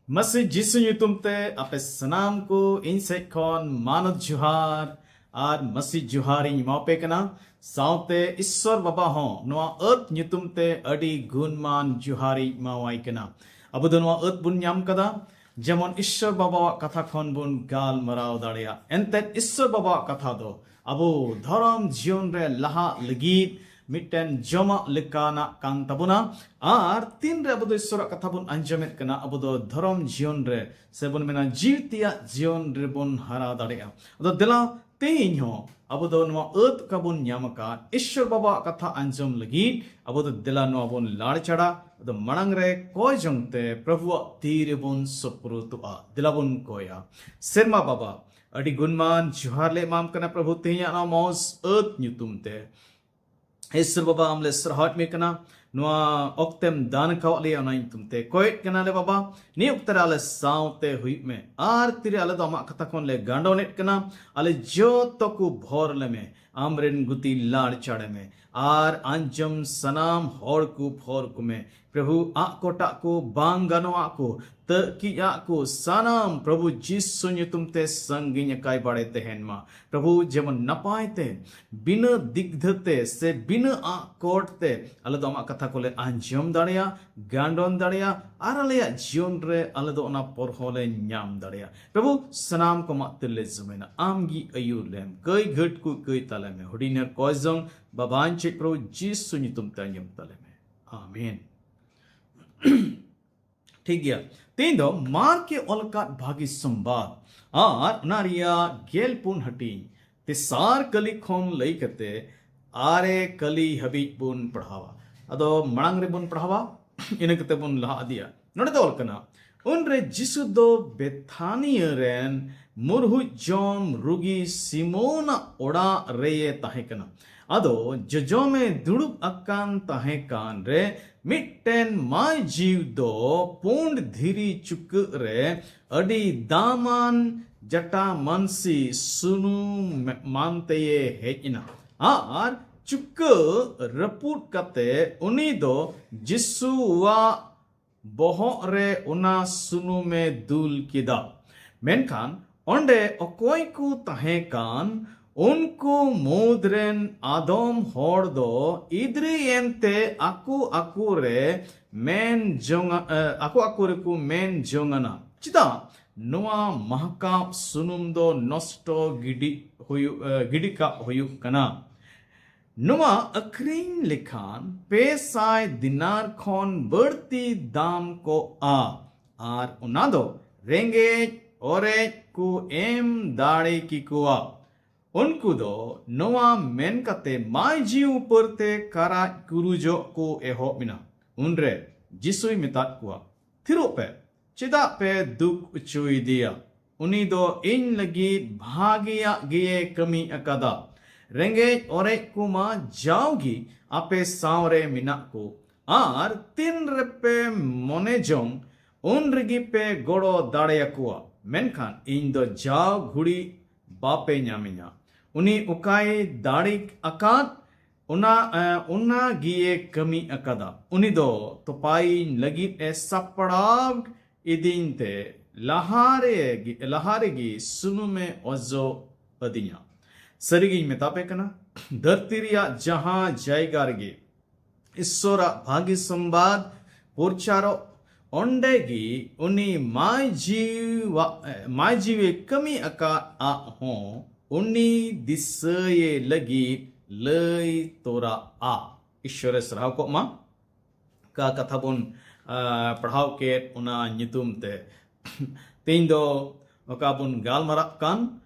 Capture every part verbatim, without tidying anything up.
ᱢᱟᱥᱤ ᱡᱤᱥᱩ ᱧᱩᱛᱩᱢ ᱛᱮ ᱟᱯᱮ ᱥᱟᱱᱟᱢ ᱠᱚ ᱤᱧ ᱥᱮᱫ ᱠᱷᱚᱱ ᱢᱟᱱᱚᱛ ᱡᱚᱦᱟᱨ ᱟᱨ ᱢᱟᱥᱤ ᱡᱚᱦᱟᱨ ᱤᱧ ᱮᱢᱟᱯᱮ ᱠᱟᱱᱟ᱾ ᱥᱟᱶᱛᱮ ᱤᱥᱥᱚᱨ ᱵᱟᱵᱟ ᱦᱚᱸ ᱱᱚᱣᱟ ᱟᱹᱛ ᱧᱩᱛᱩᱢ ᱛᱮ ᱟᱹᱰᱤ ᱜᱩᱱᱢᱟᱱ ᱡᱚᱦᱟᱨ ᱤᱧ ᱮᱢᱟᱣᱟᱭ ᱠᱟᱱᱟ᱾ ᱟᱵᱚ ᱫᱚ ᱱᱚᱣᱟ ᱟᱹᱛ ᱵᱚᱱ ᱧᱟᱢ ᱠᱟᱫᱟ, ᱡᱮᱢᱚᱱ ᱤᱥᱥᱚᱨ ᱵᱟᱵᱟᱣᱟᱜ ᱠᱟᱛᱷᱟ ᱠᱷᱚᱱ ᱵᱚᱱ ᱜᱟᱞᱢᱟᱨᱟᱣ ᱫᱟᱲᱮᱭᱟᱜ᱾ ᱮᱱᱛᱮᱫ ᱤᱥᱥᱚᱨ ᱵᱟᱵᱟᱣᱟᱜ ᱠᱟᱛᱷᱟ ᱫᱚ ᱟᱵᱚ ᱫᱷᱚᱨᱚᱢ ᱡᱤᱭᱚᱱ ᱨᱮ ᱞᱟᱦᱟᱜ ᱞᱟᱹᱜᱤᱫ ᱢᱤᱫᱴᱮᱱ ᱡᱚᱢᱟᱜ ᱞᱮᱠᱟᱱᱟᱜ ᱠᱟᱱ ᱛᱟᱵᱚᱱᱟ᱾ ᱟᱨ ᱛᱤᱱᱨᱮ ᱟᱵᱚ ᱫᱚ ᱤᱥᱥᱚᱨᱟᱜ ᱠᱟᱛᱷᱟ ᱵᱚᱱ ᱟᱸᱡᱚᱢᱮᱫ ᱠᱟᱱᱟ, ᱟᱵᱚ ᱫᱚ ᱫᱷᱚᱨᱚᱢ ᱡᱤᱭᱚᱱ ᱨᱮ, ᱥᱮ ᱵᱚᱱ ᱢᱮᱱᱟ ᱡᱤᱣᱤ ᱛᱮᱭᱟᱜ ᱡᱤᱭᱚᱱ ᱨᱮᱵᱚᱱ ᱦᱟᱨᱟ ᱫᱟᱲᱮᱭᱟᱜᱼᱟ᱾ ᱟᱫᱚ ᱫᱮᱞᱟ ᱛᱮᱦᱮᱧ ᱦᱚᱸ ᱟᱵᱚ ᱫᱚ ᱱᱚᱣᱟ ᱟᱹᱛ ᱚᱠᱟ ᱵᱚᱱ ᱧᱟᱢ ᱟᱠᱟᱫ ᱤᱥᱥᱚᱨ ᱵᱟᱵᱟᱣᱟᱜ ᱠᱟᱛᱷᱟ ᱟᱸᱡᱚᱢ ᱞᱟᱹᱜᱤᱫ ᱟᱵᱚ ᱫᱚ ᱫᱮᱞᱟ ᱱᱚᱣᱟ ᱵᱚᱱ ᱞᱟᱲᱪᱟᱲᱟ᱾ ᱟᱫᱚ ᱢᱟᱲᱟᱝ ᱨᱮ ᱠᱚᱭ ᱡᱚᱝ ᱛᱮ ᱯᱨᱚᱵᱷᱩᱣᱟᱜ ᱛᱤ ᱨᱮᱵᱚᱱ ᱥᱩᱯᱨᱩᱛᱚᱜᱼᱟ᱾ ᱫᱮᱞᱟ ᱵᱚᱱ ᱠᱚᱭᱟ᱾ ᱥᱮᱨᱢᱟ ᱵᱟᱵᱟ, ᱟᱹᱰᱤ ᱜᱩᱱᱢᱟᱱ ᱡᱚᱦᱟᱨ ᱞᱮ ᱮᱢᱟᱢ ᱠᱟᱱᱟ ᱯᱨᱚᱵᱷᱩ, ᱛᱮᱦᱮᱧᱟᱜ ᱱᱚᱣᱟ ᱢᱚᱡᱽ ᱟᱹᱛ ᱧᱩᱛᱩᱢ ᱛᱮ᱾ ᱤᱥᱥᱚᱨ ᱵᱟᱵᱟ, ᱟᱢ ᱞᱮ ᱥᱟᱨᱦᱟᱣᱮᱫ ᱢᱮ ᱠᱟᱱᱟ, ᱱᱚᱣᱟ ᱚᱠᱛᱮᱢ ᱫᱟᱱ ᱟᱠᱟᱣᱟᱫ ᱞᱮᱭᱟ, ᱚᱱᱟ ᱧᱩᱛᱩᱢ ᱛᱮ ᱠᱚᱭᱮᱫ ᱠᱟᱱᱟᱞᱮ ᱵᱟᱵᱟ᱾ ᱱᱤᱭᱟᱹ ᱚᱠᱛᱮ ᱨᱮ ᱟᱞᱮ ᱥᱟᱶᱛᱮ ᱦᱩᱭᱩᱜ ᱢᱮ, ᱟᱨ ᱛᱤᱨᱮ ᱟᱞᱮ ᱫᱚ ᱟᱢᱟᱜ ᱠᱟᱛᱷᱟ ᱠᱷᱚᱱ ᱞᱮ ᱜᱟᱸᱰᱚᱱᱮᱫ ᱠᱟᱱᱟ, ᱟᱞᱮ ᱡᱚᱛᱚ ᱠᱚ ᱵᱷᱚᱨ ᱞᱮᱢᱮ, ᱟᱢᱨᱮᱱ ᱜᱩᱛᱤ ᱞᱟᱲ ᱪᱟᱲᱮ ᱢᱮ, ᱟᱨ ᱟᱸᱡᱚᱢ ᱥᱟᱱᱟᱢ ᱦᱚᱲ ᱠᱚ ᱵᱷᱚᱨ ᱠᱚᱢᱮ᱾ ᱯᱨᱚᱵᱷᱩ, ᱟᱜ ᱠᱚᱴᱟᱜ ᱠᱚ, ᱵᱟᱝ ᱜᱟᱱᱚᱜ ᱟᱜ ᱠᱚ, ᱛᱟᱹᱠᱤᱡ ᱟᱜ ᱠᱚ, ᱥᱟᱱᱟᱢ ᱯᱨᱚᱵᱷᱩ ᱡᱤᱥᱩ ᱧᱩᱛᱩᱢ ᱛᱮ ᱥᱟᱺᱜᱤᱧ ᱟᱠᱟᱭ ᱵᱟᱲᱮ ᱛᱟᱦᱮᱱ ᱢᱟ᱾ ᱯᱨᱚᱵᱷᱩ, ᱡᱮᱢᱚᱱ ᱱᱟᱯᱟᱭ ᱛᱮ, ᱵᱤᱱᱟᱹ ᱫᱤᱜᱫᱷᱟᱹ ᱛᱮ ᱥᱮ ᱵᱤᱱᱟᱹ ᱟᱜ ᱠᱚᱴ ᱛᱮ ᱟᱞᱮ ᱫᱚ ᱟᱢᱟᱜ ᱠᱟᱛᱷᱟ ᱠᱚᱞᱮ ᱟᱸᱡᱚᱢ ᱫᱟᱲᱮᱭᱟᱜ, ᱜᱟᱸᱰᱚᱱ ᱫᱟᱲᱮᱭᱟᱜ, ᱟᱨ ᱟᱞᱮᱭᱟᱜ ᱡᱤᱭᱚᱱ ᱨᱮ ᱟᱞᱮ ᱫᱚ ᱚᱱᱟ ᱯᱚᱨᱦᱚ ᱞᱮ ᱧᱟᱢ ᱫᱟᱲᱮᱭᱟᱜ᱾ ᱯᱨᱚᱵᱷᱩ, ᱥᱟᱱᱟᱢ ᱠᱚ ᱟᱢᱟᱜ ᱛᱤᱨᱮ ᱞᱮ ᱡᱚᱢᱮᱱᱟ, ᱟᱢ ᱜᱮ ᱟᱹᱭᱩᱨ ᱞᱮᱢ, ᱠᱟᱹᱭ ᱜᱷᱟᱹᱴ ᱠᱚ ᱠᱟᱹᱭ ᱛᱟᱞᱮ ᱢᱮ᱾ ᱦᱩᱰᱤᱧ ᱟᱨ ᱠᱚᱭ ᱡᱚᱝ ᱵᱟᱵᱟᱧ ᱪᱮᱫ ᱯᱨᱚᱵᱷᱩ ᱡᱤᱥᱩ ᱧᱩᱛᱩᱢ ᱛᱮ ᱟᱸᱡᱚᱢ ᱛᱟᱞᱮ ᱢᱮ᱾ ᱟᱢᱮᱱ᱾ ᱴᱷᱤᱠ ᱜᱮᱭᱟ, ᱛᱮᱦᱮᱧ ᱫᱚ ᱢᱟᱨᱠ ᱮ ᱚᱞ ᱟᱠᱟᱫ ᱵᱷᱟᱹᱜᱤ ᱥᱚᱢᱵᱟᱫ ᱟᱨ ᱚᱱᱟ ᱨᱮᱭᱟᱜ ᱜᱮᱞ ᱯᱩᱱ ᱦᱟᱹᱴᱤᱧ, ᱛᱮᱥᱟᱨ ᱠᱟᱹᱞᱤ ᱠᱷᱚᱱ ᱞᱟᱹᱭ ᱠᱟᱛᱮ ᱟᱨᱮ ᱠᱟᱹᱞᱤ ᱦᱟᱹᱵᱤᱡ ᱵᱚᱱ ᱯᱟᱲᱦᱟᱣᱟ᱾ ᱟᱫᱚ ᱢᱟᱲᱟᱝ ᱨᱮᱵᱚᱱ ᱯᱟᱲᱦᱟᱣᱟ, ᱤᱱᱟᱹ ᱠᱟᱛᱮ ᱵᱚᱱ ᱞᱟᱦᱟ ᱤᱫᱤᱭᱟ᱾ ᱱᱚᱰᱮ ᱫᱚ ᱚᱞ ᱠᱟᱱᱟ, ᱩᱱᱨᱮ ᱡᱤᱥᱩ ᱫᱚ ᱵᱮᱛᱷᱟᱱᱤᱭᱟᱹ ᱨᱮᱱ ᱢᱩᱨᱦᱩᱡ ᱡᱚᱢ ᱨᱩᱜᱤ ᱥᱤᱢᱳᱱᱟᱜ ᱚᱲᱟᱜ ᱨᱮᱭᱮ ᱛᱟᱦᱮᱸ ᱠᱟᱱᱟ᱾ ᱟᱫᱚ ᱡᱚᱡᱚᱢᱮ ᱫᱩᱲᱩᱵ ᱟᱠᱟᱱ ᱛᱟᱦᱮᱸ ᱠᱟᱱ ᱨᱮ, ᱢᱤᱫᱴᱮᱱ ᱢᱟᱭ ᱡᱤᱣ ᱫᱚ ᱯᱩᱸᱰ ᱫᱷᱤᱨᱤ ᱪᱩᱠᱟᱹᱜ ᱨᱮ ᱟᱹᱰᱤ ᱫᱟᱢᱟᱱ ᱡᱟᱴᱟ ᱢᱟᱹᱱᱥᱤ ᱥᱩᱱᱩᱢ ᱢᱟᱱᱛᱮᱭᱮ ᱦᱮᱡ ᱮᱱᱟ᱾ ᱟᱨ ᱪᱩᱠᱟᱹᱜ ᱨᱟᱹᱯᱩᱫ ᱠᱟᱛᱮ ᱩᱱᱤ ᱫᱚ ᱡᱤᱥᱩᱣᱟᱜ ᱵᱚᱦᱚᱜ ᱨᱮ ᱚᱱᱟ ᱥᱩᱱᱩᱢᱮ ᱫᱩᱞ ᱠᱮᱫᱟ᱾ ᱢᱮᱱᱠᱷᱟᱱ ᱚᱸᱰᱮ ᱚᱠᱚᱭ ᱠᱚ ᱛᱟᱦᱮᱸ ᱠᱟᱱ, ᱩᱱᱠᱩ ᱢᱩᱫᱽ ᱨᱮᱱ ᱟᱫᱚᱢ ᱦᱚᱲ ᱫᱚ ᱤᱫᱽᱨᱤᱭᱮᱱ ᱛᱮ ᱟᱠᱚ ᱟᱠᱚ ᱨᱮ ᱢᱮᱱ ᱡᱚᱝ ᱟ-, ᱮ, ᱟᱠᱚ ᱟᱠᱚ ᱨᱮᱠᱚ ᱢᱮᱱ ᱡᱚᱝ ᱟᱱᱟ, "ᱪᱮᱫᱟᱜ ᱱᱚᱣᱟ ᱢᱟᱦᱠᱟᱣ ᱥᱩᱱᱩᱢ ᱫᱚ ᱱᱚᱥᱴᱚ ᱜᱤᱰᱤ ᱦᱩᱭᱩᱜ, ᱮ, ᱜᱤᱰᱤ ᱠᱟᱜ ᱦᱩᱭᱩᱜ ᱠᱟᱱᱟ? ᱱᱚᱣᱟ ᱟᱹᱠᱷᱨᱤᱧ ᱞᱮᱠᱷᱟᱱ ᱯᱮ ᱥᱟᱭ ᱫᱤᱱᱟᱨ ᱠᱷᱚᱱ ᱵᱟᱹᱲᱛᱤ ᱫᱟᱢ ᱠᱚᱜᱼᱟ, ᱟᱨ ᱚᱱᱟ ᱫᱚ ᱨᱮᱸᱜᱮᱡ ᱚᱨᱮᱡ ᱠᱚ ᱮᱢ ᱫᱟᱲᱮ ᱠᱮᱠᱚᱣᱟ᱾" ᱩᱱᱠᱩ ᱫᱚ ᱱᱚᱣᱟ ᱢᱮᱱ ᱠᱟᱛᱮ ᱢᱟᱹᱭ ᱡᱤᱣᱤ ᱩᱯᱟᱹᱨ ᱛᱮ ᱠᱟᱨᱟᱡ ᱠᱩᱨᱩᱡᱚᱜ ᱠᱚ ᱮᱦᱚᱵ ᱮᱱᱟ᱾ ᱩᱱᱨᱮ ᱡᱤᱥᱩᱭ ᱢᱮᱛᱟᱫ ᱠᱚᱣᱟ, "ᱛᱷᱤᱨᱚᱜ ᱯᱮ, ᱪᱮᱫᱟᱜ ᱯᱮ ᱫᱩᱠ ᱚᱪᱚᱭᱮᱫᱮᱭᱟ? ᱩᱱᱤ ᱫᱚ ᱤᱧ ᱞᱟᱹᱜᱤᱫ ᱵᱷᱟᱜᱮᱭᱟᱜ ᱜᱮᱭᱮ ᱠᱟᱹᱢᱤ ᱟᱠᱟᱫᱟ᱾ ᱨᱮᱸᱜᱮᱡ ᱚᱨᱮᱡ ᱠᱚᱢᱟ ᱡᱟᱣᱜᱮ ᱟᱯᱮ ᱥᱟᱶᱨᱮ ᱢᱮᱱᱟᱜ ᱠᱚ, ᱟᱨ ᱛᱤᱱ ᱨᱮᱯᱮ ᱢᱚᱱᱮ ᱡᱚᱝ, ᱩᱱ ᱨᱮᱜᱮ ᱯᱮ ᱜᱚᱲᱚ ᱫᱟᱲᱮᱭᱟᱠᱚᱣᱟ, ᱢᱮᱱᱠᱷᱟᱱ ᱤᱧ ᱫᱚ ᱡᱟᱣ ᱜᱷᱩᱲᱤ ᱵᱟᱯᱮ ᱧᱟᱢᱤᱧᱟ᱾" ᱩᱱᱤ ᱚᱠᱟᱭ ᱫᱟᱲᱮ ᱟᱠᱟᱫ, ᱚᱱᱟ, ᱮ, ᱚᱱᱟ ᱜᱮᱭᱮ ᱠᱟᱹᱢᱤ ᱟᱠᱟᱫᱟ᱾ ᱩᱱᱤ ᱫᱚ ᱛᱚᱯᱟᱭᱤᱧ ᱞᱟᱹᱜᱤᱫ ᱮ ᱥᱟᱯᱲᱟᱣ ᱤᱫᱤᱧ ᱛᱮ ᱞᱟᱦᱟ ᱨᱮᱜᱮ, ᱞᱟᱦᱟ ᱨᱮᱜᱮ ᱥᱩᱱᱩᱢᱮ ᱚᱡᱚᱜ ᱟᱹᱫᱤᱧᱟ᱾ ᱥᱟᱹᱨᱤᱜᱤᱧ ᱢᱮᱛᱟ ᱯᱮ ᱠᱟᱱᱟ, ᱫᱷᱟᱹᱨᱛᱤ ᱨᱮᱭᱟᱜ ᱡᱟᱦᱟᱸ ᱡᱟᱭᱜᱟ ᱨᱮᱜᱮ ᱤᱥᱥᱚᱨᱟᱜ ᱵᱷᱟᱹᱜᱤ ᱥᱚᱢᱵᱟᱫ ᱯᱨᱚᱪᱟᱨᱚᱜ, ᱚᱸᱰᱮ ᱜᱮ ᱩᱱᱤ ᱢᱟᱭ ᱡᱤᱣᱟ-, ᱢᱟᱭ ᱡᱤᱣᱮ ᱠᱟᱹᱢᱤ ᱟᱠᱟᱫ ᱟᱜ ᱦᱚᱸ ᱩᱱᱤ ᱫᱤᱥᱟᱹᱭᱮ ᱞᱟᱹᱜᱤᱫ ᱞᱟᱹᱭ ᱛᱚᱨᱟᱜᱼᱟ᱾ ᱤᱥᱥᱚᱨᱮ ᱥᱟᱨᱦᱟᱣ ᱠᱚᱜ ᱢᱟ᱾ ᱚᱠᱟ ᱠᱟᱛᱷᱟ ᱵᱚᱱ, ᱟ, ᱯᱟᱲᱦᱟᱣ ᱠᱮᱫ, ᱚᱱᱟ ᱧᱩᱛᱩᱢ ᱛᱮ ᱛᱮᱦᱮᱧ ᱫᱚ ᱚᱠᱟ ᱵᱚᱱ ᱜᱟᱞᱢᱟᱨᱟᱜ ᱠᱟᱱ,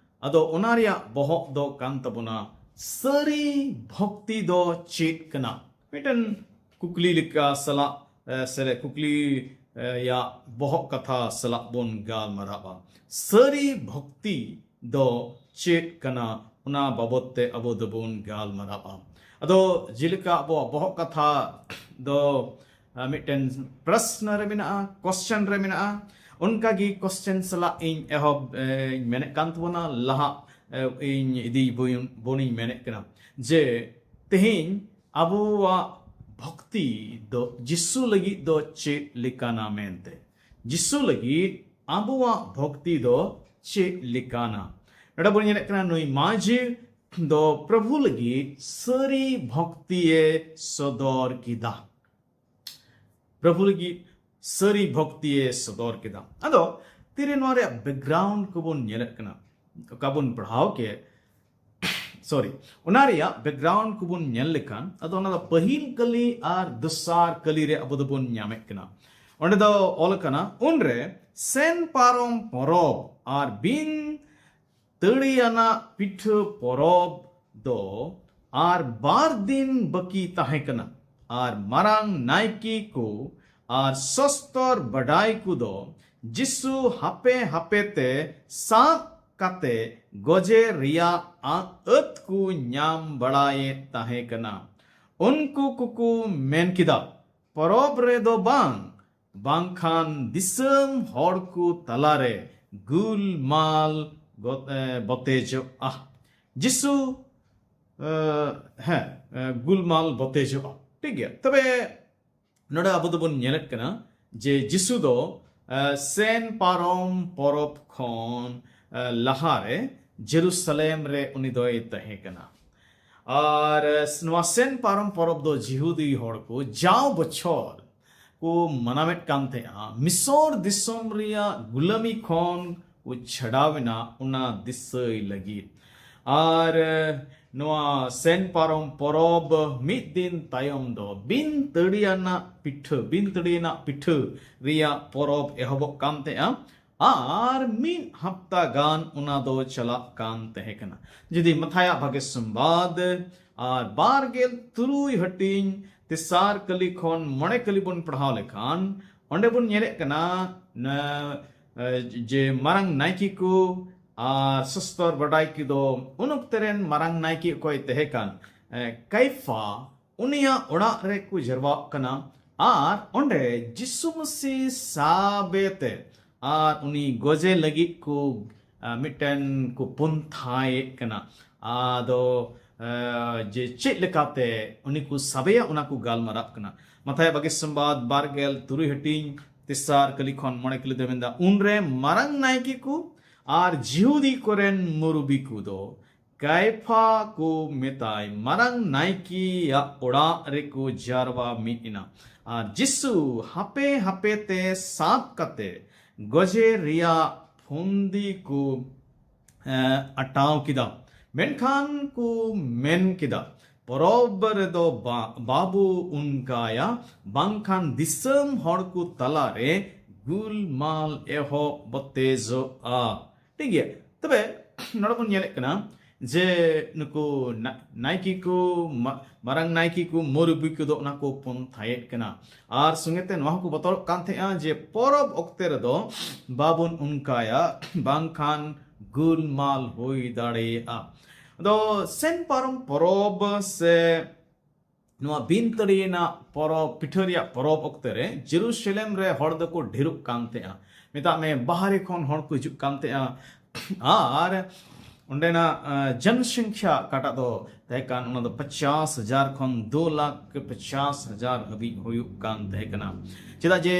ᱟᱫᱚ ᱚᱱᱟ ᱨᱮᱭᱟᱜ ᱵᱚᱦᱚᱜ ᱫᱚ ᱠᱟᱱ ᱛᱟᱵᱚᱱᱟ, ᱥᱟᱹᱨᱤ ᱵᱷᱚᱠᱛᱤ ᱫᱚ ᱪᱮᱫ ᱠᱟᱱᱟ? ᱢᱤᱫᱴᱮᱱ ᱠᱩᱠᱞᱤ ᱞᱮᱠᱟ ᱥᱟᱞᱟᱜ, ᱮ, ᱥᱮ ᱠᱩᱠᱞᱤ, ᱮ, ᱭᱟᱜ ᱵᱚᱦᱚᱜ ᱠᱟᱛᱷᱟ ᱥᱟᱞᱟᱜ ᱵᱚᱱ ᱜᱟᱞᱢᱟᱨᱟᱜᱼᱟ᱾ ᱥᱟᱹᱨᱤ ᱵᱷᱚᱠᱛᱤ ᱫᱚ ᱪᱮᱫ ᱠᱟᱱᱟ, ᱚᱱᱟ ᱵᱟᱵᱚᱛ ᱛᱮ ᱟᱵᱚ ᱫᱚᱵᱚᱱ ᱜᱟᱞᱢᱟᱨᱟᱜᱼᱟ᱾ ᱟᱫᱚ ᱡᱮᱞᱮᱠᱟ ᱟᱵᱚᱣᱟᱜ ᱵᱚᱦᱚᱜ ᱠᱟᱛᱷᱟ ᱫᱚ, ᱟ, ᱢᱤᱫᱴᱮᱱ ᱯᱨᱚᱥᱱᱚ ᱨᱮ ᱢᱮᱱᱟᱜᱼᱟ, ᱠᱚᱥᱪᱮᱱ ᱨᱮ ᱢᱮᱱᱟᱜᱼᱟ, ᱚᱱᱠᱟᱜᱮ ᱠᱚᱥᱪᱮᱱ ᱥᱟᱞᱟᱜ ᱤᱧ ᱮᱦᱚᱵ, ᱮ, ᱤᱧ ᱢᱮᱱᱮᱫ ᱠᱟᱱ ᱛᱟᱵᱚᱱᱟ, ᱞᱟᱦᱟ, ᱮ, ᱤᱧ ᱤᱫᱤ ᱵᱚᱱ-, ᱵᱚᱱᱤᱧ ᱢᱮᱱᱮᱫ ᱠᱟᱱᱟ ᱡᱮ ᱛᱮᱦᱮᱧ ᱟᱵᱚᱣᱟᱜ ᱵᱷᱚᱠᱛᱤ ᱫᱚ, ᱡᱤᱥᱩ ᱞᱟᱹᱜᱤᱫ ᱫᱚ ᱪᱮᱫ ᱞᱮᱠᱟᱱᱟ ᱢᱮᱱᱛᱮ, ᱡᱤᱥᱩ ᱞᱟᱹᱜᱤᱫ ᱟᱵᱚᱣᱟᱜ ᱵᱷᱚᱠᱛᱤ ᱫᱚ ᱪᱮᱫ ᱞᱮᱠᱟᱱᱟ? ᱱᱚᱰᱮ ᱵᱚᱱ ᱧᱮᱞᱮᱫ ᱠᱟᱱᱟ, ᱱᱩᱭ ᱢᱟᱹᱡᱷᱤ ᱫᱚ ᱯᱨᱚᱵᱷᱩ ᱞᱟᱹᱜᱤᱫ ᱥᱟᱹᱨᱤ ᱵᱷᱚᱠᱛᱤᱭᱮ ᱥᱚᱫᱚᱨ ᱠᱮᱫᱟ᱾ ᱯᱨᱚᱵᱷᱩ ᱞᱟᱹᱜᱤᱫ ᱥᱟᱹᱨᱤ ᱵᱷᱚᱠᱛᱤᱭᱮ ᱥᱚᱫᱚᱨ ᱠᱮᱫᱟ᱾ ᱟᱫᱚ ᱛᱤᱨᱮ ᱱᱚᱣᱟ ᱨᱮᱭᱟᱜ ᱵᱮᱠᱜᱨᱟᱣᱩᱱᱰ ᱠᱚᱵᱚᱱ ᱧᱮᱞᱮᱫ ᱠᱟᱱᱟ, ᱚᱠᱟ ᱵᱚᱱ ᱯᱟᱲᱦᱟᱣ ᱠᱮᱫ, ᱥᱚᱨᱤ, ᱚᱱᱟ ᱨᱮᱭᱟᱜ ᱵᱮᱠᱜᱨᱟᱣᱩᱱᱰ ᱠᱚᱵᱚᱱ ᱧᱮᱞ ᱞᱮᱠᱷᱟᱱ, ᱟᱫᱚ ᱚᱱᱟ ᱫᱚ ᱯᱟᱹᱦᱤᱞ ᱠᱟᱹᱞᱤ ᱟᱨ ᱫᱚᱥᱟᱨ ᱠᱟᱹᱞᱤ ᱨᱮ ᱟᱵᱚ ᱫᱚᱵᱚᱱ ᱧᱟᱢᱮᱫ ᱠᱟᱱᱟ᱾ ᱚᱸᱰᱮ ᱫᱚ ᱚᱞ ᱟᱠᱟᱱᱟ, ᱩᱱᱨᱮ ᱥᱮᱱ ᱯᱟᱨᱚᱢ ᱯᱚᱨᱚᱵᱽ ᱟᱨ ᱵᱤᱱ ᱛᱟᱹᱲᱤᱭᱟᱱᱟᱜ ᱯᱤᱴᱷᱟᱹ ᱯᱚᱨᱚᱵᱽ ᱫᱚ ᱟᱨ ᱵᱟᱨ ᱫᱤᱱ ᱵᱟᱹᱠᱤ ᱛᱟᱦᱮᱸ ᱠᱟᱱᱟ᱾ ᱟᱨ ᱢᱟᱨᱟᱝ ᱱᱟᱭᱠᱮ ᱠᱚ ᱟᱨ ᱥᱚᱥᱛᱚᱨ ᱵᱟᱰᱟᱭ ᱠᱚ ᱫᱚ ᱡᱤᱥᱩ ᱦᱟᱯᱮ ᱦᱟᱯᱮ ᱛᱮ ᱥᱟᱵ ᱠᱟᱛᱮ ᱜᱚᱡᱮ ᱨᱮᱭᱟᱜ ᱟᱹᱛ ᱠᱚ ᱧᱟᱢ ᱵᱟᱲᱟᱭᱮᱫ ᱛᱟᱦᱮᱸ ᱠᱟᱱᱟ᱾ ᱩᱱᱠᱩ ᱠᱚᱠᱚ ᱢᱮᱱ ᱠᱮᱫᱟ, ᱯᱚᱨᱚᱵᱽ ᱨᱮᱫᱚ ᱵᱟᱝ, ᱵᱟᱝᱠᱷᱟᱱ ᱫᱤᱥᱚᱢ ᱦᱚᱲ ᱠᱚ ᱛᱟᱞᱟᱨᱮ ᱜᱩᱞᱢᱟᱞ ᱜᱚ-, ᱮ, ᱵᱚᱛᱮᱡᱚᱜᱼᱟ᱾ ᱡᱤᱥᱩ, ᱮ, ᱦᱮᱸ, ᱮ, ᱜᱩᱞᱢᱟᱞ ᱵᱚᱛᱮᱡᱚᱜᱼᱟ᱾ ᱴᱷᱤᱠ ᱜᱮᱭᱟ᱾ ᱛᱚᱵᱮ ᱱᱚᱰᱮ ᱟᱵᱚ ᱫᱚᱵᱚᱱ ᱧᱮᱞᱮᱫ ᱠᱟᱱᱟ ᱡᱮ ᱡᱤᱥᱩ ᱫᱚ, ᱮ, ᱥᱮᱱ ᱯᱟᱨᱚᱢ ᱯᱚᱨᱚᱵᱽ ᱠᱷᱚᱱ, ᱮ, ᱞᱟᱦᱟᱨᱮ ᱡᱮᱨᱩᱥᱟᱞᱮᱢ ᱨᱮ ᱩᱱᱤ ᱫᱚᱭ ᱛᱟᱦᱮᱸ ᱠᱟᱱᱟ᱾ ᱟᱨ, ᱮ, ᱱᱚᱣᱟ ᱥᱮᱱ ᱯᱟᱨᱚᱢ ᱯᱚᱨᱚᱵᱽ ᱫᱚ ᱡᱤᱦᱩᱫᱤ ᱦᱚᱲ ᱠᱚ ᱡᱟᱣ ᱵᱚᱪᱷᱚᱨ ᱠᱚ ᱢᱟᱱᱟᱣᱮᱫ ᱠᱟᱱ ᱛᱟᱦᱮᱸᱜᱼᱟ, ᱢᱤᱥᱚᱨ ᱫᱤᱥᱚᱢ ᱨᱮᱭᱟᱜ ᱜᱩᱞᱟᱹᱢᱤ ᱠᱷᱚᱱ ᱠᱚ ᱪᱷᱟᱰᱟᱣ ᱮᱱᱟ, ᱚᱱᱟ ᱫᱤᱥᱟᱹᱭ ᱞᱟᱹᱜᱤᱫ᱾ ᱟᱨ, ᱮ, ᱱᱚᱣᱟ ᱥᱮᱱ ᱯᱟᱨᱚᱢ ᱯᱚᱨᱚᱵᱽ ᱢᱤᱫ ᱫᱤᱱ ᱛᱟᱭᱚᱢ ᱫᱚ ᱵᱤᱱ ᱛᱟᱹᱲᱤᱭᱟᱱᱟᱜ ᱯᱤᱴᱷᱟᱹ, ᱵᱤᱱ ᱛᱟᱹᱲᱤᱭᱟᱱᱟᱜ ᱯᱤᱴᱷᱟᱹ ᱨᱮᱭᱟᱜ ᱯᱚᱨᱚᱵᱽ ᱮᱦᱚᱵᱚᱜ ᱠᱟᱱ ᱛᱟᱦᱮᱸᱜᱼᱟ᱾ ᱟᱨ ᱢᱤᱫ ᱦᱟᱯᱛᱟ ᱜᱟᱱ ᱚᱱᱟ ᱫᱚ ᱪᱟᱞᱟᱜ ᱠᱟᱱ ᱛᱟᱦᱮᱸ ᱠᱟᱱᱟ᱾ ᱡᱩᱫᱤ ᱢᱟᱛᱷᱟᱭᱟᱜ ᱵᱷᱟᱜᱮ ᱥᱚᱢᱵᱟᱫ ᱟᱨ ᱵᱟᱨ ᱜᱮᱞ ᱛᱩᱨᱩᱭ ᱦᱟᱹᱴᱤᱧ ᱛᱮᱥᱟᱨ ᱠᱟᱹᱞᱤ ᱠᱷᱚᱱ ᱢᱚᱬᱮ ᱠᱟᱹᱞᱤ ᱵᱚᱱ ᱯᱟᱲᱦᱟᱣ ᱞᱮᱠᱷᱟᱱ, ᱚᱸᱰᱮ ᱵᱚᱱ ᱧᱮᱞᱮᱫ ᱠᱟᱱᱟ ᱱᱟ-, ᱮ, ᱡᱮ ᱢᱟᱨᱟᱝ ᱱᱟᱭᱠᱮ ᱠᱚ ᱟᱨ ᱥᱚᱥᱛᱚᱨ ᱵᱟᱰᱟᱭ ᱠᱚ ᱫᱚ ᱩᱱ ᱚᱠᱛᱮ ᱨᱮᱱ ᱢᱟᱨᱟᱝ ᱱᱟᱭᱠᱮ ᱚᱠᱚᱭ ᱛᱟᱦᱮᱸ ᱠᱟᱱ, ᱮ, ᱠᱟᱭᱯᱷᱟ, ᱩᱱᱤᱭᱟᱜ ᱚᱲᱟᱜ ᱨᱮᱠᱚ ᱡᱟᱨᱣᱟᱜ ᱠᱟᱱᱟ ᱟᱨ ᱚᱸᱰᱮ ᱡᱤᱥᱩ ᱢᱟᱹᱥᱤ ᱥᱟᱵᱮᱛᱮ ᱟᱨ ᱩᱱᱤ ᱜᱚᱡᱮ ᱞᱟᱹᱜᱤᱫ ᱠᱚ, ᱟ, ᱢᱤᱫᱴᱮᱱ ᱠᱚ ᱯᱚᱱᱛᱷᱟᱭᱮᱫ ᱠᱟᱱᱟ᱾ ᱟᱫᱚ ᱡᱮ ᱪᱮᱫ ᱞᱮᱠᱟᱛᱮ ᱩᱱᱤ ᱠᱚ ᱥᱟᱵᱮᱭᱟ, ᱚᱱᱟ ᱠᱚ ᱜᱟᱞᱢᱟᱨᱟᱜ ᱠᱟᱱᱟ᱾ ᱢᱟᱛᱷᱟᱭ ᱵᱟᱜᱮ ᱥᱚᱢᱵᱟᱫ ᱵᱟᱨ ᱜᱮᱞ ᱛᱩᱨᱩᱭ ᱦᱟᱹᱴᱤᱧ ᱛᱮᱥᱟᱨ ᱠᱟᱹᱞᱤ ᱠᱷᱚᱱ ᱢᱚᱬᱮ ᱠᱟᱹᱞᱤ ᱫᱚ ᱢᱮᱱᱫᱟ, ᱩᱱᱨᱮ ᱢᱟᱨᱟᱝ ᱱᱟᱭᱠᱮ ᱠᱚ ᱟᱨ ᱡᱤᱦᱩᱫᱤ ᱠᱚᱨᱮᱱ ᱢᱩᱨᱩᱵᱤ ᱠᱚᱫᱚ ᱠᱟᱭᱯᱷᱟ ᱠᱚ ᱢᱮᱛᱟᱭ ᱢᱟᱨᱟᱝ ᱱᱟᱭᱠᱮᱭᱟᱜ ᱚᱲᱟᱜ ᱨᱮᱠᱚ ᱡᱟᱨᱣᱟ ᱢᱤᱫ ᱮᱱᱟ᱾ ᱟᱨ ᱡᱤᱥᱩ ᱦᱟᱯᱮ ᱦᱟᱯᱮ ᱛᱮ ᱥᱟᱵ ᱠᱟᱛᱮ ᱜᱚᱡᱮ ᱨᱮᱭᱟᱜ ᱯᱷᱩᱱᱫᱤ ᱠᱚ ᱮ, ᱟᱴᱟᱣ ᱠᱮᱫᱟ᱾ ᱢᱮᱱᱠᱷᱟᱱ ᱠᱚ ᱢᱮᱱ ᱠᱮᱫᱟ, ᱯᱚᱨᱚᱵᱽ ᱨᱮᱫᱚ ᱵᱟ-, ᱵᱟᱵᱚ ᱚᱱᱠᱟᱭᱟ, ᱵᱟᱝᱠᱷᱟᱱ ᱫᱤᱥᱚᱢ ᱦᱚᱲ ᱠᱚ ᱛᱟᱞᱟᱨᱮ ᱜᱩᱞᱢᱟᱞ ᱮᱦᱚᱵ ᱵᱚᱛᱮᱡᱚᱜᱼᱟ᱾ ᱴᱷᱤᱠ ᱜᱮᱭᱟ, ᱛᱚᱵᱮ ᱱᱚᱰᱮ ᱵᱚᱱ ᱧᱮᱞᱮᱫ ᱠᱟᱱᱟ ᱡᱮ ᱱᱩᱠᱩ ᱱᱟ-, ᱱᱟᱭᱠᱮ ᱠᱚ, ᱢᱟ-, ᱢᱟᱨᱟᱝ ᱱᱟᱭᱠᱮ ᱠᱚ, ᱢᱩᱨᱩᱵᱤ ᱠᱚᱫᱚ ᱚᱱᱟ ᱠᱚ ᱯᱚᱱᱛᱷᱟᱭᱮᱫ ᱠᱟᱱᱟ᱾ ᱟᱨ ᱥᱚᱸᱜᱮ ᱛᱮ ᱱᱚᱣᱟ ᱦᱚᱸᱠᱚ ᱵᱚᱛᱚᱨᱚᱜ ᱠᱟᱱ ᱛᱟᱦᱮᱸᱜᱼᱟ ᱡᱮ ᱯᱚᱨᱚᱵᱽ ᱚᱠᱛᱮ ᱨᱮᱫᱚ ᱵᱟᱵᱚᱱ ᱚᱱᱠᱟᱭᱟ, ᱵᱟᱝᱠᱷᱟᱱ ᱜᱩᱞᱢᱟᱞ ᱦᱩᱭ ᱫᱟᱲᱮᱭᱟᱜᱼᱟ᱾ ᱟᱫᱚ ᱥᱮᱱ ᱯᱟᱨᱚᱢ ᱯᱚᱨᱚᱵᱽ ᱥᱮ ᱱᱚᱣᱟ ᱵᱤᱱ ᱛᱟᱹᱲᱤᱭᱮᱱᱟ ᱯᱚᱨᱚᱵᱽ, ᱯᱤᱴᱷᱟᱹ ᱨᱮᱭᱟᱜ ᱯᱚᱨᱚᱵᱽ ᱚᱠᱛᱮ ᱨᱮ ᱡᱮᱨᱩᱥᱟᱞᱮᱢ ᱨᱮ ᱦᱚᱲ ᱫᱚᱠᱚ ᱰᱷᱮᱨᱚᱜ ᱠᱟᱱ ᱛᱟᱦᱮᱸᱜᱼᱟ᱾ ᱢᱮᱛᱟᱜ ᱢᱮ, ᱵᱟᱦᱨᱮ ᱠᱷᱚᱱ ᱦᱚᱲ ᱠᱚ ᱦᱤᱡᱩᱜ ᱠᱟᱱ ᱛᱟᱦᱮᱸᱜᱼᱟ᱾ ᱟᱨ ᱚᱸᱰᱮᱱᱟᱜ, ᱟ, ᱡᱚᱱᱥᱚᱝᱠᱷᱭᱟ ᱚᱠᱟᱴᱟᱜ ᱫᱚ ᱛᱟᱦᱮᱸ ᱠᱟᱱ, ᱚᱱᱟ ᱫᱚ ᱯᱚᱪᱟᱥ ᱦᱟᱡᱟᱨ ᱠᱷᱚᱱ ᱫᱩ ᱞᱟᱠᱷ ᱯᱚᱪᱟᱥ ᱦᱟᱡᱟᱨ ᱦᱟᱹᱵᱤᱡ ᱦᱩᱭᱩᱜ ᱠᱟᱱ ᱛᱟᱦᱮᱸ ᱠᱟᱱᱟ᱾ ᱪᱮᱫᱟᱜ ᱡᱮ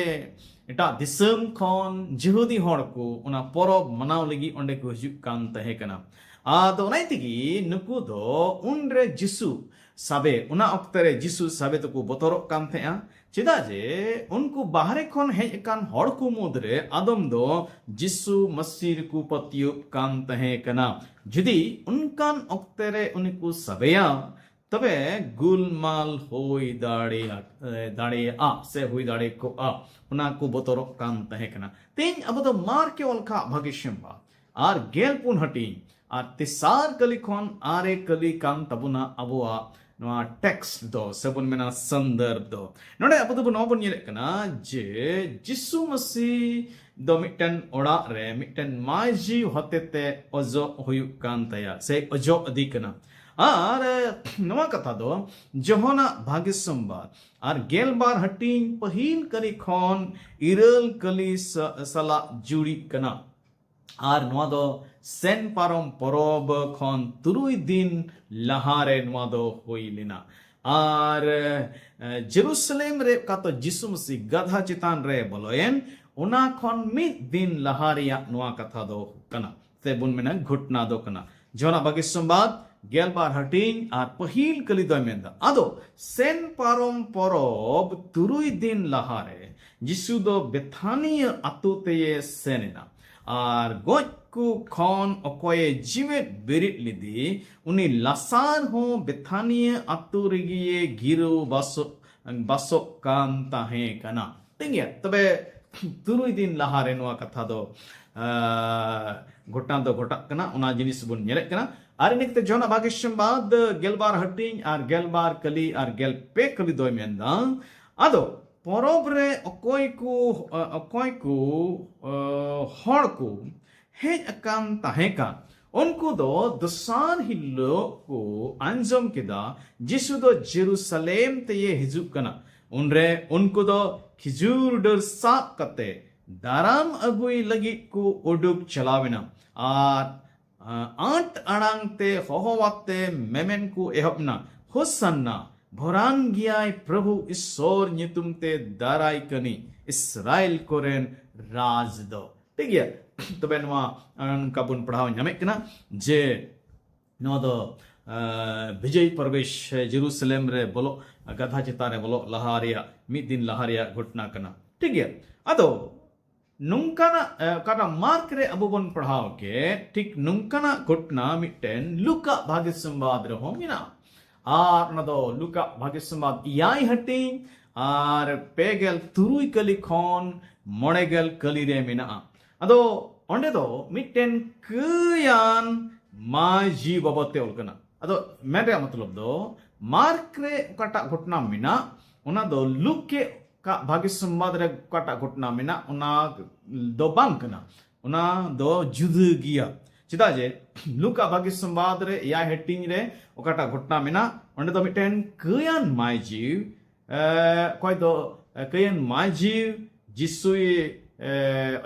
ᱮᱴᱟᱜ ᱫᱤᱥᱚᱢ ᱠᱷᱚᱱ ᱡᱤᱦᱩᱫᱤ ᱦᱚᱲ ᱠᱚ ᱚᱱᱟ ᱯᱚᱨᱚᱵᱽ ᱢᱟᱱᱟᱣ ᱞᱟᱹᱜᱤᱫ ᱚᱸᱰᱮ ᱠᱚ ᱦᱤᱡᱩᱜ ᱠᱟᱱ ᱛᱟᱦᱮᱸ ᱠᱟᱱᱟ᱾ ᱟᱫᱚ ᱚᱱᱟ ᱛᱮᱜᱮ ᱱᱩᱠᱩ ᱫᱚ ᱩᱱᱨᱮ ᱡᱤᱥᱩ ᱥᱟᱵᱮ, ᱚᱱᱟ ᱚᱠᱛᱮ ᱨᱮ ᱡᱤᱥᱩ ᱥᱟᱵᱮ ᱫᱚᱠᱚ ᱵᱚᱛᱚᱨᱚᱜ ᱠᱟᱱ ᱛᱟᱦᱮᱸᱜᱼᱟ᱾ ᱪᱮᱫᱟᱜ ᱡᱮ ᱩᱱᱠᱩ ᱵᱟᱦᱨᱮ ᱠᱷᱚᱱ ᱦᱮᱡ ᱟᱠᱟᱱ ᱦᱚᱲ ᱠᱚ ᱢᱩᱫᱽᱨᱮ ᱟᱫᱚᱢ ᱫᱚ ᱡᱤᱥᱩ ᱢᱟᱹᱥᱤ ᱨᱮᱠᱚ ᱯᱟᱹᱛᱭᱟᱹᱜ ᱠᱟᱱ ᱛᱟᱦᱮᱸ ᱠᱟᱱᱟ᱾ ᱡᱩᱫᱤ ᱚᱱᱠᱟᱱ ᱚᱠᱛᱮ ᱨᱮ ᱩᱱᱤ ᱠᱚ ᱥᱟᱵᱮᱭᱟ, ᱛᱚᱵᱮ ᱜᱩᱞᱢᱟᱞ ᱦᱩᱭ ᱫᱟᱲᱮᱭᱟᱜ-, ᱫᱟᱲᱮᱭᱟᱜᱼᱟ ᱥᱮ ᱦᱩᱭ ᱫᱟᱲᱮ ᱠᱚᱜᱼᱟ, ᱚᱱᱟ ᱠᱚ ᱵᱚᱛᱚᱨᱚᱜ ᱠᱟᱱ ᱛᱟᱦᱮᱸ ᱠᱟᱱᱟ᱾ ᱛᱮᱦᱮᱧ ᱟᱵᱚ ᱫᱚ ᱢᱟᱨᱠᱮ ᱚᱞ ᱠᱟᱜ ᱵᱷᱟᱹᱜᱤ ᱥᱮᱢᱵᱟ ᱟᱨ ᱜᱮᱞ ᱯᱩᱱ ᱦᱟᱹᱴᱤᱧ ᱟᱨ ᱛᱮᱥᱟᱨ ᱠᱟᱹᱞᱤ ᱠᱷᱚᱱ ᱟᱨᱮ ᱠᱟᱹᱞᱤ ᱠᱟᱱ ᱛᱟᱵᱚᱱᱟ ᱟᱵᱚᱣᱟᱜ ᱱᱚᱣᱟ ᱴᱮᱠᱥᱴ ᱫᱚ, ᱥᱮᱵᱚᱱ ᱢᱮᱱᱟ ᱥᱚᱱᱫᱚᱨᱵᱷ ᱫᱚ᱾ ᱱᱚᱰᱮ ᱟᱵᱚ ᱫᱚᱵᱚᱱ, ᱱᱚᱣᱟ ᱵᱚᱱ ᱧᱮᱞᱮᱫ ᱠᱟᱱᱟ ᱡᱮ ᱡᱤᱥᱩ ᱢᱟᱹᱥᱤ ᱫᱚ ᱢᱤᱫᱴᱮᱱ ᱚᱲᱟᱜ ᱨᱮ ᱢᱤᱫᱴᱮᱱ ᱢᱟᱹᱡᱷᱤ ᱦᱚᱛᱮᱛᱮ ᱚᱡᱚᱜ ᱦᱩᱭᱩᱜ ᱠᱟᱱ ᱛᱟᱭᱟ ᱥᱮ ᱚᱡᱚᱜ ᱤᱫᱤ ᱠᱟᱱᱟ᱾ ᱟᱨ ᱱᱚᱣᱟ ᱠᱟᱛᱷᱟ ᱫᱚ ᱡᱚᱦᱚᱱᱟᱜ ᱵᱷᱟᱜᱮ ᱥᱚᱢᱵᱟᱫ ᱟᱨ ᱜᱮᱞᱵᱟᱨ ᱦᱟᱹᱴᱤᱧ ᱯᱟᱹᱦᱤᱞ ᱠᱟᱹᱞᱤ ᱠᱷᱚᱱ ᱤᱨᱟᱹᱞ ᱠᱟᱹᱞᱤ ᱥᱟ-, ᱥᱟᱞᱟᱜ ᱡᱩᱲᱤᱜ ᱠᱟᱱᱟ᱾ ᱟᱨ ᱱᱚᱣᱟ ᱫᱚ ᱥᱮᱱ ᱯᱟᱨᱚᱢ ᱯᱚᱨᱚᱵᱽ ᱠᱷᱚᱱ ᱛᱩᱨᱩᱭ ᱫᱤᱱ ᱞᱟᱦᱟᱨᱮ ᱱᱚᱣᱟ ᱫᱚ ᱦᱩᱭ ᱞᱮᱱᱟ᱾ ᱟᱨ ᱡᱮᱨᱩᱥᱟᱞᱮᱢ ᱨᱮ ᱚᱠᱟ ᱫᱚ ᱡᱤᱥᱩ ᱢᱟᱹᱥᱤ ᱜᱟᱫᱷᱟ ᱪᱮᱛᱟᱱ ᱨᱮ ᱵᱚᱞᱚᱭᱮᱱ, ᱚᱱᱟ ᱠᱷᱚᱱ ᱢᱤᱫ ᱫᱤᱱ ᱞᱟᱦᱟ ᱨᱮᱭᱟᱜ ᱱᱚᱣᱟ ᱠᱟᱛᱷᱟ ᱫᱚ ᱠᱟᱱᱟ, ᱥᱮ ᱵᱚᱱ ᱢᱮᱱᱟ ᱜᱷᱚᱴᱱᱟ ᱫᱚ ᱠᱟᱱᱟ᱾ ᱡᱚᱦᱟᱱᱟᱜ ᱵᱷᱟᱹᱜᱤ ᱥᱚᱢᱵᱟᱫ ᱜᱮᱞᱵᱟᱨ ᱦᱟᱹᱴᱤᱧ ᱟᱨ ᱯᱟᱹᱦᱤᱞ ᱠᱟᱹᱞᱤ ᱫᱚᱭ ᱢᱮᱱᱫᱟ, ᱟᱫᱚ ᱥᱮᱱ ᱯᱟᱨᱚᱢ ᱯᱚᱨᱚᱵᱽ ᱛᱩᱨᱩᱭ ᱫᱤᱱ ᱞᱟᱦᱟᱨᱮ ᱡᱤᱥᱩ ᱫᱚ ᱵᱮᱛᱷᱟᱱᱤᱭᱟᱹ ᱟᱛᱳ ᱛᱮᱭᱮ ᱥᱮᱱ ᱮᱱᱟ᱾ ᱟᱨ ᱜᱚᱡ ᱠᱚ ᱠᱷᱚᱱ ᱚᱠᱚᱭᱮ ᱡᱤᱣᱮᱫ ᱵᱮᱨᱮᱫ ᱞᱮᱫᱮ, ᱩᱱᱤ ᱞᱟᱥᱟᱨ ᱦᱚᱸ ᱵᱮᱛᱷᱟᱱᱤᱭᱟᱹ ᱟᱛᱳ ᱨᱮᱜᱮᱭᱮ ᱜᱤᱨᱟᱹᱣ ᱵᱟᱥᱚᱜ, ᱵᱟᱥᱚᱜ ᱠᱟᱱ ᱛᱟᱦᱮᱸ ᱠᱟᱱᱟ᱾ ᱴᱷᱤᱠ ᱜᱮᱭᱟ, ᱛᱚᱵᱮ ᱛᱩᱨᱩᱭ ᱫᱤᱱ ᱞᱟᱦᱟᱨᱮ ᱱᱚᱣᱟ ᱠᱟᱛᱷᱟ ᱫᱚ ᱜᱷᱚᱴᱟᱣ ᱫᱚ ᱜᱷᱚᱴᱟᱜ ᱠᱟᱱᱟ, ᱚᱱᱟ ᱡᱤᱱᱤᱥ ᱵᱚᱱ ᱧᱮᱞᱮᱫ ᱠᱟᱱᱟ᱾ ᱟᱨ ᱤᱱᱟᱹ ᱠᱟᱛᱮ ᱡᱚᱦᱟᱱᱟᱜ ᱵᱷᱟᱹᱜᱤ ᱥᱚᱢᱵᱟᱫ ᱜᱮᱞᱵᱟᱨ ᱦᱟᱹᱴᱤᱧ ᱟᱨ ᱜᱮᱞᱵᱟᱨ ᱠᱟᱹᱞᱤ ᱟᱨ ᱜᱮᱞ ᱯᱮ ᱠᱟᱹᱞᱤ ᱫᱚᱭ ᱢᱮᱱᱫᱟ, ᱟᱫᱚ ᱯᱚᱨᱚᱵᱽ ᱨᱮ ᱚᱠᱚᱭ ᱠᱚ, ᱚᱠᱚᱭ ᱠᱚ ᱦᱚᱲ ᱠᱚ ᱦᱮᱡ ᱟᱠᱟᱱ ᱛᱟᱦᱮᱸ ᱠᱟᱱ, ᱩᱱᱠᱩ ᱫᱚ ᱫᱚᱥᱟᱨ ᱦᱤᱞᱳᱜ ᱠᱚ ᱟᱸᱡᱚᱢ ᱠᱮᱫᱟ ᱡᱤᱥᱩ ᱫᱚ ᱡᱮᱨᱩᱥᱟᱞᱮᱢ ᱛᱮᱭᱮ ᱦᱤᱡᱩᱜ ᱠᱟᱱᱟ᱾ ᱩᱱᱨᱮ ᱩᱱᱠᱩ ᱫᱚ ᱠᱷᱤᱡᱩᱨ ᱰᱟᱹᱨ ᱥᱟᱵ ᱠᱟᱛᱮ ᱫᱟᱨᱟᱢ ᱟᱹᱜᱩᱭ ᱞᱟᱹᱜᱤᱫ ᱠᱚ ᱩᱰᱩᱠ ᱪᱟᱞᱟᱣ ᱮᱱᱟ᱾ ᱟᱨ ᱟᱸᱴ ᱟᱲᱟᱝ ᱛᱮ ᱦᱚᱦᱚᱣᱟᱛᱮ ᱢᱮᱢᱮᱱ ᱠᱚ ᱮᱦᱚᱵ ᱮᱱᱟ, ᱦᱳᱥᱟᱱᱱᱟ, ᱵᱷᱚᱨᱟᱱ ᱜᱮᱭᱟᱭ ᱯᱨᱚᱵᱷᱩ ᱤᱥᱥᱚᱨ ᱧᱩᱛᱩᱢ ᱛᱮ ᱫᱟᱨᱟᱭ ᱠᱟᱹᱱᱤ ᱤᱥᱨᱟᱭᱮᱞ ᱠᱚᱨᱮᱱ ᱨᱟᱡᱽ ᱫᱚ᱾ ᱴᱷᱤᱠ ᱜᱮᱭᱟ, ᱛᱚᱵᱮ ᱱᱚᱣᱟ ᱱᱚᱝᱠᱟ ᱵᱚᱱ ᱯᱟᱲᱦᱟᱣ ᱧᱟᱢᱮᱫ ᱠᱟᱱᱟ ᱡᱮ ᱱᱚᱣᱟ ᱫᱚ ᱵᱤᱡᱚᱭ ᱯᱨᱚᱵᱮᱥ, ᱡᱮᱨᱩᱥᱟᱞᱮᱢ ᱨᱮ ᱵᱚᱞᱚᱜ, ᱜᱟᱫᱷᱟ ᱪᱮᱛᱟᱱ ᱨᱮ ᱵᱚᱞᱚᱜ ᱞᱟᱦᱟ ᱨᱮᱭᱟᱜ ᱢᱤᱫ ᱫᱤᱱ ᱞᱟᱦᱟ ᱨᱮᱭᱟᱜ ᱜᱷᱚᱴᱱᱟ ᱠᱟᱱᱟ᱾ ᱴᱷᱤᱠ ᱜᱮᱭᱟ, ᱟᱫᱚ ᱱᱚᱝᱠᱟᱱᱟᱜ ᱚᱠᱟᱴᱟᱜ ᱢᱟᱨᱠ ᱨᱮ ᱟᱵᱚ ᱵᱚᱱ ᱯᱟᱲᱦᱟᱣ ᱠᱮᱫ, ᱴᱷᱤᱠ ᱱᱚᱝᱠᱟᱱᱟᱜ ᱜᱷᱚᱴᱱᱟ ᱢᱤᱫᱴᱮᱱ ᱞᱩᱠᱟ ᱵᱷᱟᱜᱮ ᱥᱚᱢᱵᱟᱫ ᱨᱮᱦᱚᱸ ᱢᱮᱱᱟᱜᱼᱟ᱾ ᱟᱨ ᱚᱱᱟ ᱫᱚ ᱞᱩᱠᱟ ᱵᱷᱟᱜᱮ ᱥᱚᱢᱵᱟᱫ ᱮᱭᱟᱭ ᱦᱟᱹᱴᱤᱧ ᱟᱨ ᱯᱮ ᱜᱮᱞ ᱛᱩᱨᱩᱭ ᱠᱟᱹᱞᱤ ᱠᱷᱚᱱ ᱢᱚᱬᱮ ᱜᱮᱞ ᱠᱟᱹᱞᱤ ᱨᱮ ᱢᱮᱱᱟᱜᱼᱟ᱾ ᱟᱫᱚ ᱚᱸᱰᱮ ᱫᱚ ᱢᱤᱫᱴᱮᱱ ᱠᱟᱹᱭᱟᱱ ᱢᱟᱹᱡᱷᱤ ᱵᱟᱵᱚᱫ ᱛᱮ ᱚᱞ ᱠᱟᱱᱟ᱾ ᱟᱫᱚ ᱢᱮᱱ ᱨᱮᱭᱟᱜ ᱢᱚᱛᱞᱚᱵ ᱫᱚ ᱢᱟᱨᱠ ᱨᱮ ᱚᱠᱟᱴᱟᱜ ᱜᱷᱚᱴᱱᱟ ᱢᱮᱱᱟᱜ, ᱚᱱᱟ ᱫᱚ ᱞᱩᱠ ᱠᱟᱜ ᱵᱷᱟᱹᱜᱤ ᱥᱚᱢᱵᱟᱫ ᱨᱮ ᱚᱠᱟᱴᱟᱜ ᱜᱷᱚᱴᱱᱟ ᱢᱮᱱᱟᱜ, ᱚᱱᱟ ᱫᱚ ᱵᱟᱝ ᱠᱟᱱᱟ, ᱚᱱᱟ ᱫᱚ ᱡᱩᱫᱟᱹ ᱜᱮᱭᱟ᱾ ᱪᱮᱫᱟᱜ ᱡᱮ ᱞᱩᱠᱟ ᱵᱷᱟᱹᱜᱤ ᱥᱚᱢᱵᱟᱫ ᱨᱮ ᱮᱭᱟᱭ ᱦᱟᱹᱴᱤᱧ ᱨᱮ ᱚᱠᱟᱴᱟᱜ ᱜᱷᱚᱴᱱᱟ ᱢᱮᱱᱟᱜ, ᱚᱸᱰᱮ ᱫᱚ ᱢᱤᱫᱴᱮᱱ ᱠᱟᱹᱭᱟᱱ ᱢᱟᱹᱡᱷᱤ, ᱚᱠᱚᱭ ᱫᱚ ᱠᱟᱹᱭᱟᱱ ᱢᱟᱹᱡᱷᱤ ᱡᱤᱥᱩᱭ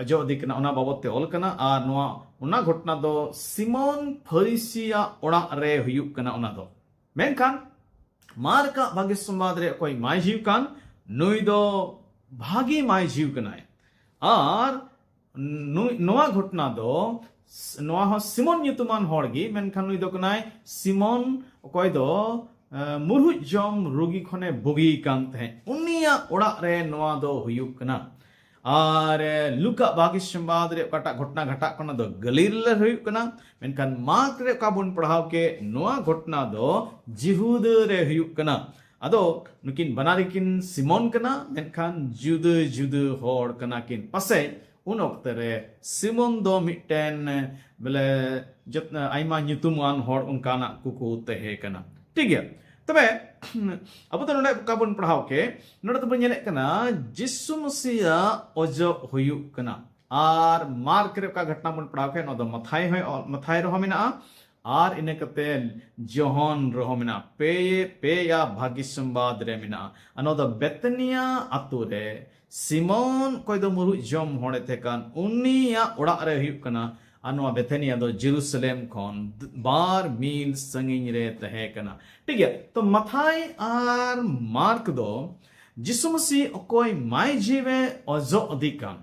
ᱚᱡᱚᱜ ᱤᱫᱤ ᱠᱟᱱᱟ, ᱚᱱᱟ ᱵᱟᱵᱚᱫ ᱛᱮ ᱚᱞ ᱠᱟᱱᱟ᱾ ᱟᱨ ᱱᱚᱣᱟ ᱚᱱᱟ ᱜᱷᱚᱴᱚᱱᱟ ᱫᱚ ᱥᱤᱢᱚᱱ ᱯᱷᱟᱹᱨᱤᱥᱤᱭᱟᱜ ᱚᱲᱟᱜ ᱨᱮ ᱦᱩᱭᱩᱜ ᱠᱟᱱᱟ᱾ ᱚᱱᱟ ᱫᱚ ᱢᱮᱱᱠᱷᱟᱱ ᱢᱟᱨᱠᱟᱜ ᱵᱷᱟᱜᱮ ᱥᱚᱢᱵᱟᱫ ᱨᱮ ᱚᱠᱚᱭ ᱢᱟᱹᱭᱡᱷᱤ ᱠᱟᱱ, ᱱᱩᱭ ᱫᱚ ᱵᱷᱟᱜᱮ ᱢᱟᱹᱭᱡᱷᱤ ᱠᱟᱱᱟᱭ᱾ ᱟᱨ ᱱᱩᱭ, ᱱᱚᱣᱟ ᱜᱷᱚᱴᱚᱱᱟ ᱫᱚ ᱱᱚᱣᱟ ᱦᱚᱸ ᱥᱤᱢᱚᱱ ᱧᱩᱛᱩᱢᱟᱱ ᱦᱚᱲ ᱜᱮ, ᱢᱮᱱᱠᱷᱟᱱ ᱱᱩᱭ ᱫᱚ ᱠᱟᱱᱟᱭ ᱥᱤᱢᱚᱱ, ᱚᱠᱚᱭ ᱫᱚ ᱢᱩᱨᱦᱩᱡ ᱡᱚᱢ ᱨᱩᱜᱤ ᱠᱷᱚᱱᱮ ᱵᱩᱜᱤ ᱠᱟᱱ ᱛᱟᱦᱮᱸᱫ᱾ ᱩᱱᱤᱭᱟᱜ ᱚᱲᱟᱜ ᱨᱮ ᱱᱚᱣᱟ ᱫᱚ ᱦᱩᱭᱩᱜ ᱠᱟᱱᱟ᱾ ᱟᱨ ᱞᱩᱠᱟ ᱵᱷᱟᱜᱮ ᱥᱚᱢᱵᱟᱫ ᱨᱮ ᱚᱠᱟᱴᱟᱜ ᱜᱷᱚᱴᱚᱱᱟ ᱜᱷᱟᱴᱟᱜ ᱠᱟᱱᱟ ᱫᱚ ᱜᱟᱹᱞᱤᱞ ᱨᱮ ᱦᱩᱭᱩᱜ ᱠᱟᱱᱟ, ᱢᱮᱱᱠᱷᱟᱱ ᱢᱟᱨᱠ ᱨᱮ ᱚᱠᱟ ᱵᱚᱱ ᱯᱟᱲᱦᱟᱣ ᱠᱮᱫ, ᱱᱚᱣᱟ ᱜᱷᱚᱴᱚᱱᱟ ᱫᱚ ᱡᱤᱦᱩᱫᱟᱹ ᱨᱮ ᱦᱩᱭᱩᱜ ᱠᱟᱱᱟ᱾ ᱟᱫᱚ ᱱᱩᱠᱤᱱ ᱵᱟᱱᱟᱨ ᱜᱮᱠᱤᱱ ᱥᱤᱢᱚᱱ ᱠᱟᱱᱟ, ᱢᱮᱱᱠᱷᱟᱱ ᱡᱩᱫᱟᱹ ᱡᱩᱫᱟᱹ ᱦᱚᱲ ᱠᱟᱱᱟ ᱠᱤᱱ᱾ ᱯᱟᱥᱮᱡ ᱩᱱ ᱚᱠᱛᱮ ᱨᱮ ᱥᱤᱢᱚᱱ ᱫᱚ ᱢᱤᱫᱴᱮᱱ ᱵᱚᱞᱮ ᱡᱚᱛ-, ᱟᱭᱢᱟ ᱧᱩᱛᱩᱢᱟᱱ ᱦᱚᱲ ᱚᱱᱠᱟᱱᱟᱜ ᱠᱚᱠᱚ ᱛᱟᱦᱮᱸ ᱠᱟᱱᱟ᱾ ᱴᱷᱤᱠ ᱜᱮᱭᱟ, ᱛᱚᱵᱮ ᱟᱵᱚ ᱫᱚ ᱱᱚᱰᱮ ᱚᱠᱟ ᱵᱚᱱ ᱯᱟᱲᱦᱟᱣ ᱠᱮᱫ, ᱱᱚᱰᱮ ᱫᱚᱵᱚᱱ ᱧᱮᱞᱮᱫ ᱠᱟᱱᱟ ᱡᱤᱥᱩ ᱢᱟᱹᱥᱤᱭᱟᱜ ᱚᱡᱚᱜ ᱦᱩᱭᱩᱜ ᱠᱟᱱᱟ᱾ ᱟᱨ ᱢᱟᱨᱠ ᱨᱮ ᱚᱠᱟ ᱜᱷᱚᱴᱚᱱᱟ ᱵᱚᱱ ᱯᱟᱲᱦᱟᱣ ᱠᱮᱫ, ᱱᱚᱣᱟ ᱫᱚ ᱢᱟᱛᱷᱟᱭ ᱦᱚᱸ, ᱢᱟᱛᱷᱟᱭ ᱨᱮᱦᱚᱸ ᱢᱮᱱᱟᱜᱼᱟ, ᱟᱨ ᱤᱱᱟᱹ ᱠᱟᱛᱮ ᱡᱚᱦᱚᱱ ᱨᱮᱦᱚᱸ ᱢᱮᱱᱟᱜᱼᱟ᱾ ᱯᱮ, ᱯᱮᱭᱟ ᱵᱷᱟᱹᱜᱤ ᱥᱚᱢᱵᱟᱫ ᱨᱮ ᱢᱮᱱᱟᱜᱼᱟ᱾ ᱟᱨ ᱱᱚᱣᱟ ᱫᱚ ᱵᱮᱛᱟᱱᱤᱭᱟ ᱟᱛᱳ ᱨᱮ ᱥᱤᱢᱚᱱ, ᱚᱠᱚᱭ ᱫᱚ ᱢᱩᱨᱩᱡ ᱡᱚᱢ ᱦᱚᱲᱮ ᱛᱟᱦᱮᱸ ᱠᱟᱱ, ᱩᱱᱤᱭᱟᱜ ᱚᱲᱟᱜ ᱨᱮ ᱦᱩᱭᱩᱜ ᱠᱟᱱᱟ᱾ ᱟᱨ ᱱᱚᱣᱟ ᱵᱮᱛᱟᱱᱤᱭᱟ ᱫᱚ ᱡᱮᱨᱩᱥᱟᱞᱮᱢ ᱠᱷᱚᱱ ᱵᱟᱨ ᱢᱤᱞ ᱥᱟᱺᱜᱤᱧ ᱨᱮ ᱛᱟᱦᱮᱸ ᱠᱟᱱᱟ᱾ ᱴᱷᱤᱠ ᱜᱮᱭᱟ, ᱛᱚ ᱢᱟᱛᱷᱟᱭ ᱟᱨ ᱢᱟᱨᱠ ᱫᱚ ᱡᱤᱥᱩ ᱢᱟᱹᱥᱤ ᱚᱠᱚᱭ ᱢᱟᱹᱭᱡᱷᱤ ᱮ ᱚᱡᱚᱜ ᱟᱫᱮ ᱠᱟᱱ,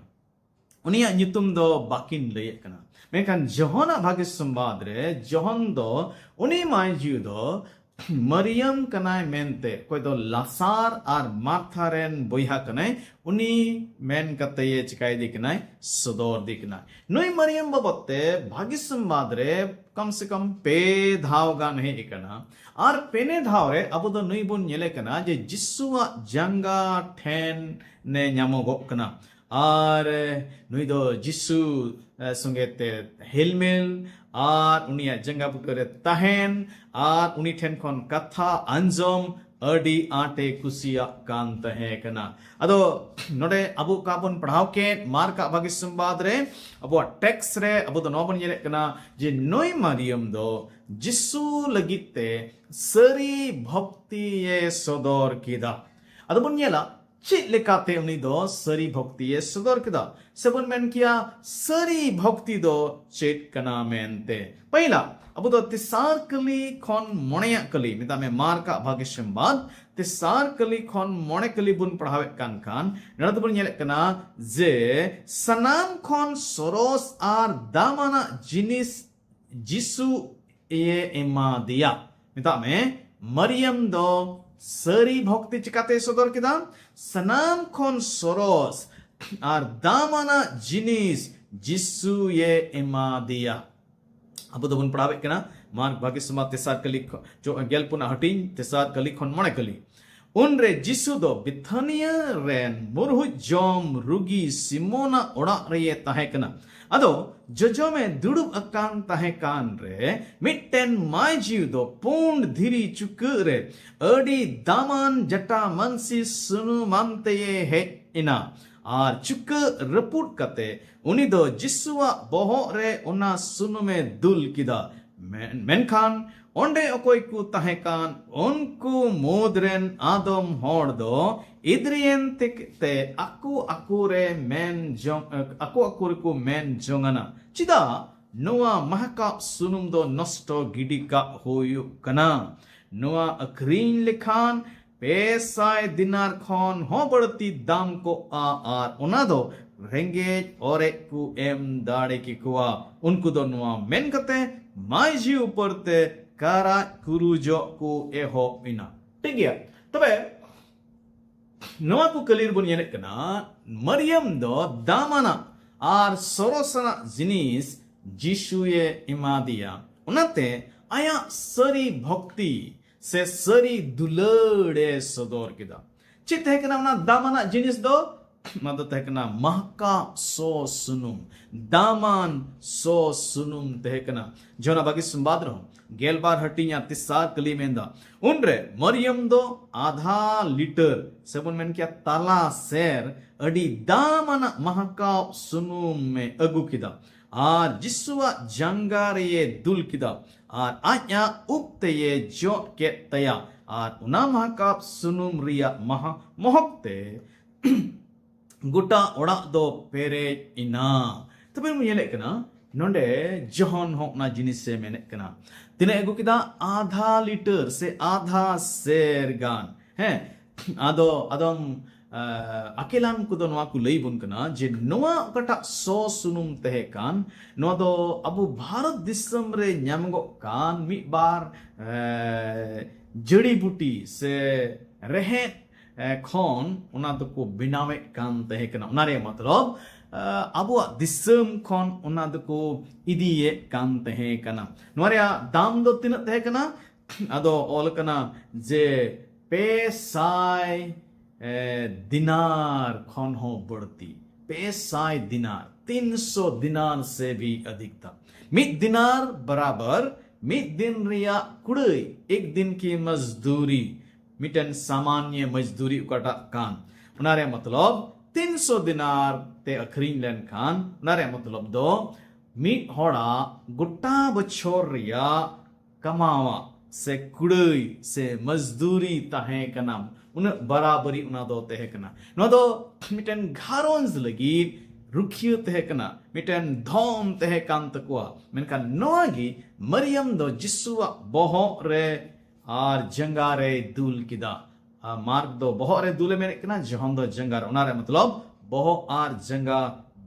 ᱩᱱᱤᱭᱟᱜ ᱧᱩᱛᱩᱢ ᱫᱚ ᱵᱟᱹᱠᱤᱱ ᱞᱟᱹᱭᱮᱫ ᱠᱟᱱᱟ᱾ ᱢᱮᱱᱠᱷᱟᱱ ᱡᱚᱦᱚᱱᱟᱜ ᱵᱷᱟᱜᱮ ᱥᱚᱢᱵᱟᱫ ᱨᱮ ᱡᱚᱦᱚᱱ ᱫᱚ ᱩᱱᱤ ᱢᱟᱹᱭᱡᱷᱤ ᱫᱚ ᱢᱟᱨᱤᱭᱟᱢ ᱠᱟᱱᱟᱭ ᱢᱮᱱᱛᱮ, ᱚᱠᱚᱭ ᱫᱚ ᱞᱟᱥᱟᱨ ᱟᱨ ᱢᱟᱨᱛᱷᱟ ᱨᱮᱱ ᱵᱚᱭᱦᱟ ᱠᱟᱱᱟᱭ, ᱩᱱᱤ ᱢᱮᱱ ᱠᱟᱛᱮ ᱪᱤᱠᱟᱭ ᱫᱤ ᱠᱟᱱᱟᱭ, ᱥᱚᱫᱚᱨ ᱫᱤ ᱠᱟᱱᱟᱭ᱾ ᱱᱩᱭ ᱢᱟᱨᱤᱭᱟᱢ ᱵᱟᱵᱚᱫ ᱛᱮ ᱵᱷᱟᱜᱤ ᱥᱚᱢᱵᱟᱫ ᱨᱮ ᱠᱚᱢ ᱥᱮ ᱠᱚᱢ ᱯᱮ ᱫᱷᱟᱣ ᱜᱟᱱ ᱦᱮᱡ ᱟᱠᱟᱱᱟ᱾ ᱟᱨ ᱯᱮᱱᱮ ᱫᱷᱟᱣ ᱨᱮ ᱟᱵᱚ ᱫᱚ ᱱᱩᱭ ᱵᱚᱱ ᱧᱮᱞᱮ ᱠᱟᱱᱟ ᱡᱮ ᱡᱤᱥᱩᱣᱟᱜ ᱡᱟᱸᱜᱟ ᱴᱷᱮᱱ ᱮ ᱧᱟᱢᱚᱜᱚᱜ ᱠᱟᱱᱟ᱾ ᱟᱨ ᱱᱩᱭ ᱫᱚ ᱡᱤᱥᱩ ᱥᱚᱸᱜᱮ ᱛᱮ ᱦᱮᱞᱢᱮᱞ ᱟᱨ ᱩᱱᱤᱭᱟᱜ ᱡᱟᱸᱜᱟ ᱵᱩᱴᱟᱹ ᱨᱮ ᱛᱟᱦᱮᱱ ᱟᱨ ᱩᱱᱤ ᱴᱷᱮᱱ ᱠᱷᱚᱱ ᱠᱟᱛᱷᱟ ᱟᱸᱡᱚᱢ ᱟᱹᱰᱤ ᱟᱸᱴᱮ ᱠᱩᱥᱤᱭᱟᱜ ᱠᱟᱱ ᱛᱟᱦᱮᱸ ᱠᱟᱱᱟ᱾ ᱟᱫᱚ ᱱᱚᱰᱮ ᱟᱵᱚ ᱚᱠᱟ ᱵᱚᱱ ᱯᱟᱲᱦᱟᱣ ᱠᱮᱫ, ᱢᱟᱨᱠ ᱟᱜ ᱵᱷᱟᱹᱜᱤ ᱥᱚᱢᱵᱟᱫ ᱨᱮ ᱟᱵᱚᱣᱟᱜ ᱴᱮᱠᱥᱴ ᱨᱮ ᱟᱵᱚ ᱫᱚ ᱱᱚᱣᱟ ᱵᱚᱱ ᱧᱮᱞᱮᱫ ᱠᱟᱱᱟ ᱡᱮ ᱱᱩᱭ ᱢᱟᱨᱤᱭᱟᱢ ᱫᱚ ᱡᱤᱥᱩ ᱞᱟᱹᱜᱤᱫ ᱛᱮ ᱥᱟᱹᱨᱤ ᱵᱷᱚᱠᱛᱤᱭᱮ ᱥᱚᱫᱚᱨ ᱠᱮᱫᱟ᱾ ᱟᱫᱚ ᱵᱚᱱ ᱧᱮᱞᱟ ᱪᱮᱫ ᱞᱮᱠᱟᱛᱮ ᱩᱱᱤ ᱫᱚ ᱥᱟᱹᱨᱤ ᱵᱷᱚᱠᱛᱤᱭᱮ ᱥᱚᱫᱚᱨ ᱠᱮᱫᱟ, ᱥᱮᱵᱚᱱ ᱢᱮᱱ ᱠᱮᱭᱟ ᱥᱟᱹᱨᱤ ᱵᱷᱚᱠᱛᱤ ᱫᱚ ᱪᱮᱫ ᱠᱟᱱᱟ ᱢᱮᱱᱛᱮ? ᱯᱟᱹᱦᱤᱞᱟ, ᱟᱵᱚ ᱫᱚ ᱛᱮᱥᱟᱨ ᱠᱟᱹᱞᱤ ᱠᱷᱚᱱ ᱢᱚᱬᱮᱭᱟᱜ ᱠᱟᱹᱞᱤ, ᱢᱮᱛᱟᱜ ᱢᱮ ᱢᱟᱨᱠ ᱟᱜ ᱵᱷᱟᱜᱮ ᱥᱚᱢᱵᱟᱫ, ᱛᱮᱥᱟᱨ ᱠᱟᱹᱞᱤ ᱠᱷᱚᱱ ᱢᱚᱬᱮ ᱠᱟᱹᱞᱤ ᱵᱚᱱ ᱯᱟᱲᱦᱟᱣᱮᱫ ᱠᱟᱱ ᱠᱷᱟᱱ, ᱱᱚᱰᱮ ᱫᱚᱵᱚᱱ ᱧᱮᱞᱮᱫ ᱠᱟᱱᱟ ᱡᱮ ᱥᱟᱱᱟᱢ ᱠᱷᱚᱱ ᱥᱚᱨᱚᱥ ᱟᱨ ᱫᱟᱢᱟᱱᱟᱜ ᱡᱤᱱᱤᱥ ᱡᱤᱥᱩ ᱮ ᱮᱢᱟ ᱫᱮᱭᱟ᱾ ᱢᱮᱛᱟᱜ ᱢᱮ, ᱢᱟᱨᱤᱭᱟᱢ ᱫᱚ ᱥᱟᱹᱨᱤ ᱵᱷᱚᱠᱛᱤ ᱪᱤᱠᱟᱛᱮᱭ ᱥᱚᱫᱚᱨ ᱠᱮᱫᱟ? ᱥᱟᱱᱟᱢ ᱠᱷᱚᱱ ᱥᱚᱨᱚᱥ ᱟᱨ ᱫᱟᱢᱟᱱᱟᱜ ᱡᱤᱱᱤᱥ ᱡᱤᱥᱩ ᱮ ᱮᱢᱟ ᱫᱮᱭᱟ᱾ ᱟᱵᱚ ᱫᱚᱵᱚᱱ ᱯᱟᱲᱦᱟᱣᱮᱫ ᱠᱟᱱᱟ ᱢᱟᱨᱠ ᱵᱷᱟᱜᱮ ᱥᱚᱢᱵᱟᱫ ᱛᱮᱥᱟᱨ ᱠᱟᱹᱞᱤ ᱠᱷᱚ-, ᱪᱚ-, ᱜᱮᱞ ᱯᱩᱱᱟᱜ ᱦᱟᱹᱴᱤᱧ, ᱛᱮᱥᱟᱨ ᱠᱟᱹᱞᱤ ᱠᱷᱚᱱ ᱢᱚᱬᱮ ᱠᱟᱹᱞᱤ᱾ ᱩᱱᱨᱮ ᱡᱤᱥᱩ ᱫᱚ ᱵᱤᱛᱷᱟᱱᱤᱭᱟ ᱨᱮᱱ ᱢᱩᱨᱦᱩᱡ ᱡᱚᱢ ᱨᱩᱜᱤ ᱥᱤᱢᱳᱱᱟᱜ ᱚᱲᱟᱜ ᱨᱮᱭᱮ ᱛᱟᱦᱮᱸ ᱠᱟᱱᱟ᱾ ᱟᱫᱚ ᱡᱚᱡᱚᱢᱮ ᱫᱩᱲᱩᱵ ᱟᱠᱟᱱ ᱛᱟᱦᱮᱸ ᱠᱟᱱ ᱨᱮ, ᱢᱤᱫᱴᱮᱱ ᱢᱟᱹᱭᱡᱤᱣ ᱫᱚ ᱯᱩᱸᱰ ᱫᱷᱤᱨᱤ ᱪᱩᱠᱟᱹᱜ ᱨᱮ ᱟᱹᱰᱤ ᱫᱟᱢᱟᱱ ᱡᱟᱴᱟ ᱢᱟᱹᱱᱥᱤ ᱥᱩᱱᱩᱢ ᱟᱱᱛᱮᱭᱮ ᱦᱮᱡ ᱮᱱᱟ᱾ ᱟᱨ ᱪᱩᱠᱟᱹᱜ ᱨᱟᱹᱯᱩᱫ ᱠᱟᱛᱮ ᱩᱱᱤ ᱫᱚ ᱡᱤᱥᱩᱣᱟᱜ ᱵᱚᱦᱚᱜ ᱨᱮ ᱚᱱᱟ ᱥᱩᱱᱩᱢᱮ ᱫᱩᱞ ᱠᱮᱫᱟ᱾ ᱢᱮᱱ-, ᱢᱮᱱᱠᱷᱟᱱ ᱚᱸᱰᱮ ᱚᱠᱚᱭ ᱠᱚ ᱛᱟᱦᱮᱸ ᱠᱟᱱ, ᱩᱱᱠᱩ ᱢᱩᱫᱽ ᱨᱮᱱ ᱟᱫᱚᱢ ᱦᱚᱲ ᱫᱚ ᱤᱫᱨᱤᱭᱮᱱ ᱛᱮ, ᱛᱮ ᱟᱠᱚ ᱟᱠᱚ ᱨᱮ ᱢᱮᱱ ᱡᱚᱝ, ᱟᱠᱚ ᱟᱠᱚ ᱨᱮᱠᱚ ᱢᱮᱱ ᱡᱚᱝᱟᱱᱟ, "ᱪᱮᱫᱟᱜ ᱱᱚᱣᱟ ᱢᱟᱦᱠᱟᱯ ᱥᱩᱱᱩᱢ ᱫᱚ ᱱᱚᱥᱴᱚ ᱜᱤᱰᱤ ᱠᱟᱜ ᱦᱩᱭᱩᱜ ᱠᱟᱱᱟ? ᱱᱚᱣᱟ ᱟᱹᱠᱷᱨᱤᱧ ᱞᱮᱠᱷᱟᱱ ᱯᱮ ᱥᱟᱭ ᱫᱤᱱᱟᱨ ᱠᱷᱚᱱ ᱦᱚᱸ ᱵᱟᱹᱲᱛᱤ ᱫᱟᱢ ᱠᱚᱜᱼᱟ, ᱟᱨ ᱚᱱᱟ ᱫᱚ ᱨᱮᱸᱜᱮᱡ ᱚᱨᱮᱡ ᱠᱚ ᱮᱢ ᱫᱟᱲᱮ ᱠᱮᱠᱚᱣᱟ᱾" ᱩᱱᱠᱩ ᱫᱚ ᱱᱚᱣᱟ ᱢᱮᱱ ᱠᱟᱛᱮ ᱢᱟᱹᱭᱡᱷᱤ ᱩᱯᱚᱨ ᱛᱮ ᱠᱟᱨᱟᱡ ᱠᱩᱨᱩᱡᱚᱜ ᱠᱚ ᱮᱦᱚᱵ ᱮᱱᱟ᱾ ᱴᱷᱤᱠ ᱜᱮᱭᱟ, ᱛᱚᱵᱮ ᱱᱚᱣᱟ ᱠᱚ ᱠᱟᱹᱞᱤ ᱨᱮᱵᱚᱱ ᱧᱮᱞᱮᱫ ᱠᱟᱱᱟ, ᱢᱟᱨᱤᱭᱟᱢ ᱫᱚ ᱫᱟᱢᱟᱱᱟᱜ ᱟᱨ ᱥᱚᱨᱚᱥᱟᱱᱟᱜ ᱡᱤᱱᱤᱥ ᱡᱤᱥᱩᱭᱮ ᱮᱢᱟᱫᱮᱭᱟ᱾ ᱚᱱᱟᱛᱮ ᱟᱭᱟᱜ ᱥᱟᱹᱨᱤ ᱵᱷᱚᱠᱛᱤ ᱥᱮ ᱥᱟᱹᱨᱤ ᱫᱩᱞᱟᱹᱲ ᱮ ᱥᱚᱫᱚᱨ ᱠᱮᱫᱟ᱾ ᱪᱮᱫ ᱛᱟᱦᱮᱸ ᱠᱟᱱᱟ ᱚᱱᱟ ᱫᱟᱢᱟᱱᱟᱜ ᱡᱤᱱᱤᱥ ᱫᱚ? ᱚᱱᱟ ᱫᱚ ᱛᱟᱦᱮᱸ ᱠᱟᱱᱟ ᱢᱟᱦᱠᱟ ᱥᱚ ᱥᱩᱱᱩᱢ, ᱫᱟᱢᱟᱱ ᱥᱚ ᱥᱩᱱᱩᱢ ᱛᱟᱦᱮᱸ ᱠᱟᱱᱟ᱾ ᱡᱚᱦᱟᱱᱟᱜ ᱵᱷᱟᱹᱜᱤ ᱥᱚᱢᱵᱟᱫ ᱨᱮᱦᱚᱸ ᱜᱮᱞᱵᱟᱨ ᱦᱟᱹᱴᱤᱧ ᱟᱨ ᱛᱮᱥᱟᱨ ᱠᱟᱹᱞᱤ ᱢᱮᱱᱫᱟ, ᱩᱱᱨᱮ ᱢᱟᱨᱤᱭᱟᱢ ᱫᱚ ᱟᱫᱷᱟ ᱞᱤᱴᱟᱨ, ᱥᱮᱵᱚᱱ ᱢᱮᱱ ᱠᱮᱭᱟ ᱛᱟᱞᱟ ᱥᱮᱨ, ᱟᱹᱰᱤ ᱫᱟᱢᱟᱱᱟᱜ ᱢᱟᱦᱠᱟ ᱥᱩᱱᱩᱢ ᱮ ᱟᱹᱜᱩ ᱠᱮᱫᱟ᱾ ᱟᱨ ᱡᱤᱥᱩᱣᱟᱜ ᱡᱟᱸᱜᱟ ᱨᱮᱭᱮ ᱫᱩᱞ ᱠᱮᱫᱟ, ᱟᱨ ᱟᱡᱟᱜ ᱩᱵ ᱛᱮᱭᱮ ᱡᱚᱫ ᱠᱮᱫ ᱛᱟᱭᱟ, ᱟᱨ ᱚᱱᱟ ᱢᱟᱦᱟᱠᱟᱯ ᱥᱩᱱᱩᱢ ᱨᱮᱭᱟᱜ ᱢᱟᱦᱟ ᱢᱚᱦᱚᱠ ᱛᱮ ᱜᱚᱴᱟ ᱚᱲᱟᱜ ᱫᱚ ᱯᱮᱨᱮᱡ ᱮᱱᱟ᱾ ᱛᱚᱵᱮ ᱵᱚᱱ ᱧᱮᱞᱮᱫ ᱠᱟᱱᱟ, ᱱᱚᱰᱮ ᱡᱚᱦᱚᱱ ᱦᱚᱸ ᱚᱱᱟ ᱡᱤᱱᱤᱥ ᱮ ᱢᱮᱱᱮᱫ ᱠᱟᱱᱟ᱾ ᱛᱤᱱᱟᱹᱜ ᱮ ᱟᱹᱜᱩ ᱠᱮᱫᱟ? ᱟᱫᱷᱟ ᱞᱤᱴᱟᱨ ᱥᱮ ᱟᱫᱷᱟ ᱥᱮᱨ ᱜᱟᱱ᱾ ᱦᱮᱸ, ᱟᱫᱚ ᱟᱫᱚᱢ ᱟᱸ, ᱟᱠᱮᱞᱟᱱ ᱠᱚᱫᱚ ᱱᱚᱣᱟ ᱠᱚ ᱞᱟᱹᱭ ᱵᱚᱱ ᱠᱟᱱᱟ ᱡᱮ ᱱᱚᱣᱟ ᱚᱠᱟᱴᱟᱜ ᱥᱚ ᱥᱩᱱᱩᱢ ᱛᱟᱦᱮᱸ ᱠᱟᱱ, ᱱᱚᱣᱟ ᱫᱚ ᱟᱵᱚ ᱵᱷᱟᱨᱚᱛ ᱫᱤᱥᱚᱢ ᱨᱮ ᱧᱟᱢᱚᱜᱚᱜ ᱠᱟᱱ ᱢᱤᱫ ᱵᱟᱨ, ᱮ, ᱡᱟᱹᱲᱤ ᱵᱩᱴᱤ ᱥᱮ ᱨᱮᱦᱮᱫ, ᱮ, ᱠᱷᱚᱱ ᱚᱱᱟ ᱫᱚᱠᱚ ᱵᱮᱱᱟᱣᱮᱫ ᱠᱟᱱ ᱛᱟᱦᱮᱸ ᱠᱟᱱᱟ᱾ ᱚᱱᱟ ᱨᱮᱭᱟᱜ ᱢᱚᱛᱞᱚᱵ, ᱮ, ᱟᱵᱚᱣᱟᱜ ᱫᱤᱥᱚᱢ ᱠᱷᱚᱱ ᱚᱱᱟ ᱫᱚᱠᱚ ᱤᱫᱤᱭᱮᱫ ᱠᱟᱱ ᱛᱟᱦᱮᱸ ᱠᱟᱱᱟ᱾ ᱱᱚᱣᱟ ᱨᱮᱭᱟᱜ ᱫᱟᱢ ᱫᱚ ᱛᱤᱱᱟᱹᱜ ᱛᱟᱦᱮᱸ ᱠᱟᱱᱟ? ᱟᱫᱚ ᱚᱞ ᱠᱟᱱᱟ ᱡᱮ ᱯᱮ ᱥᱟᱭ, ᱮ, ᱫᱤᱱᱟᱨ ᱠᱷᱚᱱ ᱦᱚᱸ ᱵᱟᱹᱲᱛᱤ, ᱯᱮ ᱥᱟᱭ ᱫᱤᱱᱟᱨ, ᱛᱤᱱ ᱥᱚ ᱫᱤᱱᱟᱨ ᱥᱮ ᱵᱷᱤ ᱟᱫᱷᱤᱠ ᱛᱷᱟ᱾ ᱢᱤᱫ ᱫᱤᱱᱟᱨ ᱵᱟᱨᱟᱵᱟᱨ ᱢᱤᱫ ᱫᱤᱱ ᱨᱮᱭᱟᱜ ᱠᱩᱲᱟᱹᱭ, ᱮᱠ ᱫᱤᱱ ᱠᱤ ᱢᱟᱡᱫᱩᱨᱤ, ᱢᱤᱫᱴᱮᱱ ᱥᱟᱢᱟᱱᱭᱟ ᱢᱟᱡᱫᱩᱨᱤ ᱚᱠᱟᱴᱟᱜ ᱠᱟᱱ, ᱚᱱᱟ ᱨᱮᱭᱟᱜ ᱢᱚᱛᱞᱚᱵ ᱛᱤᱱ ᱥᱚ ᱫᱤᱱᱟᱨ ᱛᱮ ᱟᱹᱠᱷᱨᱤᱧ ᱞᱮᱱᱠᱷᱟᱱ, ᱚᱱᱟ ᱨᱮᱭᱟᱜ ᱢᱚᱛᱞᱚᱵ ᱫᱚ ᱢᱤᱫ ᱦᱚᱲᱟᱜ ᱜᱚᱴᱟ ᱵᱚᱪᱷᱚᱨ ᱨᱮᱭᱟᱜ ᱠᱟᱢᱟᱣᱟᱜ ᱥᱮ ᱠᱩᱲᱟᱹᱭ ᱥᱮ ᱢᱟᱡᱫᱩᱨᱤ ᱛᱟᱦᱮᱸ ᱠᱟᱱᱟ, ᱩᱱᱟᱹᱜ ᱵᱟᱨᱟᱵᱟᱨᱤ ᱚᱱᱟ ᱫᱚ ᱛᱟᱦᱮᱸ ᱠᱟᱱᱟ᱾ ᱱᱚᱣᱟ ᱫᱚ ᱢᱤᱫᱴᱮᱱ ᱜᱷᱟᱨᱚᱸᱡᱽ ᱞᱟᱹᱜᱤᱫ ᱨᱩᱠᱷᱤᱭᱟᱹ ᱛᱟᱦᱮᱸ ᱠᱟᱱᱟ, ᱢᱤᱫᱴᱮᱱ ᱫᱷᱚᱱ ᱛᱟᱦᱮᱸ ᱠᱟᱱ ᱛᱟᱠᱚᱣᱟ᱾ ᱢᱮᱱᱠᱷᱟᱱ ᱱᱚᱣᱟ ᱜᱮ ᱢᱟᱨᱤᱭᱟᱢ ᱫᱚ ᱡᱤᱥᱩᱣᱟᱜ ᱵᱚᱦᱚᱜ ᱨᱮ ᱟᱨ ᱡᱟᱸᱜᱟ ᱨᱮᱭ ᱫᱩᱞ ᱠᱮᱫᱟ᱾ ᱟᱨ ᱢᱟᱨᱠ ᱫᱚ ᱵᱚᱦᱚᱜ ᱨᱮ ᱫᱩᱞᱮ ᱢᱮᱱᱮᱫ ᱠᱟᱱᱟ, ᱡᱚᱦᱚᱱ ᱫᱚ ᱡᱟᱸᱜᱟ ᱨᱮ᱾ ᱚᱱᱟ ᱨᱮ ᱢᱚᱛᱞᱚᱵ ᱵᱚᱦᱚᱜ ᱟᱨ ᱡᱟᱸᱜᱟ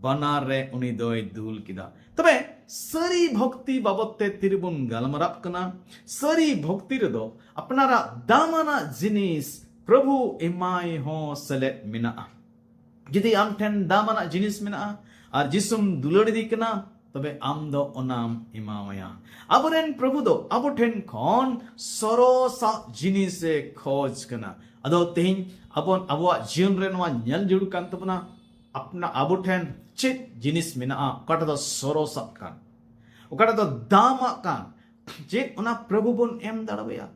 ᱵᱟᱱᱟᱨ ᱨᱮ ᱩᱱᱤ ᱫᱚᱭ ᱫᱩᱞ ᱠᱮᱫᱟ᱾ ᱛᱚᱵᱮ ᱥᱟᱹᱨᱤ ᱵᱷᱚᱠᱛᱤ ᱵᱟᱵᱚᱛ ᱛᱮ ᱛᱤᱨᱮᱵᱚᱱ ᱜᱟᱞᱢᱟᱨᱟᱜ ᱠᱟᱱᱟ, ᱥᱟᱹᱨᱤ ᱵᱷᱚᱠᱛᱤ ᱨᱮᱫᱚ ᱟᱯᱱᱟᱨᱟᱜ ᱫᱟᱢᱟᱱᱟᱜ ᱡᱤᱱᱤᱥ ᱯᱨᱚᱵᱷᱩ ᱮᱢᱟᱭ ᱦᱚᱸ ᱥᱮᱞᱮᱫ ᱢᱮᱱᱟᱜᱼᱟ᱾ ᱡᱩᱫᱤ ᱟᱢ ᱴᱷᱮᱱ ᱫᱟᱢᱟᱱᱟᱜ ᱡᱤᱱᱤᱥ ᱢᱮᱱᱟᱜᱼᱟ ᱟᱨ ᱡᱤᱥᱩᱢ ᱫᱩᱞᱟᱹᱲ ᱤᱫᱤ ᱠᱟᱱᱟ, ᱛᱚᱵᱮ ᱟᱢ ᱫᱚ ᱚᱱᱟᱢ ᱮᱢᱟᱣᱟᱭᱟ᱾ ᱟᱵᱚᱨᱮᱱ ᱯᱨᱚᱵᱷᱩ ᱫᱚ ᱟᱵᱚ ᱴᱷᱮᱱ ᱠᱷᱚᱱ ᱥᱚᱨᱚᱥᱟᱜ ᱡᱤᱱᱤᱥᱮ ᱠᱷᱚᱡᱽ ᱠᱟᱱᱟ᱾ ᱟᱫᱚ ᱛᱮᱦᱮᱧ ᱟᱵᱚ, ᱟᱵᱚᱣᱟᱜ ᱡᱤᱭᱚᱱ ᱨᱮ ᱱᱚᱣᱟ ᱧᱮᱞ ᱡᱟᱹᱨᱩᱲ ᱠᱟᱱ ᱛᱟᱵᱚᱱᱟ, ᱟᱯᱱᱟ-, ᱟᱵᱚ ᱴᱷᱮᱱ ᱪᱮᱫ ᱡᱤᱱᱤᱥ ᱢᱮᱱᱟᱜᱼᱟ, ᱚᱠᱟᱴᱟᱜ ᱫᱚ ᱥᱚᱨᱚᱥᱟᱜ ᱠᱟᱱ, ᱚᱠᱟᱴᱟᱜ ᱫᱚ ᱫᱟᱢᱟᱜ ᱠᱟᱱ, ᱪᱮᱫ ᱚᱱᱟ ᱯᱨᱚᱵᱷᱩ ᱵᱚᱱ ᱮᱢ ᱫᱟᱲᱮᱣᱟᱭᱟ?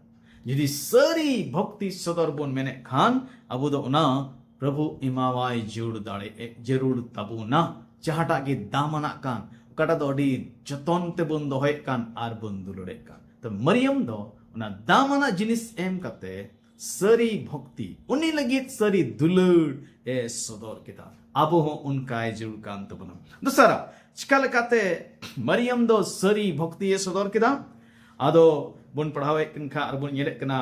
ᱡᱩᱫᱤ ᱥᱟᱹᱨᱤ ᱵᱷᱚᱠᱛᱤ ᱥᱚᱫᱚᱨ ᱵᱚᱱ ᱢᱮᱱᱮᱫ ᱠᱷᱟᱱ, ᱟᱵᱚ ᱫᱚ ᱚᱱᱟ ᱯᱨᱚᱵᱷᱩ ᱮᱢᱟᱣᱟᱭ ᱡᱟᱹᱨᱩᱲ ᱫᱟᱲᱮ, ᱡᱟᱹᱨᱩᱲ ᱛᱟᱵᱚᱱᱟ᱾ ᱡᱟᱦᱟᱸᱴᱟᱜ ᱜᱮ ᱫᱟᱢᱟᱱᱟᱜ ᱠᱟᱱ, ᱚᱠᱟᱴᱟᱜ ᱫᱚ ᱟᱹᱰᱤ ᱡᱚᱛᱚᱱ ᱛᱮᱵᱚᱱ ᱫᱚᱦᱚᱭᱮᱫ ᱠᱟᱱ ᱟᱨ ᱵᱚᱱ ᱫᱩᱞᱟᱹᱲᱮᱫ ᱠᱟᱱ᱾ ᱛᱚ ᱢᱟᱨᱤᱭᱟᱢ ᱫᱚ ᱚᱱᱟ ᱫᱟᱢᱟᱱᱟᱜ ᱡᱤᱱᱤᱥ ᱮᱢ ᱠᱟᱛᱮ ᱥᱟᱹᱨᱤ ᱵᱷᱚᱠᱛᱤ, ᱩᱱᱤ ᱞᱟᱹᱜᱤᱫ ᱥᱟᱹᱨᱤ ᱫᱩᱞᱟᱹᱲ ᱮ ᱥᱚᱫᱚᱨ ᱠᱮᱫᱟ᱾ ᱟᱵᱚ ᱦᱚᱸ ᱚᱱᱠᱟᱭ ᱡᱟᱹᱨᱩᱲ ᱠᱟᱱ ᱛᱟᱵᱚᱱᱟ᱾ ᱫᱚᱥᱟᱨᱟᱜ, ᱪᱤᱠᱟ ᱞᱮᱠᱟᱛᱮ ᱢᱟᱨᱤᱭᱟᱢ ᱫᱚ ᱥᱟᱹᱨᱤ ᱵᱷᱚᱠᱛᱤ ᱮ ᱥᱚᱫᱚᱨ ᱠᱮᱫᱟ? ᱟᱫᱚ ᱵᱚᱱ ᱯᱟᱲᱦᱟᱣᱮᱫ ᱠᱟᱱ ᱠᱷᱟᱱ ᱟᱨ ᱵᱚᱱ ᱧᱮᱞᱮᱫ ᱠᱟᱱᱟ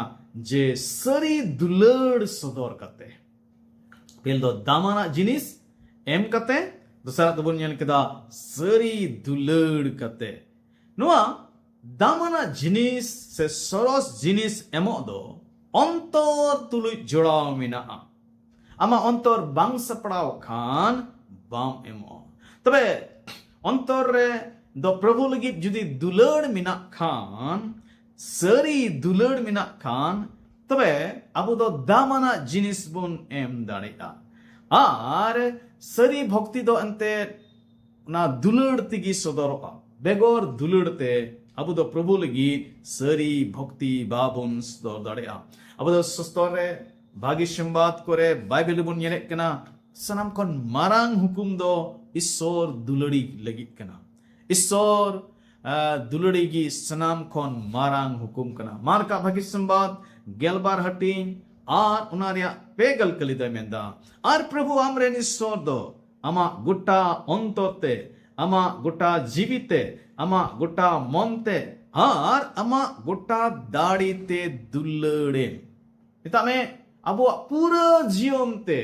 ᱡᱮ ᱥᱟᱹᱨᱤ ᱫᱩᱞᱟᱹᱲ ᱥᱚᱫᱚᱨ ᱠᱟᱛᱮ, ᱯᱮᱞ ᱫᱚ ᱫᱟᱢᱟᱱᱟᱜ ᱡᱤᱱᱤᱥ ᱮᱢ ᱠᱟᱛᱮ, ᱫᱚᱥᱟᱨᱟᱜ ᱫᱚᱵᱚᱱ ᱧᱮᱞ ᱠᱮᱫᱟ ᱥᱟᱹᱨᱤ ᱫᱩᱞᱟᱹᱲ ᱠᱟᱛᱮ᱾ ᱱᱚᱣᱟ ᱫᱟᱢᱟᱱᱟᱜ ᱡᱤᱱᱤᱥ ᱥᱮ ᱥᱚᱨᱚᱥ ᱡᱤᱱᱤᱥ ᱮᱢᱚᱜ ᱫᱚ ᱚᱱᱛᱚᱨ ᱛᱩᱞᱩᱡ ᱡᱚᱲᱟᱣ ᱢᱮᱱᱟᱜᱼᱟ᱾ ᱟᱢᱟᱜ ᱚᱱᱛᱚᱨ ᱵᱟᱝ ᱥᱟᱯᱲᱟᱣ ᱠᱷᱟᱱ ᱵᱟᱢ ᱮᱢᱚᱜᱼᱟ᱾ ᱛᱚᱵᱮ ᱚᱱᱛᱚᱨ ᱨᱮ ᱫᱚ ᱯᱨᱚᱵᱷᱩ ᱞᱟᱹᱜᱤᱫ ᱡᱩᱫᱤ ᱫᱩᱞᱟᱹᱲ ᱢᱮᱱᱟᱜ ᱠᱷᱟᱱ, ᱥᱟᱹᱨᱤ ᱫᱩᱞᱟᱹᱲ ᱢᱮᱱᱟᱜ ᱠᱷᱟᱱ, ᱛᱚᱵᱮ ᱟᱵᱚ ᱫᱚ ᱫᱟᱢᱟᱱᱟᱜ ᱡᱤᱱᱤᱥ ᱵᱚᱱ ᱮᱢ ᱫᱟᱲᱮᱭᱟᱜᱼᱟ᱾ ᱟᱨ ᱥᱟᱹᱨᱤ ᱵᱷᱚᱠᱛᱤ ᱫᱚ ᱮᱱᱛᱮᱫ ᱚᱱᱟ ᱫᱩᱞᱟᱹᱲ ᱛᱮᱜᱮ ᱥᱚᱫᱚᱨᱚᱜᱼᱟ᱾ ᱵᱮᱜᱚᱨ ᱫᱩᱞᱟᱹᱲ ᱛᱮ ᱟᱵᱚ ᱫᱚ ᱯᱨᱚᱵᱷᱩ ᱞᱟᱹᱜᱤᱫ ᱥᱟᱹᱨᱤ ᱵᱷᱚᱠᱛᱤ ᱵᱟᱵᱚᱱ ᱥᱚᱫᱚᱨ ᱫᱟᱲᱮᱭᱟᱜᱼᱟ᱾ ᱟᱵᱚ ᱫᱚ ᱥᱚᱥᱛᱚᱨ ᱨᱮ, ᱵᱷᱟᱹᱜᱤ ᱥᱚᱢᱵᱟᱫ ᱠᱚᱨᱮ, ᱵᱟᱭᱵᱮᱞ ᱨᱮᱵᱚᱱ ᱧᱮᱞᱮᱫ ᱠᱟᱱᱟ, ᱥᱟᱱᱟᱢ ᱠᱷᱚᱱ ᱢᱟᱨᱟᱝ ᱦᱩᱠᱩᱢ ᱫᱚ ᱤᱥᱥᱚᱨ ᱫᱩᱞᱟᱹᱲᱤ ᱞᱟᱹᱜᱤᱫ ᱠᱟᱱᱟ᱾ ᱤᱥᱥᱚᱨ, ᱟ, ᱫᱩᱞᱟᱹᱲᱤ ᱜᱮ ᱥᱟᱱᱟᱢ ᱠᱷᱚᱱ ᱢᱟᱨᱟᱝ ᱦᱩᱠᱩᱢ ᱠᱟᱱᱟ᱾ ᱢᱟᱨᱠ ᱟᱜ ᱵᱷᱟᱹᱜᱤ ᱥᱚᱢᱵᱟᱫ ᱜᱮᱞᱵᱟᱨ ᱦᱟᱹᱴᱤᱧ ᱟᱨ ᱚᱱᱟ ᱨᱮᱭᱟᱜ ᱯᱮ ᱜᱮᱞ ᱠᱟᱹᱞᱤ ᱫᱚᱭ ᱢᱮᱱᱫᱟ, ᱟᱨ ᱯᱨᱚᱵᱷᱩ ᱟᱢᱨᱮᱱ ᱤᱥᱥᱚᱨ ᱫᱚ ᱟᱢᱟᱜ ᱜᱚᱴᱟ ᱚᱱᱛᱚᱨ ᱛᱮ, ᱟᱢᱟᱜ ᱜᱚᱴᱟ ᱡᱤᱣᱤ ᱛᱮ, ᱟᱢᱟᱜ ᱜᱚᱴᱟ ᱢᱚᱱ ᱛᱮ ᱟᱨ ᱟᱢᱟᱜ ᱜᱚᱴᱟ ᱫᱟᱲᱮ ᱛᱮ ᱫᱩᱞᱟᱹᱲᱮᱢ᱾ ᱢᱮᱛᱟᱜ ᱢᱮ, ᱟᱵᱚᱣᱟᱜ ᱯᱩᱨᱟᱹ ᱡᱤᱭᱚᱱ ᱛᱮ,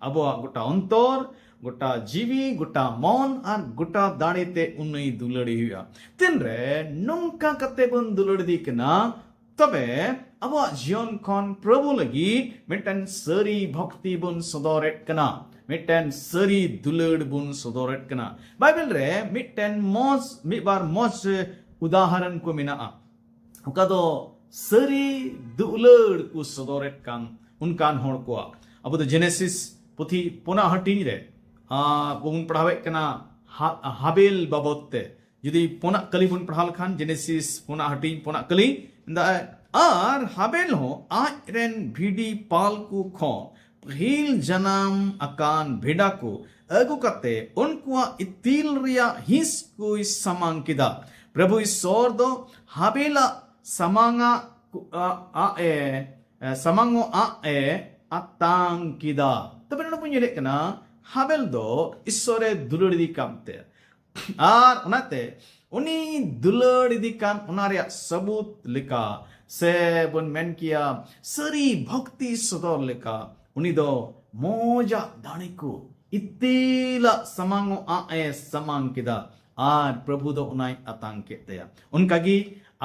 ᱟᱵᱚᱣᱟᱜ ᱜᱚᱴᱟ ᱚᱱᱛᱚᱨ, ᱜᱚᱴᱟ ᱡᱤᱣᱤ, ᱜᱚᱴᱟ ᱢᱚᱱ ᱟᱨ ᱜᱚᱴᱟ ᱫᱟᱲᱮ ᱛᱮ ᱩᱱᱤ ᱫᱩᱞᱟᱹᱲᱤ ᱦᱩᱭᱩᱜᱼᱟ᱾ ᱛᱤᱱᱨᱮ ᱱᱚᱝᱠᱟ ᱠᱟᱛᱮ ᱵᱚᱱ ᱫᱩᱞᱟᱹᱲ ᱤᱫᱤ ᱠᱟᱱᱟ, ᱛᱚᱵᱮ ᱟᱵᱚᱣᱟᱜ ᱡᱤᱭᱚᱱ ᱠᱷᱚᱱ ᱯᱨᱚᱵᱷᱩ ᱞᱟᱹᱜᱤᱫ ᱢᱤᱫᱴᱮᱱ ᱥᱟᱹᱨᱤ ᱵᱷᱚᱠᱛᱤ ᱵᱚᱱ ᱥᱚᱫᱚᱨᱮᱫ ᱠᱟᱱᱟ, ᱢᱤᱫᱴᱮᱱ ᱥᱟᱹᱨᱤ ᱫᱩᱞᱟᱹᱲ ᱵᱚᱱ ᱥᱚᱫᱚᱨᱮᱫ ᱠᱟᱱᱟ᱾ ᱵᱟᱭᱵᱮᱞ ᱨᱮ ᱢᱤᱫᱴᱮᱱ ᱢᱚᱡᱽ, ᱢᱤᱫ ᱵᱟᱨ ᱢᱚᱡᱽ ᱩᱫᱟᱦᱚᱨᱚᱱ ᱠᱚ ᱢᱮᱱᱟᱜᱼᱟ᱾ ᱚᱠᱟ ᱫᱚ ᱥᱟᱹᱨᱤ ᱫᱩᱞᱟᱹᱲ ᱠᱚ ᱥᱚᱫᱚᱨᱮᱫ ᱠᱟᱱ ᱚᱱᱠᱟᱱ ᱦᱚᱲ ᱠᱚᱣᱟᱜ᱾ ᱟᱵᱚ ᱫᱚ ᱡᱮᱱᱮᱥᱤᱥ ᱯᱩᱛᱷᱤ ᱯᱩᱱᱟᱜ ᱦᱟᱹᱴᱤᱧ ᱨᱮ, ᱟ, ᱵᱚᱱ ᱯᱟᱲᱦᱟᱣᱮᱫ ᱠᱟᱱᱟ ᱦᱟ-, ᱦᱟᱵᱮᱞ ᱵᱟᱵᱚᱫ ᱛᱮ᱾ ᱡᱩᱫᱤ ᱯᱩᱱᱟᱜ ᱠᱟᱹᱞᱤ ᱵᱚᱱ ᱯᱟᱲᱦᱟᱣ ᱞᱮᱠᱷᱟᱱ, ᱡᱮᱱᱮᱥᱤᱥ ᱯᱩᱱᱟᱜ ᱦᱟᱹᱴᱤᱧ ᱯᱩᱱᱟᱜ ᱠᱟᱹᱞᱤ, ᱢᱮᱱᱫᱟᱭ, ᱟᱨ ᱦᱟᱵᱮᱞ ᱦᱚᱸ ᱟᱡ ᱨᱮᱱ ᱵᱷᱤᱰᱤ ᱯᱟᱞ ᱠᱚ ᱠᱷᱚᱱ ᱯᱟᱹᱦᱤᱞ ᱡᱟᱱᱟᱢ ᱟᱠᱟᱱ ᱵᱷᱮᱰᱟ ᱠᱚ ᱟᱹᱜᱩ ᱠᱟᱛᱮ ᱩᱱᱠᱩᱣᱟᱜ ᱤᱛᱤᱞ ᱨᱮᱭᱟᱜ ᱦᱤᱸᱥ ᱠᱚᱭ ᱥᱟᱢᱟᱝ ᱠᱮᱫᱟ᱾ ᱯᱨᱚᱵᱷᱩ ᱤᱥᱥᱚᱨ ᱫᱚ ᱦᱟᱵᱮᱞᱟᱜ ᱥᱟᱢᱟᱝᱟᱜ ᱠᱩ-, ᱟ-, ᱟᱜ ᱮ, ᱮ, ᱥᱟᱢᱟᱝᱚᱜ ᱟᱜ ᱮ ᱟᱛᱟᱝ ᱠᱮᱫᱟ᱾ ᱛᱚᱵᱮ ᱱᱚᱰᱮ ᱵᱚᱱ ᱧᱮᱞᱮᱫ ᱠᱟᱱᱟ, ᱦᱟᱵᱮᱞ ᱫᱚ ᱤᱥᱥᱚᱨᱮ ᱫᱩᱞᱟᱹᱲ ᱤᱫᱤ ᱠᱟᱱ ᱛᱮ, ᱟᱨ ᱚᱱᱟᱛᱮ ᱩᱱᱤ ᱫᱩᱞᱟᱹᱲ ᱤᱫᱤ ᱠᱟᱱ ᱚᱱᱟ ᱨᱮᱭᱟᱜ ᱥᱟᱹᱵᱩᱛ ᱞᱮᱠᱟ, ᱥᱮ ᱵᱚᱱ ᱢᱮᱱ ᱠᱮᱭᱟ ᱥᱟᱹᱨᱤ ᱵᱷᱚᱠᱛᱤ ᱥᱚᱫᱚᱨ ᱞᱮᱠᱟ, ᱩᱱᱤ ᱫᱚ ᱢᱚᱡᱟᱜ ᱫᱟᱲᱮ ᱠᱚ ᱤᱛᱤᱞᱟᱜ ᱥᱟᱢᱟᱝᱚᱜ ᱟᱜ ᱮ ᱥᱟᱢᱟᱝ ᱠᱮᱫᱟ᱾ ᱟᱨ ᱯᱨᱚᱵᱷᱩ ᱫᱚ ᱚᱱᱟᱭ ᱟᱛᱟᱝ ᱠᱮᱫ ᱛᱟᱭᱟ᱾ ᱚᱱᱠᱟᱜᱮ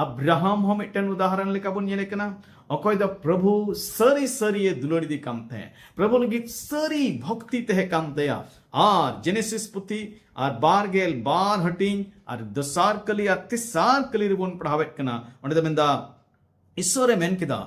ᱟᱵᱨᱟᱦᱟᱢ ᱦᱚᱸ ᱢᱤᱫᱴᱮᱱ ᱩᱫᱟᱦᱚᱨᱚᱱ ᱞᱮᱠᱟ ᱵᱚᱱ ᱧᱮᱞᱮ ᱠᱟᱱᱟ, ᱚᱠᱚᱭ ᱫᱚ ᱯᱨᱚᱵᱷᱩ ᱥᱟᱹᱨᱤ ᱥᱟᱹᱨᱤᱭᱮ ᱫᱩᱞᱟᱹᱲ ᱤᱫᱤ ᱠᱟᱱ ᱛᱟᱦᱮᱸᱫ, ᱯᱨᱚᱵᱷᱩ ᱞᱟᱹᱜᱤᱫ ᱥᱟᱹᱨᱤ ᱵᱷᱚᱠᱛᱤ ᱛᱟᱦᱮᱸ ᱠᱟᱱ ᱛᱟᱭᱟ᱾ ᱟᱨ ᱡᱮᱱᱮᱥᱤᱥ ᱯᱩᱛᱷᱤ ᱟᱨ ᱵᱟᱨ ᱜᱮᱞ ᱵᱟᱨ ᱦᱟᱹᱴᱤᱧ ᱟᱨ ᱫᱚᱥᱟᱨ ᱠᱟᱹᱞᱤ ᱟᱨ ᱛᱮᱥᱟᱨ ᱠᱟᱹᱞᱤ ᱨᱮᱵᱚᱱ ᱯᱟᱲᱦᱟᱣᱮᱫ ᱠᱟᱱᱟ᱾ ᱚᱸᱰᱮ ᱫᱚ ᱢᱮᱱᱫᱟ, ᱤᱥᱥᱚᱨᱮ ᱢᱮᱱ ᱠᱮᱫᱟ,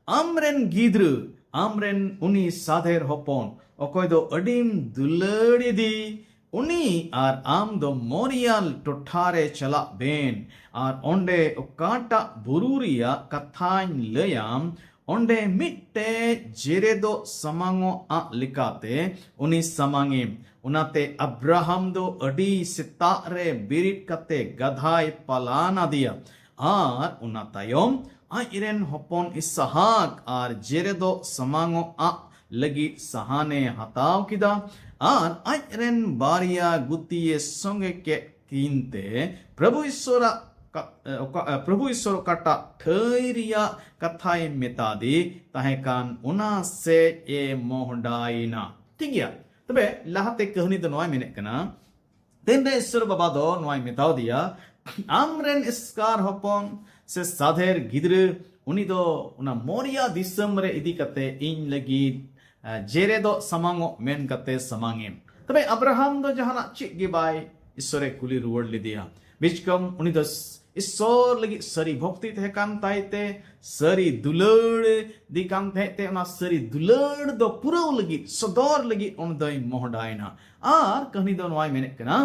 "ᱟᱢᱨᱮᱱ ᱜᱤᱫᱽᱨᱟᱹ, ᱟᱢᱨᱮᱱ ᱩᱱᱤ ᱥᱟᱫᱷᱮᱨ ᱦᱚᱯᱚᱱ, ᱚᱠᱚᱭ ᱫᱚ ᱟᱹᱰᱤᱢ ᱫᱩᱞᱟᱹᱲ ᱤᱫᱤ, ᱩᱱᱤ ᱟᱨ ᱟᱢ ᱫᱚ ᱢᱚᱨᱤᱭᱟᱞ ᱴᱚᱴᱷᱟ ᱨᱮ ᱪᱟᱞᱟᱜ ᱵᱮᱱ, ᱟᱨ ᱚᱸᱰᱮ ᱚᱠᱟᱴᱟᱜ ᱵᱩᱨᱩ ᱨᱮᱭᱟᱜ ᱠᱟᱛᱷᱟᱧ ᱞᱟᱹᱭᱟᱢ, ᱚᱸᱰᱮ ᱢᱤᱫᱴᱮᱡ ᱡᱮᱨᱮᱫᱚᱜ ᱥᱟᱢᱟᱝᱚᱜ ᱟᱜ ᱞᱮᱠᱟᱛᱮ ᱩᱱᱤ ᱥᱟᱢᱟᱝᱮᱢ᱾" ᱚᱱᱟᱛᱮ ᱟᱵᱨᱟᱦᱟᱢ ᱫᱚ ᱟᱹᱰᱤ ᱥᱮᱛᱟᱜ ᱨᱮ ᱵᱮᱨᱮᱫ ᱠᱟᱛᱮ ᱜᱟᱫᱷᱟᱭ ᱯᱟᱞᱟᱱ ᱟᱫᱮᱭᱟ, ᱟᱨ ᱚᱱᱟ ᱛᱟᱭᱚᱢ ᱟᱡᱨᱮᱱ ᱦᱚᱯᱚᱱ ᱤᱥᱦᱟᱠ ᱟᱨ ᱡᱮᱨᱮᱫᱚᱜ ᱥᱟᱢᱟᱝᱚᱜ ᱟᱜ ᱞᱟᱹᱜᱤᱫ ᱥᱟᱦᱟᱱᱮ ᱦᱟᱛᱟᱣ ᱠᱮᱫᱟ, ᱟᱨ ᱟᱡᱨᱮᱱ ᱵᱟᱨᱭᱟ ᱜᱩᱛᱤᱭᱮ ᱥᱚᱸᱜᱮ ᱠᱮᱫ ᱠᱤᱱ ᱛᱮ ᱯᱨᱚᱵᱷᱩ ᱤᱥᱥᱚᱨᱟᱜ ᱠᱟ-, ᱚᱠᱟ-, ᱯᱨᱚᱵᱷᱩ ᱤᱥᱥᱚᱨ ᱚᱠᱟᱴᱟᱜ ᱴᱷᱟᱹᱭ ᱨᱮᱭᱟᱜ ᱠᱟᱛᱷᱟᱭ ᱢᱮᱛᱟᱫᱮ ᱛᱟᱦᱮᱸ ᱠᱟᱱ, ᱚᱱᱟ ᱥᱮᱫ ᱮ ᱢᱚᱦᱰᱟᱭᱮᱱᱟ᱾ ᱴᱷᱤᱠ ᱜᱮᱭᱟ, ᱛᱚᱵᱮ ᱞᱟᱦᱟᱛᱮ ᱠᱟᱹᱦᱱᱤ ᱫᱚ ᱱᱚᱣᱟᱭ ᱢᱮᱱᱮᱫ ᱠᱟᱱᱟ, ᱛᱮᱱᱨᱮ ᱤᱥᱥᱚᱨ ᱵᱟᱵᱟ ᱫᱚ ᱱᱚᱣᱟᱭ ᱢᱮᱛᱟᱣ ᱫᱮᱭᱟ, "ᱟᱢᱨᱮᱱ ᱮᱥᱠᱟᱨ ᱦᱚᱯᱚᱱ ᱥᱮ ᱥᱟᱫᱷᱮᱨ ᱜᱤᱫᱽᱨᱟᱹ, ᱩᱱᱤ ᱫᱚ ᱚᱱᱟ ᱢᱚᱨᱤᱭᱟ ᱫᱤᱥᱚᱢ ᱨᱮ ᱤᱫᱤ ᱠᱟᱛᱮ ᱤᱧ ᱞᱟᱹᱜᱤᱫ, ᱟ, ᱡᱮᱨᱮᱫᱚᱜ ᱥᱟᱢᱟᱝᱚᱜ ᱢᱮᱱ ᱠᱟᱛᱮ ᱥᱟᱢᱟᱝ ᱮᱢ᱾" ᱛᱚᱵᱮ ᱟᱵᱨᱟᱦᱟᱢ ᱫᱚ ᱡᱟᱦᱟᱱᱟᱜ ᱪᱮᱫ ᱜᱮ ᱵᱟᱭ ᱤᱥᱥᱚᱨᱮ ᱠᱩᱞᱤ ᱨᱩᱣᱟᱹᱲ ᱞᱮᱫᱮᱭᱟ᱾ ᱵᱤᱪᱠᱚᱢ ᱩᱱᱤ ᱫᱚ ᱤᱥᱥᱚᱨ ᱞᱟᱹᱜᱤᱫ ᱥᱟᱹᱨᱤ ᱵᱷᱚᱠᱛᱤ ᱛᱟᱦᱮᱸ ᱠᱟᱱ ᱛᱟᱭ ᱛᱮ, ᱥᱟᱹᱨᱤ ᱫᱩᱞᱟᱹᱲ ᱤᱫᱤ ᱠᱟᱱ ᱛᱟᱦᱮᱸ ᱛᱮ, ᱚᱱᱟ ᱥᱟᱹᱨᱤ ᱫᱩᱞᱟᱹᱲ ᱫᱚ ᱯᱩᱨᱟᱹᱣ ᱞᱟᱹᱜᱤᱫ, ᱥᱚᱫᱚᱨ ᱞᱟᱹᱜᱤᱫ ᱩᱱᱤ ᱫᱚᱭ ᱢᱚᱦᱰᱟᱭᱮᱱᱟ᱾ ᱟᱨ ᱠᱟᱹᱦᱱᱤ ᱫᱚ ᱱᱚᱣᱟᱭ ᱢᱮᱱᱮᱫ ᱠᱟᱱᱟ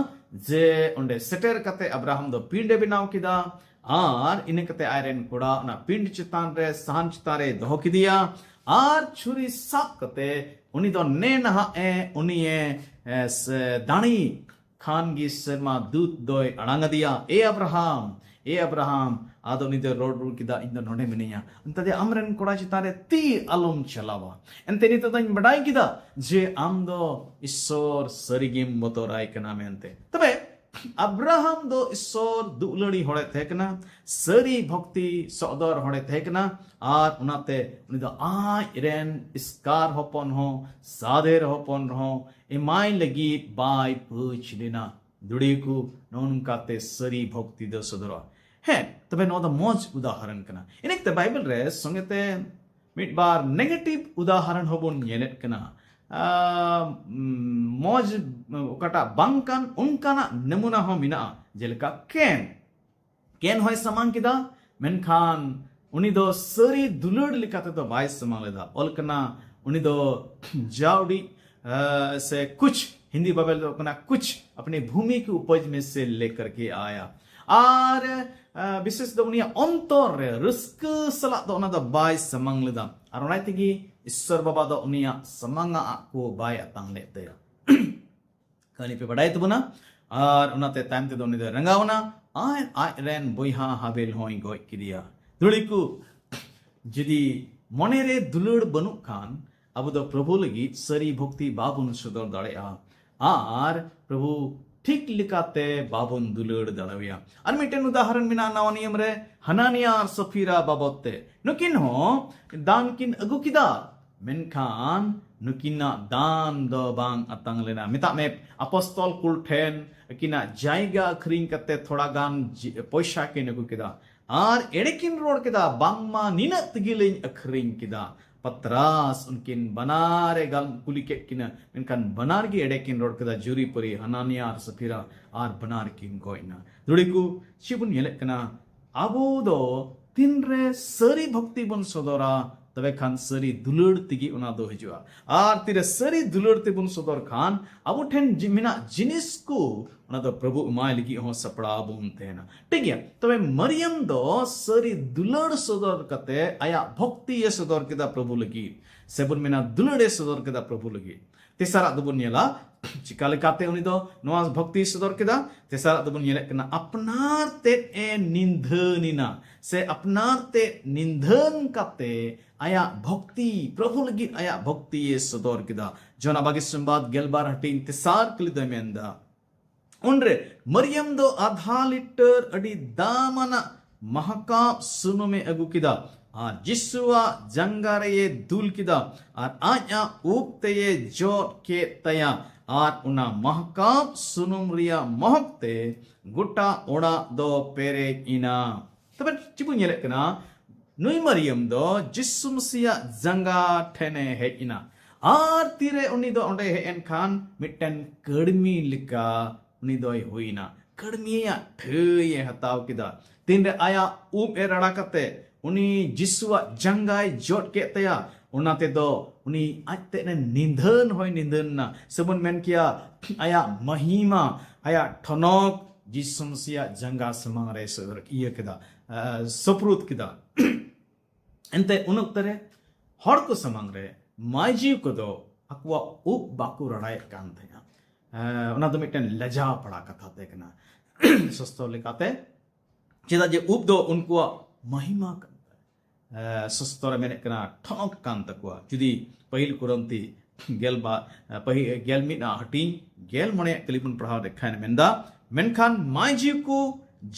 ᱡᱮ ᱚᱸᱰᱮ ᱥᱮᱴᱮᱨ ᱠᱟᱛᱮ ᱟᱵᱨᱟᱦᱟᱢ ᱫᱚ ᱯᱤᱸᱰ ᱮ ᱵᱮᱱᱟᱣ ᱠᱮᱫᱟ, ᱟᱨ ᱤᱱᱟᱹ ᱠᱟᱛᱮ ᱟᱡᱨᱮᱱ ᱠᱚᱲᱟ ᱚᱱᱟ ᱯᱤᱸᱰ ᱪᱮᱛᱟᱱ ᱨᱮ, ᱥᱟᱦᱟᱱ ᱪᱮᱛᱟᱱ ᱨᱮ ᱫᱚᱦᱚ ᱠᱮᱫᱮᱭᱟ, ᱟᱨ ᱪᱷᱩᱨᱤ ᱥᱟᱵ ᱠᱟᱛᱮ ᱩᱱᱤ ᱫᱚ ᱱᱮ ᱱᱟᱦᱟᱜ ᱮ, ᱩᱱᱤᱭᱮ, ᱮ, ᱥᱮ ᱫᱟᱲᱮ ᱠᱷᱟᱱ ᱜᱮ ᱥᱮᱨᱢᱟ ᱫᱩᱛ ᱫᱚᱭ ᱟᱲᱟᱝ ᱟᱫᱮᱭᱟ, "ᱮ ᱟᱵᱨᱟᱦᱟᱢ, ᱮ ᱟᱵᱨᱟᱦᱟᱢ, ᱟᱫᱚ ᱩᱱᱤ ᱫᱚ ᱨᱚᱲ ᱨᱩᱣᱟᱹᱲ ᱠᱮᱫᱟ, "ᱤᱧ ᱫᱚ ᱱᱚᱰᱮ ᱢᱤᱱᱟᱹᱧᱟ᱾" ᱚᱱᱛᱮ ᱫᱚ, "ᱟᱢᱨᱮᱱ ᱠᱚᱲᱟ ᱪᱮᱛᱟᱱ ᱨᱮ ᱛᱤ ᱟᱞᱚᱢ ᱪᱟᱞᱟᱣᱟ᱾ ᱮᱱᱛᱮ ᱱᱤᱛᱚᱜ ᱫᱚᱧ ᱵᱟᱰᱟᱭ ᱠᱮᱫᱟ ᱡᱮ ᱟᱢ ᱫᱚ ᱤᱥᱥᱚᱨ ᱥᱟᱹᱨᱤᱜᱮᱢ ᱵᱚᱛᱚᱨᱟᱭ ᱠᱟᱱᱟ" ᱢᱮᱱᱛᱮ᱾ ᱛᱚᱵᱮ ᱟᱵᱨᱟᱦᱟᱢ ᱫᱚ ᱤᱥᱥᱚᱨ ᱫᱩᱞᱟᱹᱲᱤ ᱦᱚᱲᱮ ᱛᱟᱦᱮᱸ ᱠᱟᱱᱟ, ᱥᱟᱹᱨᱤ ᱵᱷᱚᱠᱛᱤ ᱥᱚᱫᱚᱨ ᱦᱚᱲᱮ ᱛᱟᱦᱮᱸ ᱠᱟᱱᱟ, ᱟᱨ ᱚᱱᱟᱛᱮ ᱩᱱᱤ ᱫᱚ ᱟᱡ ᱨᱮᱱ ᱮᱥᱠᱟᱨ ᱦᱚᱯᱚᱱ ᱦᱚᱸ, ᱥᱟᱫᱷᱮᱨ ᱦᱚᱯᱚᱱ ᱦᱚᱸ ᱮᱢᱟᱭ ᱞᱟᱹᱜᱤᱫ ᱵᱟᱭ ᱯᱟᱹᱪ ᱞᱮᱱᱟ᱾ ᱫᱩᱲᱤ ᱠᱚ, ᱱᱚᱜᱼᱚ ᱱᱚᱝᱠᱟᱛᱮ ᱥᱟᱹᱨᱤ ᱵᱷᱚᱠᱛᱤ ᱫᱚ ᱥᱚᱫᱚᱨᱚᱜᱼᱟ᱾ ᱦᱮᱸ, ᱛᱚᱵᱮ ᱱᱚᱣᱟ ᱫᱚ ᱢᱚᱡᱽ ᱩᱫᱟᱦᱚᱨᱚᱱ ᱠᱟᱱᱟ᱾ ᱤᱱᱟᱹᱛᱮ ᱵᱟᱭᱵᱮᱞ ᱨᱮ ᱥᱚᱸᱜᱮᱛᱮ ᱢᱤᱫ ᱵᱟᱨ negative ᱩᱫᱟᱦᱚᱨᱚᱱ ᱦᱚᱸᱵᱚᱱ ᱧᱮᱞᱮᱫ ᱠᱟᱱᱟ᱾ ᱟᱸ, ᱢᱚᱡᱽ ᱚᱠᱟᱴᱟᱜ ᱵᱟᱝ ᱠᱟᱱ, ᱚᱱᱠᱟᱱᱟᱜ ᱱᱟᱢᱩᱱᱟ ᱦᱚᱸ ᱢᱮᱱᱟᱜᱼᱟ, ᱡᱮᱞᱮᱠᱟ ᱠᱮᱱ᱾ ᱠᱮᱱ ᱦᱚᱸᱭ ᱥᱟᱢᱟᱝ ᱠᱮᱫᱟ, ᱢᱮᱱᱠᱷᱟᱱ ᱩᱱᱤ ᱫᱚ ᱥᱟᱹᱨᱤ ᱫᱩᱞᱟᱹᱲ ᱞᱮᱠᱟ ᱛᱮᱫᱚ ᱵᱟᱭ ᱥᱟᱢᱟᱝ ᱞᱮᱫᱟ᱾ ᱚᱞ ᱠᱟᱱᱟ, ᱩᱱᱤ ᱫᱚ ᱡᱟᱣᱰᱤ, ᱟᱸ, ᱥᱮ ᱠᱩᱪ, ᱦᱤᱱᱫᱤ ᱵᱟᱭᱵᱮᱞ ᱫᱚ ᱠᱟᱱᱟ ᱠᱩᱪ, ᱟᱯᱱᱮ ᱵᱷᱩᱢᱤ ᱠᱤ ᱩᱯᱚᱡᱽ ᱢᱮ ᱥᱮ ᱞᱮᱠᱟᱨ ᱠᱮ ᱟᱭᱟ᱾ ᱟᱨ, ᱟᱸ, ᱵᱤᱥᱮᱥ ᱫᱚ ᱩᱱᱤᱭᱟᱜ ᱚᱱᱛᱚᱨ ᱨᱮ ᱨᱟᱹᱥᱠᱟᱹ ᱥᱟᱞᱟᱜ ᱫᱚ ᱚᱱᱟ ᱫᱚ ᱵᱟᱭ ᱥᱟᱢᱟᱝ ᱞᱮᱫᱟ᱾ ᱟᱨ ᱚᱱᱟ ᱛᱮᱜᱮ ᱤᱥᱥᱚᱨ ᱵᱟᱵᱟ ᱫᱚ ᱩᱱᱤᱭᱟᱜ ᱥᱟᱢᱟᱝ ᱟᱜ ᱠᱚ ᱵᱟᱭ ᱟᱛᱟᱝ ᱞᱮᱫ ᱛᱟᱭᱟ᱾ ᱠᱟᱹᱦᱱᱤ ᱯᱮ ᱵᱟᱰᱟᱭ ᱛᱟᱵᱚᱱᱟ᱾ ᱟᱨ ᱚᱱᱟᱛᱮ ᱛᱟᱭᱚᱢ ᱛᱮᱫᱚ ᱩᱱᱤ ᱫᱚᱭ ᱨᱟᱸᱜᱟᱣ ᱮᱱᱟ, ᱟᱨ ᱟᱡ ᱨᱮᱱ ᱵᱚᱭᱦᱟ ᱦᱟᱵᱮᱞ ᱦᱚᱸᱭ ᱜᱚᱡ ᱠᱮᱫᱮᱭᱟ᱾ ᱫᱩᱲᱤ ᱠᱚ, ᱡᱩᱫᱤ ᱢᱚᱱᱮᱨᱮ ᱫᱩᱞᱟᱹᱲ ᱵᱟᱹᱱᱩᱜ ᱠᱷᱟᱱ, ᱟᱵᱚ ᱫᱚ ᱯᱨᱚᱵᱷᱩ ᱞᱟᱹᱜᱤᱫ ᱥᱟᱹᱨᱤ ᱵᱷᱚᱠᱛᱤ ᱵᱟᱵᱚᱱ ᱥᱚᱫᱚᱨ ᱫᱟᱲᱮᱭᱟᱜᱼᱟ᱾ ᱟᱨ ᱯᱨᱚᱵᱷᱩ ᱴᱷᱤᱠ ᱞᱮᱠᱟᱛᱮ ᱵᱟᱵᱚᱱ ᱫᱩᱞᱟᱹᱲ ᱫᱟᱲᱮᱣᱟᱭᱟ᱾ ᱟᱨ ᱢᱤᱫᱴᱮᱱ ᱩᱫᱟᱦᱚᱨᱚᱱ ᱢᱮᱱᱟᱜᱼᱟ ᱱᱟᱣᱟ ᱱᱤᱭᱚᱢ ᱨᱮ, ᱦᱟᱱᱟᱱᱤᱭᱟ ᱟᱨ ᱥᱟᱯᱷᱤᱨᱟ ᱵᱟᱵᱚᱫ ᱛᱮ᱾ ᱱᱩᱠᱤᱱ ᱦᱚᱸ ᱫᱟᱱ ᱠᱤᱱ ᱟᱹᱜᱩ ᱠᱮᱫᱟ, ᱢᱮᱱᱠᱷᱟᱱ ᱱᱩᱠᱤᱱᱟᱜ ᱫᱟᱱ ᱫᱚ ᱵᱟᱝ ᱟᱛᱟᱝ ᱞᱮᱱᱟ᱾ ᱢᱮᱛᱟᱜ ᱢᱮ, ᱟᱯᱚᱥᱛᱚᱞ ᱠᱩᱞ ᱴᱷᱮᱱ ᱟᱹᱠᱤᱱᱟᱜ ᱡᱟᱭᱜᱟ ᱟᱹᱠᱷᱨᱤᱧ ᱠᱟᱛᱮ ᱛᱷᱚᱲᱟ ᱜᱟᱱ ᱡᱤ-, ᱯᱚᱭᱥᱟ ᱠᱤᱱ ᱟᱹᱜᱩ ᱠᱮᱫᱟ᱾ ᱟᱨ ᱮᱲᱮ ᱠᱤᱱ ᱨᱚᱲ ᱠᱮᱫᱟ, "ᱵᱟᱝᱢᱟ ᱱᱤᱱᱟᱹᱜ ᱛᱮᱜᱮ ᱞᱤᱧ ᱟᱹᱠᱷᱨᱤᱧ ᱠᱮᱫᱟ᱾" ᱯᱟᱛᱨᱟᱥ ᱩᱱᱠᱤᱱ ᱵᱟᱱᱟᱨᱮ ᱜᱟᱞ ᱠᱩᱞᱤ ᱠᱮᱫ ᱠᱤᱱᱟ, ᱢᱮᱱᱠᱷᱟᱱ ᱵᱟᱱᱟᱨ ᱜᱮ ᱮᱲᱮ ᱠᱤᱱ ᱨᱚᱲ ᱠᱮᱫᱟ, ᱡᱩᱨᱤᱯᱟᱹᱨᱤ ᱦᱟᱱᱟᱱᱤᱭᱟ ᱟᱨ ᱥᱟᱯᱷᱤᱨᱟ, ᱟᱨ ᱵᱟᱱᱟᱨ ᱠᱤᱱ ᱜᱚᱡ ᱮᱱᱟ᱾ ᱫᱩᱲᱤ ᱠᱚ, ᱪᱮᱫ ᱵᱚᱱ ᱧᱮᱞᱮᱫ ᱠᱟᱱᱟ? ᱟᱵᱚ ᱫᱚ ᱛᱤᱱᱨᱮ ᱥᱟᱹᱨᱤ ᱵᱷᱚᱠᱛᱤ ᱵᱚᱱ ᱥᱚᱫᱚᱨᱟ, ᱛᱚᱵᱮ ᱠᱷᱟᱱ ᱥᱟᱹᱨᱤ ᱫᱩᱞᱟᱹᱲ ᱛᱮᱜᱮ ᱚᱱᱟ ᱫᱚ ᱦᱤᱡᱩᱜᱼᱟ᱾ ᱟᱨ ᱛᱤᱨᱮ ᱥᱟᱹᱨᱤ ᱫᱩᱞᱟᱹᱲ ᱛᱮᱵᱚᱱ ᱥᱚᱫᱚᱨ ᱠᱷᱟᱱ, ᱟᱵᱚ ᱴᱷᱮᱱ ᱡᱤ-, ᱢᱮᱱᱟᱜ ᱡᱤᱱᱤᱥ ᱠᱚ, ᱚᱱᱟ ᱫᱚ ᱯᱨᱚᱵᱷᱩ ᱮᱢᱟᱭ ᱞᱟᱹᱜᱤᱫ ᱦᱚᱸ ᱥᱟᱯᱲᱟᱣ ᱵᱚᱱ ᱛᱟᱦᱮᱱᱟ᱾ ᱴᱷᱤᱠ ᱜᱮᱭᱟ, ᱛᱚᱵᱮ ᱢᱟᱨᱤᱭᱟᱢ ᱫᱚ ᱥᱟᱹᱨᱤ ᱫᱩᱞᱟᱹᱲ ᱥᱚᱫᱚᱨ ᱠᱟᱛᱮ ᱟᱭᱟᱜ ᱵᱷᱚᱠᱛᱤᱭᱮ ᱥᱚᱫᱚᱨ ᱠᱮᱫᱟ ᱯᱨᱚᱵᱷᱩ ᱞᱟᱹᱜᱤᱫ᱾ ᱥᱮᱵᱚᱱ ᱢᱮᱱᱟ ᱫᱩᱞᱟᱹᱲ ᱮ ᱥᱚᱫᱚᱨ ᱠᱮᱫᱟ ᱯᱨᱚᱵᱷᱩ ᱞᱟᱹᱜᱤᱫ᱾ ᱛᱮᱥᱟᱨᱟᱜ ᱫᱚᱵᱚᱱ ᱧᱮᱞᱟ ᱪᱤᱠᱟ ᱞᱮᱠᱟᱛᱮ ᱩᱱᱤ ᱫᱚ ᱱᱚᱣᱟ ᱵᱷᱚᱠᱛᱤᱭ ᱥᱚᱫᱚᱨ ᱠᱮᱫᱟ᱾ ᱛᱮᱥᱟᱨᱟᱜ ᱫᱚᱵᱚᱱ ᱧᱮᱞᱮᱫ ᱠᱟᱱᱟ ᱟᱯᱱᱟᱨ ᱛᱮᱫ ᱮ ᱱᱤᱫᱷᱟᱹᱱ ᱮᱱᱟ, ᱥᱮ ᱟᱯᱱᱟᱨ ᱛᱮᱫ ᱱᱤᱫᱷᱟᱹᱱ ᱠᱟᱛᱮ ᱟᱭᱟᱜ ᱵᱷᱚᱠᱛᱤ, ᱯᱨᱚᱵᱷᱩ ᱞᱟᱹᱜᱤᱫ ᱟᱭᱟᱜ ᱵᱷᱚᱠᱛᱤᱭᱮ ᱥᱚᱫᱚᱨ ᱠᱮᱫᱟ᱾ ᱡᱚᱦᱟᱱᱟᱜ ᱵᱟᱜᱤ ᱥᱚᱢᱵᱟᱫ ᱜᱮᱞᱵᱟᱨ ᱦᱟᱹᱴᱤᱧ ᱛᱮᱥᱟᱨ ᱠᱩᱲᱤ ᱫᱚᱭ ᱢᱮᱱᱫᱟ, ᱩᱱᱨᱮ ᱢᱟᱨᱤᱭᱟᱢ ᱫᱚ ᱟᱫᱷᱟ ᱞᱤᱴᱟᱨ ᱟᱹᱰᱤ ᱫᱟᱢᱟᱱᱟᱜ ᱢᱟᱦᱠᱟᱵ ᱥᱩᱱᱩᱢᱮ ᱟᱹᱜᱩ ᱠᱮᱫᱟ ᱟᱨ ᱡᱤᱥᱩᱣᱟᱜ ᱡᱟᱸᱜᱟ ᱨᱮᱭᱮ ᱫᱩᱞ ᱠᱮᱫᱟ ᱟᱨ ᱟᱡᱟᱜ ᱩᱵ ᱛᱮᱭᱮ ᱡᱚᱫ ᱠᱮᱫ ᱛᱟᱭᱟ ᱟᱨ ᱚᱱᱟ ᱢᱟᱦᱠᱟᱵ ᱥᱩᱱᱩᱢ ᱨᱮᱭᱟᱜ ᱢᱚᱦᱚᱠ ᱛᱮ ᱜᱚᱴᱟ ᱚᱲᱟᱜ ᱫᱚ ᱯᱮᱨᱮᱡ ᱮᱱᱟ᱾ ᱛᱚᱵᱮ ᱪᱮᱫ ᱵᱚᱱ ᱧᱮᱞᱮᱫ ᱠᱟᱱᱟ? ᱱᱩᱭ ᱢᱟᱨᱤᱭᱟᱢ ᱫᱚ ᱡᱤᱥᱩ ᱢᱟᱥᱤᱭᱟᱜ ᱡᱟᱸᱜᱟ ᱴᱷᱮᱱᱮ ᱦᱮᱡ ᱮᱱᱟ᱾ ᱟᱨ ᱛᱤᱨᱮ ᱩᱱᱤ ᱫᱚ ᱚᱸᱰᱮ ᱦᱮᱡ ᱮᱱ ᱠᱷᱟᱱ ᱢᱤᱫᱴᱮᱱ ᱠᱟᱹᱲᱢᱤ ᱞᱮᱠᱟ ᱩᱱᱤ ᱫᱚᱭ ᱦᱩᱭᱱᱟ᱾ ᱠᱟᱹᱲᱢᱤᱭᱟᱜ ᱴᱷᱟᱹᱭ ᱮ ᱦᱟᱛᱟᱣ ᱠᱮᱫᱟ᱾ ᱛᱤᱱᱨᱮ ᱟᱭᱟᱜ ᱩᱵ ᱮ ᱨᱟᱲᱟ ᱠᱟᱛᱮ ᱩᱱᱤ ᱡᱤᱥᱩᱣᱟᱜ ᱡᱟᱸᱜᱟᱭ ᱡᱚᱫ ᱠᱮᱫ ᱛᱟᱭᱟ, ᱚᱱᱟ ᱛᱮᱫᱚ ᱩᱱᱤ ᱟᱡ ᱛᱮᱫ ᱮ ᱱᱤᱫᱷᱟᱹᱱ ᱦᱚᱸᱭ ᱱᱤᱫᱷᱟᱹᱱ ᱮᱱᱟ᱾ ᱥᱮᱵᱚᱱ ᱢᱮᱱ ᱠᱮᱭᱟ ᱟᱭᱟᱜ ᱢᱟᱦᱤᱢᱟ, ᱟᱭᱟᱜ ᱴᱷᱚᱱᱚᱠ ᱡᱤᱥᱩ ᱢᱟᱥᱤᱭᱟᱜ ᱡᱟᱸᱜᱟ ᱥᱟᱢᱟᱝ ᱨᱮ ᱥᱚᱫᱚᱨ ᱤᱭᱟᱹ ᱠᱮᱫᱟ, ᱟᱸ, ᱥᱩᱯᱨᱩᱫ ᱠᱮᱫᱟ᱾ ᱮᱱᱛᱮ ᱩᱱ ᱚᱠᱛᱮ ᱨᱮ ᱦᱚᱲ ᱠᱚ ᱥᱟᱢᱟᱝ ᱨᱮ ᱢᱟᱹᱡᱷᱤ ᱠᱚᱫᱚ ᱟᱠᱚᱣᱟᱜ ᱩᱵ ᱵᱟᱠᱚ ᱨᱟᱲᱟᱭᱮᱫ ᱠᱟᱱ ᱛᱟᱦᱮᱸᱱᱟ᱾ ᱟᱸ, ᱚᱱᱟ ᱫᱚ ᱢᱤᱫᱴᱮᱱ ᱞᱟᱡᱟᱣ ᱯᱟᱲᱟ ᱠᱟᱛᱷᱟ ᱛᱟᱦᱮᱸ ᱠᱟᱱᱟ᱾ ᱥᱚᱥᱛᱚᱨ ᱞᱮᱠᱟᱛᱮ, ᱪᱮᱫᱟᱜ ᱡᱮ ᱩᱵ ᱫᱚ ᱩᱱᱠᱩᱣᱟᱜ ᱢᱟᱦᱤᱢᱟ ᱠᱟᱱ ᱛᱟᱭ᱾ ᱟᱸ, ᱥᱚᱥᱛᱚᱨ ᱮ ᱢᱮᱱᱮᱫ ᱠᱟᱱᱟ ᱴᱷᱚᱱᱚᱠ ᱠᱟᱱ ᱛᱟᱠᱚᱣᱟ᱾ ᱡᱩᱫᱤ ᱯᱟᱹᱦᱤᱞ ᱠᱩᱨᱟᱱᱛᱤ ᱜᱮᱞ ᱵᱟᱨ, ᱯᱟᱹᱦᱤᱞ ᱜᱮᱞ ᱢᱤᱫ ᱟᱜ ᱦᱟᱹᱴᱤᱧ ᱜᱮᱞ ᱢᱚᱬᱮ ᱟᱜ ᱠᱟᱹᱞᱤ ᱵᱚᱱ ᱯᱟᱲᱦᱟᱣ ᱞᱮᱠᱷᱟᱱ ᱢᱮᱱᱫᱟ, ᱢᱮᱱᱠᱷᱟᱱ ᱢᱟᱹᱡᱷᱤ ᱠᱚ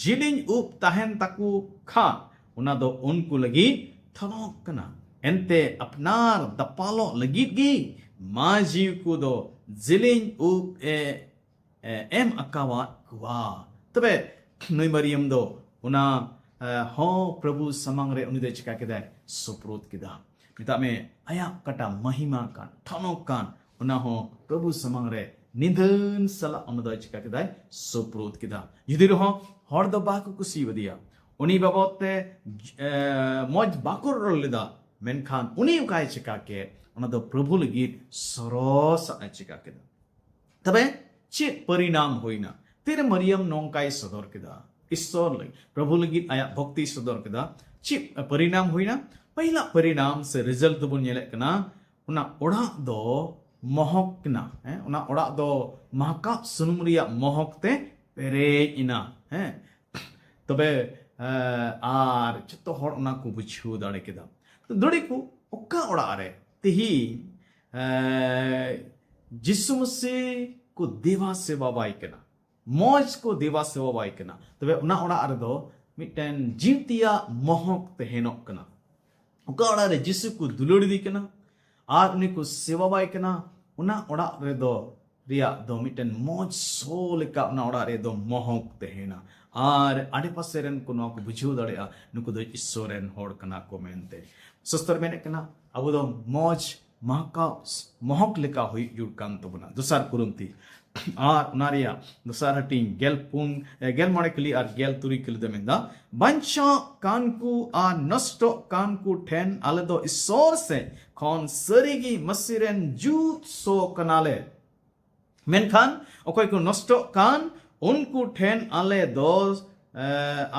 ᱡᱤᱞᱤᱧ ᱩᱵ ᱛᱟᱦᱮᱱ ᱛᱟᱠᱚ ᱠᱷᱟᱱ ᱚᱱᱟ ᱫᱚ ᱩᱱᱠᱩ ᱞᱟᱹᱜᱤᱫ ᱴᱷᱚᱱᱚᱠ ᱠᱟᱱᱟ᱾ ᱮᱱᱛᱮ ᱟᱯᱱᱟᱨ ᱫᱟᱯᱟᱞᱚᱜ ᱞᱟᱹᱜᱤᱫ ᱜᱮ ᱢᱟᱹᱡᱷᱤ ᱠᱚ ᱫᱚ ᱡᱤᱞᱤᱧ ᱩᱵ ᱮ, ᱮ, ᱮᱢ ᱟᱠᱟᱣᱟᱫ ᱠᱚᱣᱟ᱾ ᱛᱚᱵᱮ ᱱᱩᱭ ᱢᱟᱨᱤᱭᱟᱢ ᱫᱚ ᱚᱱᱟ, ᱮ, ᱦᱚᱸ ᱯᱨᱚᱵᱷᱩ ᱥᱟᱢᱟᱝ ᱨᱮ ᱩᱱᱤ ᱫᱚᱭ ᱪᱤᱠᱟ ᱠᱮᱫᱟᱭ? ᱥᱩᱯᱨᱩᱫ ᱠᱮᱫᱟ᱾ ᱢᱮᱛᱟᱜ ᱢᱮ ᱟᱭᱟᱜ ᱚᱠᱟᱴᱟᱜ ᱢᱟᱦᱤᱢᱟ ᱠᱟᱱ, ᱴᱷᱚᱱᱚᱠ ᱠᱟᱱ, ᱚᱱᱟ ᱦᱚᱸ ᱯᱨᱚᱵᱷᱩ ᱥᱟᱢᱟᱝ ᱨᱮ ᱱᱤᱫᱷᱟᱹᱱ ᱥᱟᱞᱟᱜ ᱚᱱᱟ ᱫᱚᱭ ᱪᱤᱠᱟ ᱠᱮᱫᱟᱭ? ᱥᱩᱯᱨᱩᱫ ᱠᱮᱫᱟ᱾ ᱡᱩᱫᱤ ᱨᱮᱦᱚᱸ ᱦᱚᱲ ᱫᱚ ᱵᱟᱠᱚ ᱠᱩᱥᱤᱭᱟᱫᱮᱭᱟ, ᱩᱱᱤ ᱵᱟᱵᱚᱫ ᱛᱮ, ᱮ, ᱢᱚᱡᱽ ᱵᱟᱠᱚ ᱨᱚᱲ ᱞᱮᱫᱟ, ᱢᱮᱱᱠᱷᱟᱱ ᱩᱱᱤ ᱚᱠᱟᱭ ᱪᱤᱠᱟ ᱠᱮᱫ? ᱚᱱᱟ ᱫᱚ ᱯᱨᱚᱵᱷᱩ ᱞᱟᱹᱜᱤᱫ ᱥᱚᱨᱚᱥᱟᱜ ᱮ ᱪᱤᱠᱟ ᱠᱮᱫᱟ᱾ ᱛᱚᱵᱮ ᱪᱮᱫ ᱯᱚᱨᱤᱱᱟᱢ ᱦᱩᱭᱱᱟ? ᱛᱤᱨᱮ ᱢᱟᱨᱤᱭᱟᱢ ᱱᱚᱝᱠᱟᱭ ᱥᱚᱫᱚᱨ ᱠᱮᱫᱟ? ᱤᱥᱥᱚᱨ ᱞᱟᱹᱜᱤᱫ, ᱯᱨᱚᱵᱷᱩ ᱞᱟᱹᱜᱤᱫ ᱟᱭᱟᱜ ᱵᱷᱚᱠᱛᱤᱭ ᱥᱚᱫᱚᱨ ᱠᱮᱫᱟ᱾ ᱪᱮᱫ ᱯᱚᱨᱤᱱᱟᱢ ᱦᱩᱭᱱᱟ? ᱯᱟᱹᱦᱤᱞᱟᱜ ᱯᱚᱨᱤᱱᱟᱢ ᱥᱮ ᱨᱤᱡᱟᱞᱴ ᱫᱚᱵᱚᱱ ᱧᱮᱞᱮᱫ ᱠᱟᱱᱟ, ᱚᱱᱟ ᱚᱲᱟᱜ ᱫᱚ ᱢᱚᱦᱚᱠ ᱮᱱᱟ᱾ ᱦᱮᱸ, ᱚᱱᱟ ᱚᱲᱟᱜ ᱫᱚ ᱢᱟᱦᱠᱟᱵ ᱥᱩᱱᱩᱢ ᱨᱮᱭᱟᱜ ᱢᱚᱦᱚᱠ ᱛᱮ ᱯᱮᱨᱮᱡ ᱮᱱᱟ᱾ ᱦᱮᱸ, ᱛᱚᱵᱮ ᱟᱨ ᱡᱚᱛᱚ ᱦᱚᱲ ᱚᱱᱟ ᱠᱚ ᱵᱩᱡᱷᱟᱹᱣ ᱫᱟᱲᱮ ᱠᱮᱫᱟ᱾ ᱫᱟᱹᱲᱤ ᱠᱚ ᱚᱠᱟ ᱚᱲᱟᱜ ᱨᱮ ᱛᱮᱦᱤᱧ ᱡᱤᱥᱩ ᱢᱟᱹᱥᱤ ᱠᱚ ᱫᱮᱵᱟ ᱥᱮᱵᱟ ᱵᱟᱭ ᱠᱟᱱᱟ, ᱢᱚᱡᱽ ᱠᱚ ᱫᱮᱵᱟ ᱥᱮᱵᱟ ᱵᱟᱭ ᱠᱟᱱᱟ, ᱛᱚᱵᱮ ᱚᱱᱟ ᱚᱲᱟᱜ ᱨᱮᱫᱚ ᱢᱤᱫᱴᱮᱱ ᱡᱤᱣᱛᱤᱭᱟᱜ ᱢᱚᱦᱚᱠ ᱛᱟᱦᱮᱱᱚᱜ ᱠᱟᱱᱟ᱾ ᱚᱠᱟ ᱚᱲᱟᱜ ᱨᱮ ᱡᱤᱥᱩ ᱠᱚ ᱫᱩᱞᱟᱹᱲ ᱤᱫᱤ ᱠᱟᱱᱟ ᱟᱨ ᱩᱱᱤ ᱠᱚ ᱥᱮᱵᱟ ᱵᱟᱭ ᱠᱟᱱᱟ, ᱚᱱᱟ ᱚᱲᱟᱜ ᱨᱮᱫᱚ ᱨᱮᱭᱟᱜ ᱫᱚ ᱢᱤᱫᱴᱮᱱ ᱢᱚᱡᱽ ᱥᱚ ᱞᱮᱠᱟ ᱚᱱᱟ ᱚᱲᱟᱜ ᱨᱮᱫᱚ ᱢᱚᱦᱚᱠ ᱛᱟᱦᱮᱱᱟ᱾ ᱟᱨ ᱟᱰᱮᱯᱟᱥᱮ ᱨᱮᱱ ᱠᱚ ᱱᱚᱣᱟ ᱠᱚ ᱵᱩᱡᱷᱟᱹᱣ ᱫᱟᱲᱮᱭᱟᱜᱼᱟ, ᱱᱩᱠᱩ ᱫᱚ ᱤᱥᱥᱚᱨ ᱨᱮᱱ ᱦᱚᱲ ᱠᱟᱱᱟ ᱠᱚ ᱢᱮᱱᱛᱮ᱾ ᱥᱚᱥᱛᱚᱨ ᱢᱮᱱᱮᱫ ᱠᱟᱱᱟ, ᱟᱵᱚ ᱫᱚ ᱢᱚᱡᱽ ᱢᱟᱦᱠᱟᱵ ᱢᱚᱦᱚᱠ ᱞᱮᱠᱟ ᱦᱩᱭᱩᱜ ᱡᱩᱲ ᱠᱟᱱ ᱛᱟᱵᱚᱱᱟ᱾ ᱫᱚᱥᱟᱨ ᱠᱩᱨᱩᱱᱛᱤ ᱟᱨ ᱚᱱᱟ ᱨᱮᱭᱟᱜ ᱫᱚᱥᱟᱨ ᱦᱟᱹᱴᱤᱧ ᱜᱮᱞ ᱯᱩᱱ, ᱮ, ᱜᱮᱞ ᱢᱚᱬᱮ ᱠᱩᱞᱤ ᱟᱨ ᱜᱮᱞ ᱛᱩᱨᱩᱭ ᱠᱩᱞᱤ ᱫᱚ ᱢᱮᱱᱫᱟ, ᱵᱟᱧᱪᱟᱜ ᱠᱟᱱ ᱠᱚ ᱟᱨ ᱱᱚᱥᱴᱚᱜ ᱠᱟᱱ ᱠᱚ ᱴᱷᱮᱱ ᱟᱞᱮ ᱫᱚ ᱤᱥᱥᱚᱨ ᱥᱮᱫ ᱠᱷᱚᱱ ᱥᱟᱹᱨᱤᱜᱮ ᱢᱟᱹᱥᱤ ᱨᱮᱱ ᱡᱩᱛ ᱥᱚ ᱠᱟᱱᱟᱞᱮ᱾ ᱢᱮᱱᱠᱷᱟᱱ ᱚᱠᱚᱭ ᱠᱚ ᱱᱚᱥᱴᱚᱜ ᱠᱟᱱ, ᱩᱱᱠᱩ ᱴᱷᱮᱱ ᱟᱞᱮ ᱫᱚ, ᱮ,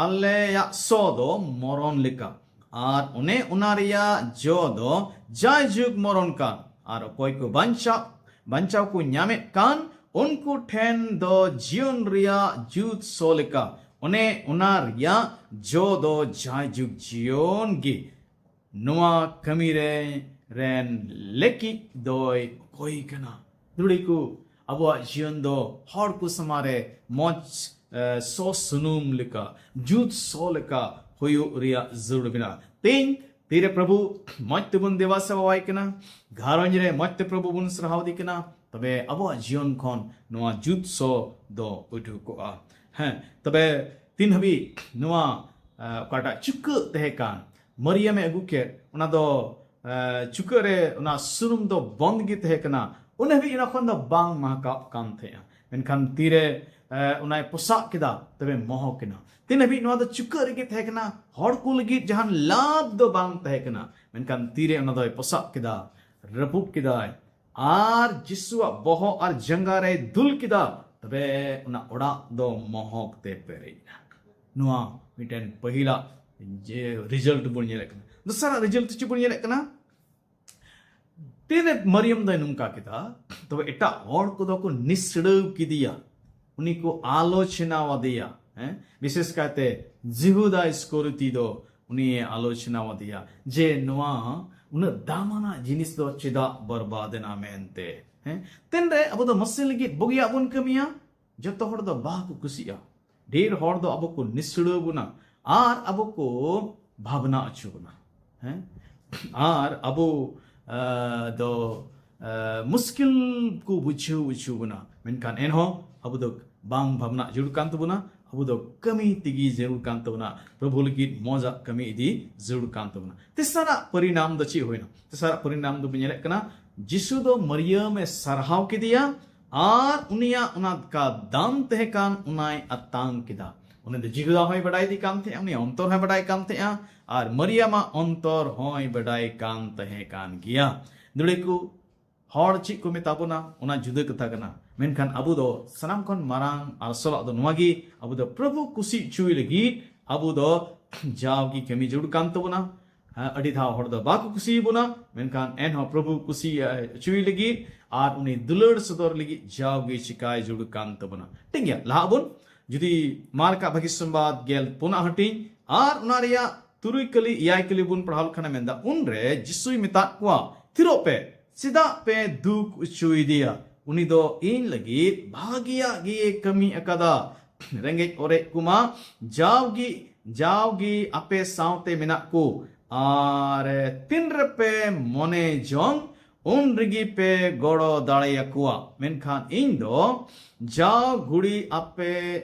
ᱟᱞᱮᱭᱟᱜ ᱥᱚ ᱫᱚ ᱢᱚᱨᱚᱱ ᱞᱮᱠᱟ, ᱟᱨ ᱚᱱᱮ ᱚᱱᱟ ᱨᱮᱭᱟᱜ ᱡᱚ ᱫᱚ ᱡᱟᱭᱡᱩᱜᱽ ᱢᱚᱨᱚᱱ ᱠᱟᱱ᱾ ᱟᱨ ᱚᱠᱚᱭ ᱠᱚ ᱵᱟᱧᱪᱟᱣ, ᱵᱟᱧᱪᱟᱣ ᱠᱚ ᱧᱟᱢᱮᱫ ᱠᱟᱱ, ᱩᱱᱠᱩ ᱴᱷᱮᱱ ᱫᱚ ᱡᱤᱭᱚᱱ ᱨᱮᱭᱟᱜ ᱡᱩᱛ ᱥᱚ ᱞᱮᱠᱟ, ᱚᱱᱮ ᱚᱱᱟ ᱨᱮᱭᱟᱜ ᱡᱚ ᱫᱚ ᱡᱟᱭᱡᱩᱜᱽ ᱡᱤᱭᱚᱱ ᱜᱮ᱾ ᱱᱚᱣᱟ ᱠᱟᱹᱢᱤ ᱨᱮ ᱨᱮᱱ ᱞᱮᱠᱤᱡ ᱫᱚᱭ ᱚᱠᱚᱭ ᱠᱟᱱᱟ? ᱫᱩᱲᱤ ᱠᱚ, ᱟᱵᱚᱣᱟᱜ ᱡᱤᱭᱚᱱ ᱫᱚ ᱦᱚᱲ ᱠᱚ ᱥᱟᱢᱟᱝ ᱨᱮ ᱢᱚᱡᱽ, ᱮ, ᱥᱚ ᱥᱩᱱᱩᱢ ᱞᱮᱠᱟ, ᱡᱩᱛ ᱥᱚ ᱞᱮᱠᱟ ᱦᱩᱭᱩᱜ ᱨᱮᱭᱟᱜ ᱡᱟᱹᱨᱩᱲ ᱢᱮᱱᱟᱜᱼᱟ᱾ ᱛᱮᱦᱮᱧ ᱛᱤᱨᱮ ᱯᱨᱚᱵᱷᱩ ᱢᱚᱡᱽ ᱛᱮᱵᱚᱱ ᱫᱮᱵᱟ ᱥᱮᱵᱟᱣᱟᱭ ᱠᱟᱱᱟ, ᱜᱷᱟᱨᱚᱸᱡᱽ ᱨᱮ ᱢᱚᱡᱽ ᱛᱮ ᱯᱨᱚᱵᱷᱩ ᱵᱚᱱ ᱥᱟᱨᱦᱟᱣ ᱫᱮ ᱠᱟᱱᱟ, ᱛᱚᱵᱮ ᱟᱵᱚᱣᱟᱜ ᱡᱤᱭᱚᱱ ᱠᱷᱚᱱ ᱱᱚᱣᱟ ᱡᱩᱛ ᱥᱚ ᱫᱚ ᱩᱰᱩᱠᱚᱜᱼᱟ᱾ ᱦᱮᱸ, ᱛᱚᱵᱮ ᱛᱤᱱ ᱦᱟᱹᱵᱤᱡ ᱱᱚᱣᱟ, ᱮ, ᱚᱠᱟᱴᱟᱜ ᱪᱩᱠᱟᱹᱜ ᱛᱟᱦᱮᱸ ᱠᱟᱱ, ᱢᱟᱨᱤᱭᱟᱢᱮ ᱟᱹᱜᱩ ᱠᱮᱫ, ᱚᱱᱟ ᱫᱚ, ᱮ, ᱪᱩᱠᱟᱹᱜ ᱨᱮ ᱚᱱᱟ ᱥᱩᱱᱩᱢ ᱫᱚ ᱵᱚᱱᱫ ᱜᱮ ᱛᱟᱦᱮᱸ ᱠᱟᱱᱟ᱾ ᱩᱱ ᱦᱟᱹᱵᱤᱡ ᱚᱱᱟ ᱠᱷᱚᱱ ᱫᱚ ᱵᱟᱝ ᱢᱟᱦᱠᱟᱣ ᱠᱟᱱ ᱛᱟᱦᱮᱸᱜᱼᱟ᱾ ᱢᱮᱱᱠᱷᱟᱱ ᱛᱤᱨᱮ, ᱮ, ᱚᱱᱟᱭ ᱯᱚᱥᱟᱜ ᱠᱮᱫᱟ, ᱛᱚᱵᱮ ᱢᱚᱦᱚᱠ ᱮᱱᱟ᱾ ᱛᱤᱱ ᱦᱟᱹᱵᱤᱡ ᱱᱚᱣᱟ ᱫᱚ ᱪᱩᱠᱟᱹᱜ ᱨᱮᱜᱮ ᱛᱟᱦᱮᱸ ᱠᱟᱱᱟ, ᱦᱚᱲ ᱠᱚ ᱞᱟᱹᱜᱤᱫ ᱡᱟᱦᱟᱱ ᱞᱟᱵᱷ ᱫᱚ ᱵᱟᱝ ᱛᱟᱦᱮᱸ ᱠᱟᱱᱟ, ᱢᱮᱱᱠᱷᱟᱱ ᱛᱤᱨᱮ ᱚᱱᱟ ᱫᱚᱭ ᱯᱚᱥᱟᱜ ᱠᱮᱫᱟ, ᱨᱟᱹᱯᱩᱫ ᱠᱮᱫᱟᱭ, ᱟᱨ ᱡᱤᱥᱩᱣᱟᱜ ᱵᱚᱦᱚᱜ ᱟᱨ ᱡᱟᱸᱜᱟ ᱨᱮᱭ ᱫᱩᱞ ᱠᱮᱫᱟ, ᱛᱚᱵᱮ ᱚᱱᱟ ᱚᱲᱟᱜ ᱫᱚ ᱢᱚᱦᱚᱠ ᱛᱮ ᱯᱮᱨᱮᱡ ᱮᱱᱟ᱾ ᱱᱚᱣᱟ ᱢᱤᱫᱴᱮᱱ ᱯᱟᱹᱦᱤᱞᱟᱜ ᱡᱮ ᱨᱤᱡᱟᱞᱴ ᱵᱚᱱ ᱧᱮᱞᱮᱫ ᱠᱟᱱᱟ᱾ ᱫᱚᱥᱟᱨᱟᱜ ᱨᱤᱡᱟᱞᱴ ᱪᱮᱫ ᱵᱚᱱ ᱧᱮᱞᱮᱫ ᱠᱟᱱᱟ? ᱛᱤᱱᱨᱮ ᱢᱟᱨᱤᱭᱟᱢ ᱫᱚᱭ ᱱᱚᱝᱠᱟ ᱠᱮᱫᱟ, ᱛᱚᱵᱮ ᱮᱴᱟᱜ ᱦᱚᱲ ᱠᱚᱫᱚ ᱠᱚ ᱱᱤᱥᱲᱟᱹᱣ ᱠᱮᱫᱮᱭᱟ, ᱩᱱᱤ ᱠᱚ ᱟᱞᱳᱪᱚᱱᱟ ᱟᱫᱮᱭᱟ᱾ ᱦᱮᱸ, ᱵᱤᱥᱮᱥ ᱠᱟᱭᱛᱮ ᱡᱤᱦᱩᱫᱟ ᱤᱥᱠᱚᱨᱤᱛᱤ ᱫᱚ ᱩᱱᱤᱭᱮ ᱟᱞᱳᱪᱚᱱᱟ ᱟᱫᱮᱭᱟ ᱡᱮ ᱱᱚᱣᱟ ᱩᱱᱟᱹᱜ ᱫᱟᱢᱟᱱᱟᱜ ᱡᱤᱱᱤᱥ ᱫᱚ ᱪᱮᱫᱟᱜ ᱵᱚᱨᱵᱟᱫ ᱮᱱᱟ ᱢᱮᱱᱛᱮ᱾ ᱦᱮᱸ, ᱛᱤᱱᱨᱮ ᱟᱵᱚ ᱫᱚ ᱢᱟᱥᱮ ᱞᱟᱹᱜᱤᱫ ᱵᱩᱜᱤᱭᱟᱜ ᱵᱚᱱ ᱠᱟᱹᱢᱤᱭᱟ, ᱡᱚᱛᱚ ᱦᱚᱲ ᱫᱚ ᱵᱟᱠᱚ ᱠᱩᱥᱤᱜᱼᱟ᱾ ᱰᱷᱮᱨ ᱦᱚᱲ ᱫᱚ ᱟᱵᱚ ᱠᱚ ᱱᱤᱥᱲᱟᱹᱣ ᱵᱚᱱᱟ ᱟᱨ ᱟᱵᱚ ᱠᱚ ᱵᱷᱟᱵᱽᱱᱟ ᱦᱚᱪᱚ ᱵᱚᱱᱟ᱾ ᱦᱮᱸ, ᱟᱨ ᱟᱵᱚ ᱟᱸ, ᱫᱚ ᱟᱸ, ᱢᱩᱥᱠᱤᱞ ᱠᱚ ᱵᱩᱡᱷᱟᱹᱣ ᱦᱚᱪᱚ ᱵᱚᱱᱟ᱾ ᱢᱮᱱᱠᱷᱟᱱ ᱮᱱᱦᱚᱸ ᱟᱵᱚ ᱫᱚ ᱵᱟᱝ ᱵᱷᱟᱵᱽᱱᱟ ᱡᱟᱹᱨᱩᱲ ᱠᱟᱱ ᱛᱟᱵᱚᱱᱟ᱾ ᱟᱵᱚ ᱫᱚ ᱠᱟᱹᱢᱤ ᱛᱮᱜᱮ ᱡᱟᱹᱨᱩᱲ ᱠᱟᱱ ᱛᱟᱵᱚᱱᱟ᱾ ᱯᱨᱚᱵᱷᱩ ᱞᱟᱹᱜᱤᱫ ᱢᱚᱡᱟᱜ ᱠᱟᱹᱢᱤ ᱤᱫᱤ ᱡᱟᱹᱨᱩᱲ ᱠᱟᱱ ᱛᱟᱵᱚᱱᱟ᱾ ᱛᱮᱥᱟᱨᱟᱜ ᱯᱚᱨᱤᱱᱟᱢ ᱫᱚ ᱪᱮᱫ ᱦᱩᱭᱱᱟ? ᱛᱮᱥᱟᱨᱟᱜ ᱯᱚᱨᱤᱱᱟᱢ ᱫᱚᱵᱚᱱ ᱧᱮᱞᱮᱫ ᱠᱟᱱᱟ, ᱡᱤᱥᱩ ᱫᱚ ᱢᱟᱨᱤᱭᱟᱢ ᱮ ᱥᱟᱨᱦᱟᱣ ᱠᱮᱫᱮᱭᱟ ᱟᱨ ᱩᱱᱤᱭᱟᱜ ᱚᱱᱟ ᱠᱟ ᱫᱟᱢ ᱛᱟᱦᱮᱸ ᱠᱟᱱ ᱚᱱᱟᱭ ᱟᱛᱟᱝ ᱠᱮᱫᱟ᱾ ᱩᱱᱤ ᱫᱚ ᱡᱤᱦᱩᱫᱟ ᱦᱚᱸᱭ ᱵᱟᱰᱟᱭ ᱤᱫᱤ ᱠᱟᱱ ᱛᱟᱦᱮᱸᱜᱼᱟ, ᱩᱱᱤᱭᱟᱜ ᱚᱱᱛᱚᱨ ᱦᱚᱸᱭ ᱵᱟᱰᱟᱭ ᱠᱟᱱ ᱛᱟᱦᱮᱸᱜᱼᱟ ᱟᱨ ᱢᱟᱨᱤᱭᱟᱢᱟᱜ ᱚᱱᱛᱚᱨ ᱦᱚᱸᱭ ᱵᱟᱰᱟᱭ ᱠᱟᱱ ᱛᱟᱦᱮᱸ ᱠᱟᱱ ᱜᱮᱭᱟ᱾ ᱫᱩᱲᱤ ᱠᱚ, ᱦᱚᱲ ᱪᱮᱫ ᱠᱚ ᱢᱮᱛᱟ ᱵᱚᱱᱟ, ᱚᱱᱟ ᱡᱩᱫᱟᱹ ᱠᱟᱛᱷᱟ ᱠᱟᱱᱟ, ᱢᱮᱱᱠᱷᱟᱱ ᱟᱵᱚ ᱫᱚ ᱥᱟᱱᱟᱢ ᱠᱷᱚᱱ ᱢᱟᱨᱟᱝ ᱟᱨᱥᱚᱞᱟᱜ ᱫᱚ ᱱᱚᱣᱟ ᱜᱮ, ᱟᱵᱚ ᱫᱚ ᱯᱨᱚᱵᱷᱩ ᱠᱩᱥᱤ ᱦᱚᱪᱚᱭ ᱞᱟᱹᱜᱤᱫ ᱟᱵᱚ ᱫᱚ ᱡᱟᱣᱜᱮ ᱠᱟᱹᱢᱤ ᱡᱟᱹᱨᱩᱲ ᱠᱟᱱ ᱛᱟᱵᱚᱱᱟ᱾ ᱦᱮᱸ, ᱟᱹᱰᱤ ᱫᱷᱟᱣ ᱦᱚᱲ ᱫᱚ ᱵᱟᱠᱚ ᱠᱩᱥᱤᱭᱟᱵᱚᱱᱟ, ᱢᱮᱱᱠᱷᱟᱱ ᱮᱱᱦᱚᱸ ᱯᱨᱚᱵᱷᱩ ᱠᱩᱥᱤ ᱦᱚᱪᱚᱭ ᱞᱟᱹᱜᱤᱫ ᱟᱨ ᱩᱱᱤ ᱫᱩᱞᱟᱹᱲ ᱥᱚᱫᱚᱨ ᱞᱟᱹᱜᱤᱫ ᱡᱟᱣᱜᱮ ᱪᱤᱠᱟᱭ ᱡᱟᱹᱨᱩᱲ ᱠᱟᱱ ᱛᱟᱵᱚᱱᱟ᱾ ᱴᱷᱤᱠ ᱜᱮᱭᱟ, ᱞᱟᱦᱟᱜ ᱵᱚᱱ᱾ ᱡᱩᱫᱤ ᱢᱟᱨᱠᱟᱜ ᱵᱷᱟᱹᱜᱤ ᱥᱚᱢᱵᱟᱫ ᱜᱮᱞ ᱯᱩᱱᱟᱜ ᱦᱟᱹᱴᱤᱧ ᱟᱨ ᱚᱱᱟ ᱨᱮᱭᱟᱜ ᱛᱩᱨᱩᱭ ᱠᱟᱹᱞᱤ, ᱮᱭᱟᱭ ᱠᱟᱹᱞᱤ ᱵᱚᱱ ᱯᱟᱲᱦᱟᱣ ᱞᱮᱠᱷᱟᱱ ᱮ ᱢᱮᱱᱫᱟ, ᱩᱱᱨᱮ ᱡᱤᱥᱩᱭ ᱢᱮᱛᱟᱫ ᱠᱚᱣᱟ, "ᱛᱷᱤᱨᱚᱜ ᱯᱮ, ᱪᱮᱫᱟᱜ ᱯᱮ ᱫᱩᱠ ᱦᱚᱪᱚᱭᱮᱫᱮᱭᱟ? ᱩᱱᱤ ᱫᱚ ᱤᱧ ᱞᱟᱹᱜᱤᱫ ᱵᱷᱟᱹᱜᱤᱭᱟᱜ ᱜᱮ ᱠᱟᱹᱢᱤ ᱟᱠᱟᱫᱟ᱾ ᱨᱮᱸᱜᱮᱡ ᱚᱨᱮᱡ ᱠᱚᱢᱟ ᱡᱟᱣᱜᱮ, ᱡᱟᱣᱜᱮ ᱟᱯᱮ ᱥᱟᱶᱛᱮ ᱢᱮᱱᱟᱜ ᱠᱚ, ᱟᱨ ᱛᱤᱱ ᱨᱮᱯᱮ ᱢᱚᱱᱮ ᱡᱚᱝ, ᱩᱱ ᱨᱮᱜᱮ ᱯᱮ ᱜᱚᱲᱚ ᱫᱟᱲᱮᱭᱟᱠᱚᱣᱟ, ᱢᱮᱱᱠᱷᱟᱱ ᱤᱧ ᱫᱚ ᱡᱟᱣ ᱜᱷᱩᱲᱤ ᱟᱯᱮ,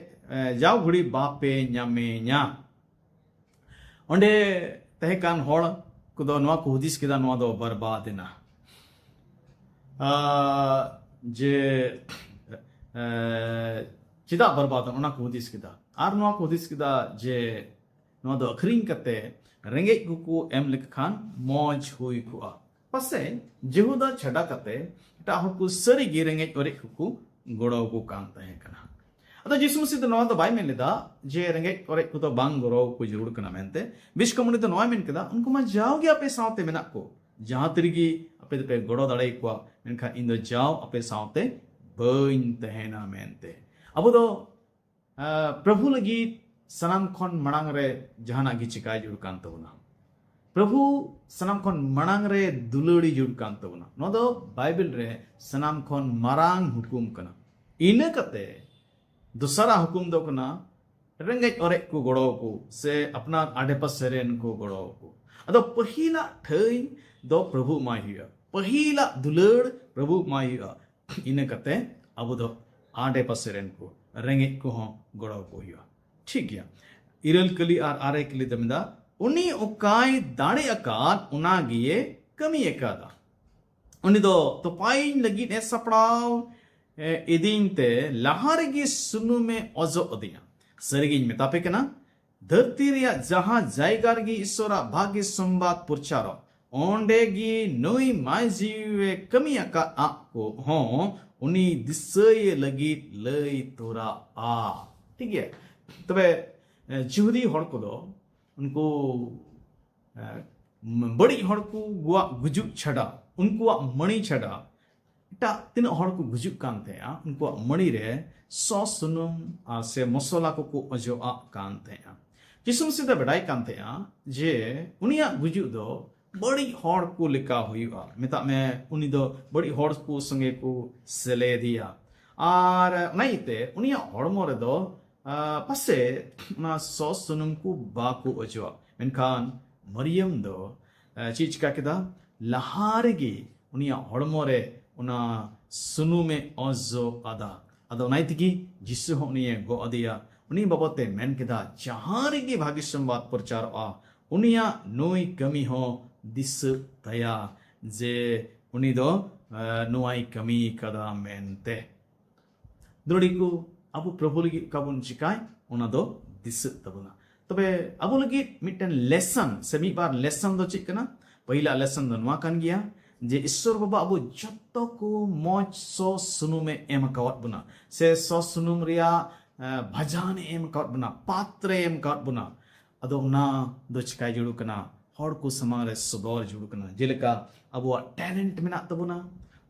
ᱮ, ᱡᱟᱣ ᱜᱷᱩᱲᱤ ᱵᱟᱯᱮ ᱧᱟᱢᱮᱧᱟ᱾" ᱚᱸᱰᱮ ᱛᱟᱦᱮᱸ ᱠᱟᱱ ᱦᱚᱲ ᱠᱚᱫᱚ ᱱᱚᱣᱟ ᱠᱚ ᱦᱩᱫᱤᱥ ᱠᱮᱫᱟ, ᱱᱚᱣᱟ ᱫᱚ ᱵᱚᱨᱵᱟᱫ ᱮᱱᱟ᱾ ᱟ, ᱡᱮ, ᱮ, ᱪᱮᱫᱟᱜ ᱵᱚᱨᱵᱟᱫ ᱮᱱᱟ, ᱚᱱᱟ ᱠᱚ ᱦᱩᱫᱤᱥ ᱠᱮᱫᱟ᱾ ᱟᱨ ᱱᱚᱣᱟ ᱠᱚ ᱦᱩᱫᱤᱥ ᱠᱮᱫᱟ ᱡᱮ ᱱᱚᱣᱟ ᱫᱚ ᱟᱹᱠᱷᱨᱤᱧ ᱠᱟᱛᱮ ᱨᱮᱸᱜᱮᱡ ᱠᱚᱠᱚ ᱮᱢ ᱞᱮᱠᱚ ᱠᱷᱟᱱ ᱢᱚᱡᱽ ᱦᱩᱭ ᱠᱚᱜᱼᱟ᱾ ᱯᱟᱥᱮᱡ ᱡᱮᱦᱩᱫᱟ ᱪᱷᱟᱰᱟ ᱠᱟᱛᱮ ᱮᱴᱟᱜ ᱦᱚᱲ ᱠᱚ ᱥᱟᱹᱨᱤᱜᱮ ᱨᱮᱸᱜᱮᱡ ᱚᱨᱮᱡ ᱠᱚᱠᱚ ᱜᱚᱲᱚ ᱟᱠᱚ ᱠᱟᱱ ᱛᱟᱦᱮᱸ ᱠᱟᱱᱟ᱾ ᱟᱫᱚ ᱡᱤᱥᱩ ᱢᱟᱹᱥᱤ ᱫᱚ ᱱᱚᱣᱟ ᱫᱚ ᱵᱟᱭ ᱢᱮᱱ ᱞᱮᱫᱟ ᱡᱮ ᱨᱮᱸᱜᱮᱡ ᱚᱨᱮᱡ ᱠᱚᱫᱚ ᱵᱟᱝ ᱜᱚᱲᱚ ᱠᱚ ᱡᱟᱹᱨᱩᱲ ᱠᱟᱱᱟ ᱢᱮᱱᱛᱮ᱾ ᱵᱤᱥᱠᱚᱢ ᱩᱱᱤ ᱫᱚ ᱱᱚᱣᱟᱭ ᱢᱮᱱ ᱠᱮᱫᱟ, ᱩᱱᱠᱩ ᱢᱟ ᱡᱟᱣᱜᱮ ᱟᱯᱮ ᱥᱟᱶᱛᱮ ᱢᱮᱱᱟᱜ ᱠᱚ, ᱡᱟᱦᱟᱸ ᱛᱤᱨᱮᱜᱮ ᱟᱯᱮ ᱫᱚᱯᱮ ᱜᱚᱲᱚ ᱫᱟᱲᱮᱭᱟᱠᱚᱣᱟ, ᱢᱮᱱᱠᱷᱟᱱ ᱤᱧ ᱫᱚ ᱡᱟᱣ ᱟᱯᱮ ᱥᱟᱶᱛᱮ ᱵᱟᱹᱧ ᱛᱟᱦᱮᱱᱟ ᱢᱮᱱᱛᱮ᱾ ᱟᱵᱚ ᱫᱚ ᱟᱸ, ᱯᱨᱚᱵᱷᱩ ᱞᱟᱹᱜᱤᱫ ᱥᱟᱱᱟᱢ ᱠᱷᱚᱱ ᱢᱟᱲᱟᱝ ᱨᱮ ᱡᱟᱦᱟᱱᱟᱜ ᱜᱮ ᱪᱤᱠᱟᱭ ᱡᱟᱹᱨᱩᱲ ᱠᱟᱱ ᱛᱟᱵᱚᱱᱟ᱾ ᱯᱨᱚᱵᱷᱩ ᱥᱟᱱᱟᱢ ᱠᱷᱚᱱ ᱢᱟᱲᱟᱝ ᱨᱮ ᱫᱩᱞᱟᱹᱲᱤ ᱡᱟᱹᱨᱩᱲ ᱠᱟᱱ ᱛᱟᱵᱚᱱᱟ᱾ ᱱᱚᱣᱟ ᱫᱚ ᱵᱟᱭᱵᱮᱞ ᱨᱮ ᱥᱟᱱᱟᱢ ᱠᱷᱚᱱ ᱢᱟᱨᱟᱝ ᱦᱩᱠᱩᱢ ᱠᱟᱱᱟ᱾ ᱤᱱᱟᱹ ᱠᱟᱛᱮ ᱫᱚᱥᱟᱨᱟᱜ ᱦᱩᱠᱩᱢ ᱫᱚ ᱠᱟᱱᱟ ᱨᱮᱸᱜᱮᱡ ᱚᱨᱮᱡ ᱠᱚ ᱜᱚᱲᱚ ᱟᱠᱚ ᱥᱮ ᱟᱯᱱᱟᱨ ᱟᱰᱮᱯᱟᱥᱮ ᱨᱮᱱ ᱠᱚ ᱜᱚᱲᱚ ᱟᱠᱚ᱾ ᱟᱫᱚ ᱯᱟᱹᱦᱤᱞᱟᱜ ᱴᱷᱟᱹᱭ ᱫᱚ ᱯᱨᱚᱵᱷᱩ ᱮᱢᱟᱭ ᱦᱩᱭᱩᱜᱼᱟ, ᱯᱟᱹᱦᱤᱞᱟᱜ ᱫᱩᱞᱟᱹᱲ ᱯᱨᱚᱵᱷᱩ ᱮᱢᱟᱭ ᱦᱩᱭᱩᱜᱼᱟ᱾ ᱤᱱᱟᱹ ᱠᱟᱛᱮ ᱟᱵᱚ ᱫᱚ ᱟᱰᱮ ᱯᱟᱥᱮ ᱨᱮᱱ ᱠᱚ ᱨᱮᱸᱜᱮᱡ ᱠᱚᱦᱚᱸ ᱜᱚᱲᱚ ᱟᱠᱚ ᱦᱩᱭᱩᱜᱼᱟ᱾ ᱴᱷᱤᱠ ᱜᱮᱭᱟ, ᱤᱨᱟᱹᱞ ᱠᱟᱹᱞᱤ ᱟᱨ ᱟᱨᱮ ᱠᱟᱹᱞᱤ ᱫᱚ ᱢᱮᱱᱫᱟ, ᱩᱱᱤ ᱚᱠᱟᱭ ᱫᱟᱲᱮ ᱟᱠᱟᱫ ᱚᱱᱟ ᱜᱮᱭᱮ ᱠᱟᱹᱢᱤ ᱟᱠᱟᱫᱟ᱾ ᱩᱱᱤ ᱫᱚ ᱛᱚᱯᱟᱭᱤᱧ ᱞᱟᱹᱜᱤᱫ ᱮ ᱥᱟᱯᱲᱟᱣ ᱮ, ᱤᱫᱤᱧ ᱛᱮ ᱞᱟᱦᱟ ᱨᱮᱜᱮ ᱥᱩᱱᱩᱢᱮ ᱚᱡᱚᱜ ᱟᱹᱫᱤᱧᱟ᱾ ᱥᱟᱹᱨᱤᱜᱤᱧ ᱢᱮᱛᱟ ᱯᱮ ᱠᱟᱱᱟ, ᱫᱷᱟᱹᱨᱛᱤ ᱨᱮᱭᱟᱜ ᱡᱟᱦᱟᱸ ᱡᱟᱭᱜᱟ ᱨᱮᱜᱮ ᱤᱥᱚᱨᱟᱜ ᱵᱷᱟᱹᱜᱤ ᱥᱚᱢᱵᱟᱫ ᱯᱨᱚᱪᱟᱨᱚᱜ, ᱚᱸᱰᱮ ᱜᱮ ᱱᱩᱭ ᱢᱟᱹᱭ ᱡᱤᱣᱤ ᱠᱟᱹᱢᱤ ᱟᱠᱟᱫ ᱟᱜ ᱠᱚ ᱦᱚᱸ ᱩᱱᱤ ᱫᱤᱥᱟᱹᱭᱮ ᱞᱟᱹᱜᱤᱫ ᱞᱟᱹᱭ ᱛᱚᱨᱟᱜᱼᱟ᱾ ᱴᱷᱤᱠ ᱜᱮᱭᱟ? ᱛᱚᱵᱮ, ᱮ, ᱡᱤᱦᱩᱫᱤ ᱦᱚᱲ ᱠᱚᱫᱚ ᱩᱱᱠᱩ, ᱮ, ᱵᱟᱹᱲᱤᱡ ᱦᱚᱲ ᱠᱚᱣᱟᱜ ᱜᱩᱡᱩᱜ ᱪᱷᱟᱰᱟ, ᱩᱱᱠᱩᱣᱟᱜ ᱢᱟᱹᱲᱤ ᱪᱷᱟᱰᱟ, ᱮᱴᱟᱜ ᱛᱤᱱᱟᱹᱜ ᱦᱚᱲ ᱠᱚ ᱜᱩᱡᱩᱜ ᱠᱟᱱ ᱛᱟᱦᱮᱸᱜᱼᱟ, ᱩᱱᱠᱩᱣᱟᱜ ᱢᱟᱹᱲᱤ ᱨᱮ ᱥᱚ ᱥᱩᱱᱩᱢ ᱟᱨ ᱥᱮ ᱢᱚᱥᱞᱟ ᱠᱚᱠᱚ ᱚᱡᱚᱜ ᱟᱜ ᱠᱟᱱ ᱛᱟᱦᱮᱸᱜᱼᱟ᱾ ᱡᱤᱥᱩ ᱢᱟᱹᱥᱤ ᱫᱚ ᱵᱟᱰᱟᱭ ᱠᱟᱱ ᱛᱟᱦᱮᱸᱜᱼᱟ ᱡᱮ ᱩᱱᱤᱭᱟᱜ ᱜᱩᱡᱩᱜ ᱫᱚ ᱵᱟᱹᱲᱤᱡ ᱦᱚᱲ ᱠᱚ ᱞᱮᱠᱟ ᱦᱩᱭᱩᱜᱼᱟ᱾ ᱢᱮᱛᱟᱜ ᱢᱮ, ᱩᱱᱤ ᱫᱚ ᱵᱟᱹᱲᱤᱡ ᱦᱚᱲ ᱠᱚ ᱥᱚᱸᱜᱮ ᱠᱚ ᱥᱮᱞᱮᱫᱮᱭᱟ᱾ ᱟᱨ ᱚᱱᱟ ᱤᱭᱟᱹᱛᱮ ᱩᱱᱤᱭᱟᱜ ᱦᱚᱲᱢᱚ ᱨᱮᱫᱚ, ᱟ, ᱯᱟᱥᱮ ᱚᱱᱟ ᱥᱚ ᱥᱩᱱᱩᱢ ᱠᱚ ᱵᱟᱠᱚ ᱚᱡᱚᱜᱼᱟ᱾ ᱢᱮᱱᱠᱷᱟᱱ ᱢᱟᱨᱤᱭᱟᱢ ᱫᱚ, ᱟ, ᱪᱮᱫ ᱪᱤᱠᱟ ᱠᱮᱫᱟ? ᱞᱟᱦᱟ ᱨᱮᱜᱮ ᱩᱱᱤᱭᱟᱜ ᱦᱚᱲᱢᱚ ᱨᱮ ᱚᱱᱟ ᱥᱩᱱᱩᱢᱮ ᱚᱡᱚᱜ ᱟᱫᱟ᱾ ᱟᱫᱚ ᱚᱱᱟ ᱛᱮᱜᱮ ᱡᱤᱥᱩ ᱦᱚᱸ ᱩᱱᱤᱭᱮ ᱜᱚᱜ ᱟᱫᱮᱭᱟ᱾ ᱩᱱᱤ ᱵᱟᱵᱚᱫ ᱛᱮ ᱢᱮᱱ ᱠᱮᱫᱟ, ᱡᱟᱦᱟᱸ ᱨᱮᱜᱮ ᱵᱷᱟᱹᱜᱤ ᱥᱚᱢᱵᱟᱫ ᱯᱨᱚᱪᱟᱨᱚᱜᱼᱟ, ᱩᱱᱤᱭᱟᱜ ᱱᱩᱭ ᱠᱟᱹᱢᱤ ᱦᱚᱸ ᱫᱤᱥᱟᱹᱜ ᱛᱟᱭᱟ, ᱡᱮ ᱩᱱᱤ ᱫᱚ, ᱮ, ᱱᱚᱣᱟᱭ ᱠᱟᱹᱢᱤ ᱠᱟᱫᱟ ᱢᱮᱱᱛᱮ᱾ ᱫᱩᱞᱟᱹᱲᱤ ᱠᱚ, ᱟᱵᱚ ᱯᱨᱚᱵᱷᱩ ᱞᱟᱹᱜᱤᱫ ᱚᱠᱟ ᱵᱚᱱ ᱪᱤᱠᱟᱭ, ᱚᱱᱟ ᱫᱚ ᱫᱤᱥᱟᱹᱜ ᱛᱟᱵᱚᱱᱟ᱾ ᱛᱚᱵᱮ ᱟᱵᱚ ᱞᱟᱹᱜᱤᱫ ᱢᱤᱫᱴᱮᱱ ᱞᱮᱥᱚᱱ ᱥᱮ ᱢᱤᱫ ᱵᱟᱨ ᱞᱮᱥᱚᱱ ᱫᱚ ᱪᱮᱫ ᱠᱟᱱᱟ? ᱯᱟᱹᱦᱤᱞᱟᱜ ᱞᱮᱥᱚᱱ ᱫᱚ ᱱᱚᱣᱟ ᱠᱟᱱ ᱜᱮᱭᱟ, ᱡᱮ ᱤᱥᱥᱚᱨ ᱵᱟᱵᱟ ᱟᱵᱚ ᱡᱚᱛᱚ ᱠᱚ ᱢᱚᱡᱽ ᱥᱚ ᱥᱩᱱᱩᱢᱮ ᱮᱢ ᱟᱠᱟᱣᱟᱫ ᱵᱚᱱᱟ, ᱥᱮ ᱥᱚ ᱥᱩᱱᱩᱢ ᱨᱮᱭᱟᱜ ᱵᱷᱟᱡᱟᱱᱮ ᱮᱢ ᱟᱠᱟᱣᱟᱫ ᱵᱚᱱᱟ, ᱯᱟᱛᱨᱮ ᱮᱢ ᱟᱠᱟᱣᱟᱫ ᱵᱚᱱᱟ᱾ ᱟᱫᱚ ᱚᱱᱟ ᱫᱚ ᱪᱤᱠᱟᱭ ᱡᱟᱹᱨᱩᱲ ᱠᱟᱱᱟ? ᱦᱚᱲ ᱠᱚ ᱥᱟᱢᱟᱝ ᱨᱮ ᱥᱚᱫᱚᱨ ᱡᱟᱹᱨᱩᱲ ᱠᱟᱱᱟ᱾ ᱡᱮᱞᱮᱠᱟ ᱟᱵᱚᱣᱟᱜ ᱴᱮᱞᱮᱱᱴ ᱢᱮᱱᱟᱜ ᱛᱟᱵᱚᱱᱟ,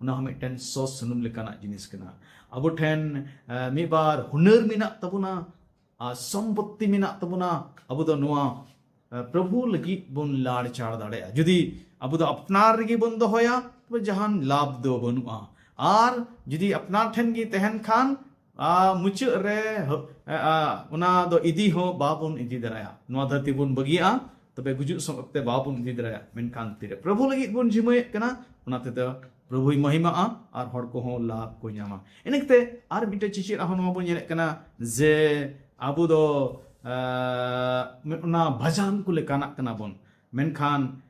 ᱚᱱᱟ ᱦᱚᱸ ᱢᱤᱫᱴᱮᱱ ᱥᱚ ᱥᱩᱱᱩᱢ ᱞᱮᱠᱟᱱᱟᱜ ᱡᱤᱱᱤᱥ ᱠᱟᱱᱟ᱾ ᱟᱵᱚ ᱴᱷᱮᱱ ᱢᱤᱫ ᱵᱟᱨ ᱦᱩᱱᱟᱹᱨ ᱢᱮᱱᱟᱜ ᱛᱟᱵᱚᱱᱟ, ᱟᱨ ᱥᱚᱢᱯᱚᱛᱛᱤ ᱢᱮᱱᱟᱜ ᱛᱟᱵᱚᱱᱟ, ᱟᱵᱚ ᱫᱚ ᱱᱚᱣᱟ ᱯᱨᱚᱵᱷᱩ ᱞᱟᱹᱜᱤᱫ ᱵᱚᱱ ᱞᱟᱲᱪᱟᱲ ᱫᱟᱲᱮᱭᱟᱜᱼᱟ᱾ ᱡᱩᱫᱤ ᱟᱵᱚ ᱫᱚ ᱟᱯᱱᱟᱨ ᱨᱮᱜᱮ ᱵᱚᱱ ᱫᱚᱦᱚᱭᱟ, ᱛᱚᱵᱮ ᱡᱟᱦᱟᱱ ᱞᱟᱵᱷ ᱫᱚ ᱵᱟᱹᱱᱩᱜᱼᱟ᱾ ᱟᱨ ᱡᱩᱫᱤ ᱟᱯᱱᱟᱨ ᱴᱷᱮᱱ ᱜᱮ ᱛᱟᱦᱮᱱ ᱠᱷᱟᱱ, ᱟᱨ ᱢᱩᱪᱟᱹᱫ ᱨᱮ ᱚᱱᱟ ᱫᱚ ᱤᱫᱤ ᱦᱚᱸ ᱵᱟᱵᱚᱱ ᱤᱫᱤ ᱫᱟᱲᱮᱭᱟᱜᱼᱟ᱾ ᱱᱚᱣᱟ ᱫᱷᱟᱹᱨᱛᱤ ᱵᱚᱱ ᱵᱟᱹᱜᱤᱭᱟᱜᱼᱟ, ᱛᱚᱵᱮ ᱜᱩᱡᱩᱜ ᱥᱚᱢᱚᱭ ᱚᱠᱛᱮ ᱵᱟᱵᱚᱱ ᱤᱫᱤ ᱫᱟᱲᱮᱭᱟᱜᱼᱟ᱾ ᱢᱮᱱᱠᱷᱟᱱ ᱛᱤᱨᱮ ᱯᱨᱚᱵᱷᱩ ᱞᱟᱹᱜᱤᱫ ᱵᱚᱱ ᱡᱤᱢᱟᱹᱭᱮᱫ ᱠᱟᱱᱟ, ᱚᱱᱟ ᱛᱮᱫᱚ ᱯᱨᱚᱵᱷᱩᱭ ᱢᱚᱦᱤᱢᱟᱜᱼᱟ ᱟᱨ ᱦᱚᱲ ᱠᱚᱦᱚᱸ ᱞᱟᱵᱷ ᱠᱚ ᱧᱟᱢᱟ᱾ ᱤᱱᱟᱹ ᱠᱟᱛᱮ ᱟᱨ ᱢᱤᱫᱴᱮᱡ ᱪᱮᱪᱮᱫ ᱟᱨᱦᱚᱸ ᱱᱚᱣᱟ ᱵᱚᱱ ᱧᱮᱞᱮᱫ ᱠᱟᱱᱟ ᱡᱮ ᱟᱵᱚ ᱫᱚ ᱚᱱᱟ ᱵᱷᱟᱡᱟᱱ ᱠᱚ ᱞᱮᱠᱟᱱᱟᱜ ᱠᱟᱱᱟ ᱵᱚᱱ, ᱢᱮᱱᱠᱷᱟᱱ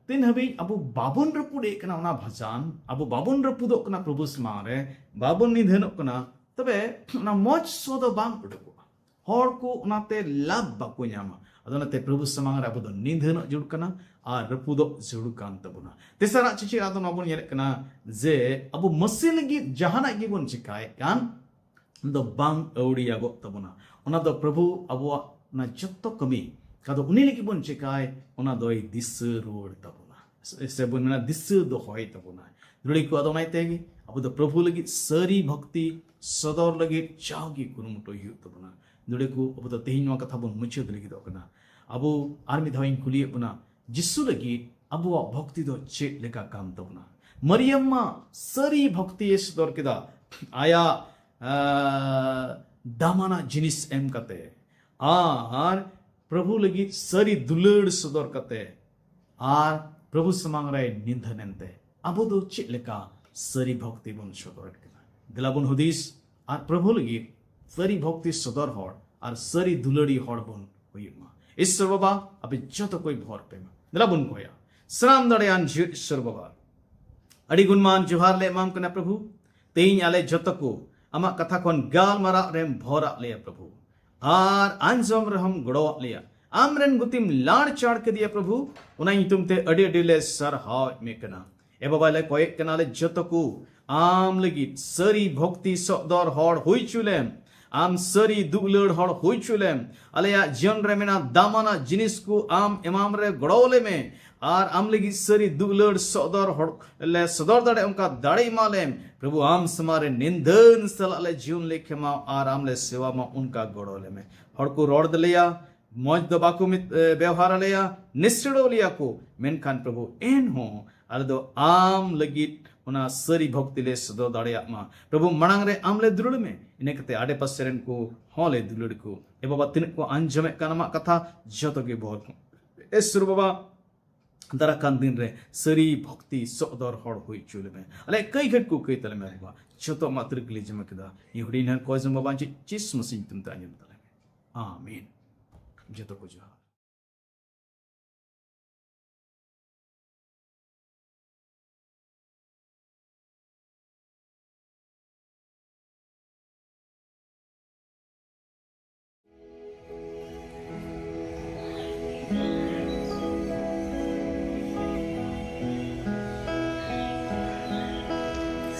ᱛᱤᱱ ᱦᱟᱹᱵᱤᱡ ᱟᱵᱚ ᱵᱟᱵᱚᱱ ᱨᱟᱹᱯᱩᱫᱮᱫ ᱠᱟᱱᱟ ᱚᱱᱟ ᱵᱷᱟᱡᱟᱱ, ᱟᱵᱚ ᱵᱟᱵᱚᱱ ᱨᱟᱹᱯᱩᱫᱚᱜ ᱠᱟᱱᱟ ᱯᱨᱚᱵᱷᱩ ᱥᱟᱢᱟᱝ ᱨᱮ, ᱵᱟᱵᱚᱱ ᱱᱤᱫᱷᱟᱹᱱᱚᱜ ᱠᱟᱱᱟ, ᱛᱚᱵᱮ ᱚᱱᱟ ᱢᱚᱡᱽ ᱥᱚ ᱫᱚ ᱵᱟᱝ ᱩᱰᱩᱠᱚᱜᱼᱟ᱾ ᱦᱚᱲ ᱠᱚ ᱚᱱᱟᱛᱮ ᱞᱟᱵᱷ ᱵᱟᱠᱚ ᱧᱟᱢᱟ᱾ ᱟᱫᱚ ᱚᱱᱟᱛᱮ ᱯᱨᱚᱵᱷᱩ ᱥᱟᱢᱟᱝ ᱨᱮ ᱟᱵᱚ ᱫᱚ ᱱᱤᱫᱷᱟᱹᱱᱚᱜ ᱡᱟᱹᱨᱩᱲ ᱠᱟᱱᱟ ᱟᱨ ᱨᱟᱹᱯᱩᱫᱚᱜ ᱡᱟᱹᱨᱩᱲ ᱠᱟᱱ ᱛᱟᱵᱚᱱᱟ᱾ ᱛᱮᱥᱟᱨᱟᱜ ᱪᱮᱪᱮᱫ ᱟᱫᱚ ᱱᱚᱣᱟ ᱵᱚᱱ ᱧᱮᱞᱮᱫ ᱠᱟᱱᱟ ᱡᱮ ᱟᱵᱚ ᱢᱟᱹᱥᱤ ᱞᱟᱹᱜᱤᱫ ᱡᱟᱦᱟᱱᱟᱜ ᱜᱮᱵᱚᱱ ᱪᱮᱠᱟᱭᱮᱫ ᱠᱟᱱ, ᱫᱚ ᱵᱟᱝ ᱟᱹᱣᱲᱤᱭᱟᱜᱚᱜ ᱛᱟᱵᱚᱱᱟ᱾ ᱚᱱᱟ ᱫᱚ ᱯᱨᱚᱵᱷᱩ ᱟᱵᱚᱣᱟᱜ ᱚᱱᱟ ᱡᱚᱛᱚ ᱠᱟᱹᱢᱤ ᱟᱫᱚ ᱩᱱᱤ ᱞᱟᱹᱜᱤᱫ ᱵᱚᱱ ᱪᱮᱠᱟᱭ, ᱚᱱᱟ ᱫᱚᱭ ᱫᱤᱥᱟᱹ ᱨᱩᱣᱟᱹᱲ ᱛᱟᱵᱚᱱᱟ, ᱥᱮ ᱵᱚᱱ ᱢᱮᱱᱟ ᱫᱤᱥᱟᱹ ᱫᱚᱦᱚᱭ ᱛᱟᱵᱚᱱᱟ᱾ ᱫᱩᱲᱤ ᱠᱚ ᱟᱫᱚ ᱚᱱᱟᱭ ᱛᱮᱜᱮ ᱟᱵᱚ ᱫᱚ ᱯᱨᱚᱵᱷᱩ ᱞᱟᱹᱜᱤᱫ ᱥᱟᱹᱨᱤ ᱵᱷᱚᱠᱛᱤ ᱥᱚᱫᱚᱨ ᱞᱟᱹᱜᱤᱫ ᱡᱟᱣᱜᱮ ᱠᱩᱨᱩᱢᱩᱴᱩᱭ ᱦᱩᱭᱩᱜ ᱛᱟᱵᱚᱱᱟ᱾ ᱫᱩᱲᱤ ᱠᱚ ᱟᱵᱚ ᱫᱚ ᱛᱮᱦᱮᱧ ᱱᱚᱣᱟ ᱠᱟᱛᱷᱟ ᱵᱚᱱ ᱢᱩᱪᱟᱹᱫ ᱞᱟᱹᱜᱤᱫᱚᱜ ᱠᱟᱱᱟ᱾ ᱟᱵᱚ ᱟᱨ ᱢᱤᱫ ᱫᱷᱟᱣ ᱤᱧ ᱠᱩᱞᱤᱭᱮᱫ ᱵᱚᱱᱟ, ᱡᱤᱥᱩ ᱞᱟᱹᱜᱤᱫ ᱟᱵᱚᱣᱟᱜ ᱵᱷᱚᱠᱛᱤ ᱫᱚ ᱪᱮᱫ ᱞᱮᱠᱟ ᱠᱟᱱ ᱛᱟᱵᱚᱱᱟ? ᱢᱟᱨᱤᱭᱟᱢ ᱢᱟ ᱥᱟᱹᱨᱤ ᱵᱷᱚᱠᱛᱤᱭᱮ ᱥᱚᱫᱚᱨ ᱠᱮᱫᱟ᱾ ᱟᱭᱟᱜ ᱫᱟᱢᱟᱱᱟᱜ ᱡᱤᱱᱤᱥ ᱮᱢ ᱠᱟᱛᱮ ᱟᱨ ᱯᱨᱚᱵᱷᱩ ᱞᱟᱹᱜᱤᱫ ᱥᱟᱹᱨᱤ ᱫᱩᱞᱟᱹᱲ ᱥᱚᱫᱚᱨ ᱠᱟᱛᱮ ᱟᱨ ᱯᱨᱚᱵᱷᱩ ᱥᱟᱢᱟᱝ ᱨᱮ ᱱᱤᱫᱷᱟᱹᱱ ᱮᱱᱛᱮ ᱟᱵᱚ ᱫᱚ ᱪᱮᱫ ᱞᱮᱠᱟ ᱥᱟᱹᱨᱤ ᱵᱷᱚᱠᱛᱤ ᱵᱚᱱ ᱥᱚᱫᱚᱨᱮᱫ ᱠᱟᱱᱟ? ᱫᱮᱞᱟ ᱵᱚᱱ ᱦᱩᱫᱤᱥ ᱟᱨ ᱯᱨᱚᱵᱷᱩ ᱞᱟᱹᱜᱤᱫ ᱥᱟᱹᱨᱤ ᱵᱷᱚᱠᱛᱤ ᱥᱚᱫᱚᱨ ᱦᱚᱲ ᱟᱨ ᱥᱟᱹᱨᱤ ᱫᱩᱞᱟᱹᱲᱤ ᱦᱚᱲ ᱵᱚᱱ ᱦᱩᱭᱩᱜ ᱢᱟ᱾ ᱤᱥᱥᱚᱨ ᱵᱟᱵᱟ ᱟᱯᱮ ᱡᱚᱛᱚ ᱠᱚᱭ ᱵᱷᱚᱨ ᱯᱮ ᱢᱟ᱾ ᱫᱮᱞᱟ ᱵᱚᱱ ᱠᱚᱭᱟ᱾ ᱥᱟᱱᱟᱢ ᱫᱟᱲᱮᱭᱟᱱ ᱡᱤᱣᱤᱫ ᱤᱥᱥᱚᱨ ᱵᱟᱵᱟ, ᱟᱹᱰᱤ ᱜᱩᱱᱢᱟᱱ ᱡᱚᱦᱟᱨ ᱞᱮ ᱮᱢᱟᱢ ᱠᱟᱱᱟ ᱯᱨᱚᱵᱷᱩ᱾ ᱛᱮᱦᱮᱧ ᱟᱞᱮ ᱡᱚᱛᱚ ᱠᱚ ᱟᱢᱟᱜ ᱠᱟᱛᱷᱟ ᱠᱷᱚᱱ ᱜᱟᱞᱢᱟᱨᱟᱜ ᱨᱮᱢ ᱵᱷᱚᱨᱟᱜ ᱞᱮᱭᱟ ᱯᱨᱚᱵᱷᱩ, ᱟᱨ ᱟᱸᱡᱚᱢ ᱨᱮᱦᱚᱸᱢ ᱜᱚᱲᱚᱣᱟᱜ ᱞᱮᱭᱟ᱾ ᱟᱢ ᱨᱮᱱ ᱜᱩᱛᱤᱢ ᱞᱟᱲ ᱪᱟᱲ ᱠᱮᱫᱮᱭᱟ ᱯᱨᱚᱵᱷᱩ, ᱚᱱᱟ ᱧᱩᱛᱩᱢ ᱛᱮ ᱟᱹᱰᱤ ᱟᱹᱰᱤ ᱞᱮ ᱥᱟᱨᱦᱟᱣᱮᱫ ᱢᱮ ᱠᱟᱱᱟ᱾ ᱮ ᱵᱟᱵᱟ, ᱞᱮ ᱠᱚᱭᱮᱜ ᱠᱟᱱᱟ ᱞᱮ ᱡᱚᱛᱚ ᱠᱚ ᱟᱢ ᱞᱟᱹᱜᱤᱫ ᱥᱟᱹᱨᱤ ᱵᱷᱚᱠᱛᱤ ᱥᱚᱫᱚᱨ ᱦᱚᱲ ᱦᱩᱭ ᱪᱩ ᱞᱮᱢ, ᱟᱢ ᱥᱟᱹᱨᱤ ᱫᱩᱜᱞᱟᱹᱲ ᱦᱚᱲ ᱦᱩᱭ ᱪᱩ ᱞᱮᱢ᱾ ᱟᱞᱮᱭᱟᱜ ᱡᱤᱭᱚᱱ ᱨᱮ ᱢᱮᱱᱟᱜ ᱫᱟᱢᱟᱱᱟᱜ ᱡᱤᱱᱤᱥ ᱠᱚ ᱟᱢ ᱮᱢᱟᱢ ᱨᱮ ᱜᱚᱲᱚ ᱞᱮᱢᱮ, ᱟᱨ ᱟᱢ ᱞᱟᱹᱜᱤᱫ ᱥᱟᱹᱨᱤ ᱫᱩᱜᱞᱟᱹᱲ ᱥᱚᱫᱚᱨ ᱦᱚᱲ ᱞᱮ ᱥᱚᱫᱚᱨ ᱫᱟᱲᱮ ᱚᱱᱠᱟ ᱫᱟᱲᱮ ᱮᱢᱟ ᱞᱮᱢ᱾ ᱯᱨᱚᱵᱷᱩ, ᱟᱢ ᱥᱟᱢᱟᱝ ᱨᱮ ᱱᱤᱱᱫᱟᱹᱱ ᱥᱟᱞᱟᱜ ᱞᱮ ᱡᱤᱭᱚᱱ ᱞᱮ ᱠᱷᱮᱢᱟᱣ ᱟᱨ ᱟᱢ ᱞᱮ ᱥᱮᱣᱟ ᱢᱟ, ᱚᱱᱠᱟ ᱜᱚᱲᱚ ᱞᱮᱢᱮ᱾ ᱦᱚᱲ ᱠᱚ ᱨᱚᱲ ᱫᱟᱞᱮᱭᱟ, ᱢᱚᱡᱽ ᱫᱚ ᱵᱟᱠᱚ ᱢᱤᱛ-, ᱮ, ᱵᱮᱣᱦᱟᱨ ᱟᱞᱮᱭᱟ, ᱱᱤᱥᱲᱟᱹᱣ ᱞᱮᱭᱟ ᱠᱚ, ᱢᱮᱱᱠᱷᱟᱱ ᱯᱨᱚᱵᱷᱩ, ᱮᱱᱦᱚᱸ ᱟᱞᱮ ᱫᱚ ᱟᱢ ᱞᱟᱹᱜᱤᱫ ᱚᱱᱟ ᱥᱟᱹᱨᱤ ᱵᱷᱚᱠᱛᱤ ᱞᱮ ᱥᱚᱫᱚᱨ ᱫᱟᱲᱮᱭᱟᱜ ᱢᱟ᱾ ᱯᱨᱚᱵᱷᱩ, ᱢᱟᱲᱟᱝ ᱨᱮ ᱟᱢ ᱞᱮ ᱫᱩᱞᱟᱹᱲ ᱢᱮ, ᱤᱱᱟᱹ ᱠᱟᱛᱮ ᱟᱰᱮ ᱯᱟᱥᱮ ᱨᱮᱱ ᱠᱚ ᱦᱚᱸ ᱞᱮ ᱫᱩᱞᱟᱹᱲ ᱠᱚ᱾ ᱮ ᱵᱟᱵᱟ, ᱛᱤᱱᱟᱹᱜ ᱠᱚ ᱟᱸᱡᱚᱢᱮᱫ ᱠᱟᱱ ᱟᱢᱟᱜ ᱠᱟᱛᱷᱟ, ᱡᱚᱛᱚ ᱜᱮ ᱵᱚᱞ ᱠᱚ᱾ ᱮ ᱥᱩᱨ ᱵᱟᱵᱟ, ᱫᱟᱨᱟ ᱠᱟᱱ ᱫᱤᱱ ᱨᱮ ᱥᱟᱹᱨᱤ ᱵᱷᱚᱠᱛᱤ ᱥᱚᱫᱚᱨ ᱦᱚᱲ ᱦᱩᱭ ᱦᱚᱪᱚ ᱞᱮᱢᱮ᱾ ᱟᱞᱮ ᱠᱟᱹᱭ ᱜᱷᱟᱹᱴ ᱠᱚ ᱠᱟᱹᱭ ᱛᱟᱞᱮ ᱢᱮ ᱵᱟᱵᱟ᱾ ᱡᱚᱛᱚ ᱟᱢᱟᱜ ᱛᱤᱨᱤ ᱠᱚᱞᱮ ᱡᱚᱢᱟ ᱠᱮᱫᱟ᱾ ᱤᱧ ᱦᱩᱰᱤᱧ ᱦᱚᱲ ᱠᱚ ᱡᱚᱢ ᱵᱟᱵᱟ ᱪᱮᱫ ᱪᱤᱥ ᱢᱟᱥᱤᱧ ᱧᱩᱛᱩᱢ ᱛᱮ ᱟᱸᱡᱚᱢ ᱛᱟᱞᱮ ᱢᱮ᱾ ᱟᱢᱤᱱ᱾ ᱡᱚᱛᱚ ᱠᱚ ᱡᱚᱦᱟᱨ᱾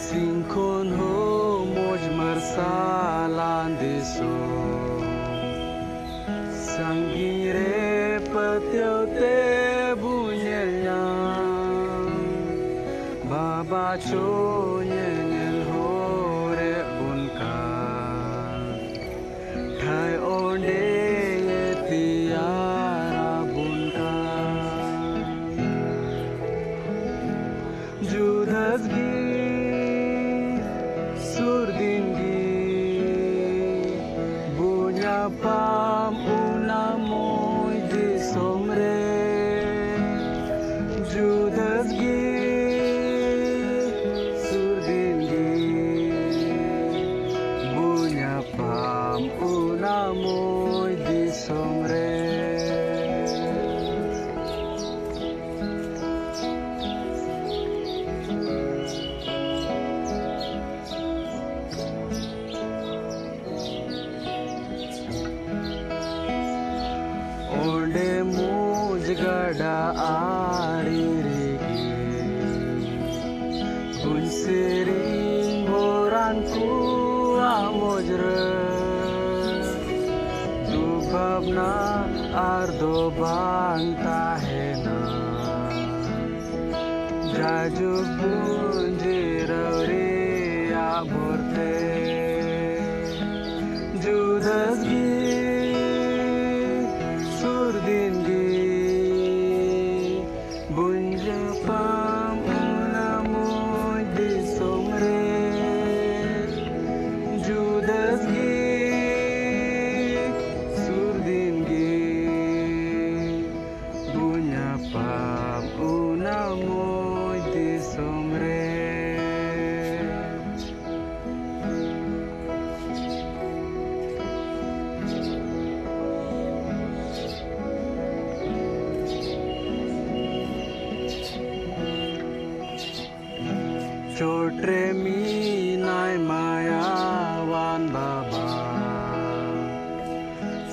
ᱥᱤᱧ ᱠᱷᱚᱱ ᱦᱚᱸ ᱢᱚᱡᱽ ᱢᱟᱨᱥᱟᱞᱟᱱ ᱫᱤᱥᱚᱢ, ᱥᱟᱺᱜᱤᱧ ᱨᱮ ᱯᱟᱹᱛᱭᱟᱹᱣ ᱛᱮ ᱵᱚ ᱧᱮᱞ ᱧᱟᱢ, ᱵᱟᱵᱟ ᱪᱚ ᱧᱮᱧᱮᱞ ᱦᱚᱨᱮ ᱵᱚᱱ ᱠᱟᱱ᱾ ᱴᱷᱟᱹᱭ ᱚᱸᱰᱮ ᱛᱮᱭᱟᱨ ᱟᱵᱚᱱ ᱠᱟᱱ᱾ ᱡᱩᱫᱟᱹᱥ ᱜᱮ ᱥᱩᱨ ᱫᱤᱱ ᱜᱮ ᱵᱚ ᱧᱟᱯᱟᱢ ᱚᱱᱟ ᱢᱚᱡᱽ ᱫᱤᱥᱚᱢ ᱨᱮ᱾ ᱡᱩᱫᱟᱹᱥ ᱜᱮ ᱥᱩᱨ ᱫᱤᱱ ᱜᱮ ᱵᱚ ᱧᱟᱯᱟᱢ ᱚᱱᱟ ᱢᱚᱡᱽ ᱫᱤᱥᱚᱢ ᱨᱮ᱾ ᱩᱱᱠᱩᱣᱟᱜ ᱢᱚᱡᱽᱨᱟᱹ ᱫᱩᱠ ᱵᱷᱟᱵᱽᱱᱟ ᱟᱨ ᱫᱚ ᱵᱟᱝ ᱛᱟᱦᱮᱱᱟ᱾ ᱡᱟᱭᱡᱩᱜᱽ ᱵᱚᱱ ᱡᱤᱨᱟᱹᱣ ᱨᱮᱭᱟᱜ ᱵᱷᱚᱨᱛᱮ ᱡᱩᱫᱟᱹᱥ ᱜᱮ ᱥᱩᱨ ᱫᱤᱱ ᱜᱮ ᱵᱚᱱ ᱧᱟᱯᱟᱢ ᱚᱱᱟ ᱢᱚᱡᱽ ᱫᱤᱥᱚᱢ ᱨᱮ᱾ ᱡᱩᱫᱟᱹᱥ ᱜᱮ ᱥᱩᱨ ᱫᱤᱱ ᱜᱮ ᱵᱚᱱ ᱧᱟᱯᱟᱢ ᱚᱱᱟ ᱢᱚᱡᱽ ᱫᱤᱥᱚᱢ ᱨᱮ᱾ ᱪᱚᱴ ᱨᱮ ᱢᱮᱱᱟᱭ ᱢᱟᱭᱟᱣᱟᱱ ᱵᱟᱵᱟ,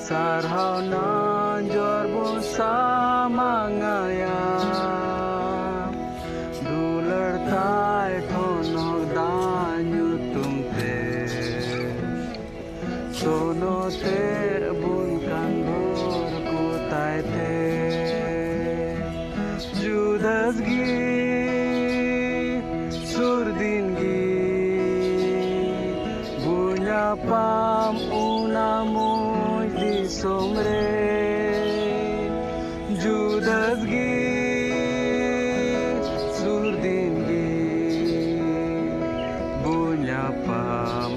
ᱥᱟᱨᱦᱟᱣ ᱱᱟᱡᱚᱨ ᱵᱚᱱ ᱥᱟᱢᱟᱝ ᱟᱭᱟ᱾ ᱫᱩᱞᱟᱹᱲ ᱛᱟᱭ ᱴᱷᱚᱱᱚᱠ ᱫᱟᱜ ᱧᱩᱛᱩᱢ ᱛᱮ ᱥᱚᱱᱚᱛᱮ ᱵᱚᱱ ᱠᱟᱱ ᱵᱷᱳᱨ ᱠᱚ ᱛᱟᱭ ᱛᱮ᱾ ᱡᱩᱫᱟᱹᱥ ᱜᱮ ᱥᱩᱨ ᱫᱤᱱ ᱜᱮ ᱵᱚ ᱧᱟᱯᱟᱢ ᱚᱱᱟ ᱢᱚᱡᱽ ᱫᱤᱥᱚᱢ ᱨᱮ᱾ ᱡᱩᱫᱟᱹᱥ ᱜᱮ ᱥᱩᱨ ᱫᱤᱱ ᱜᱮ ᱵᱚ ᱧᱟᱯᱟᱢ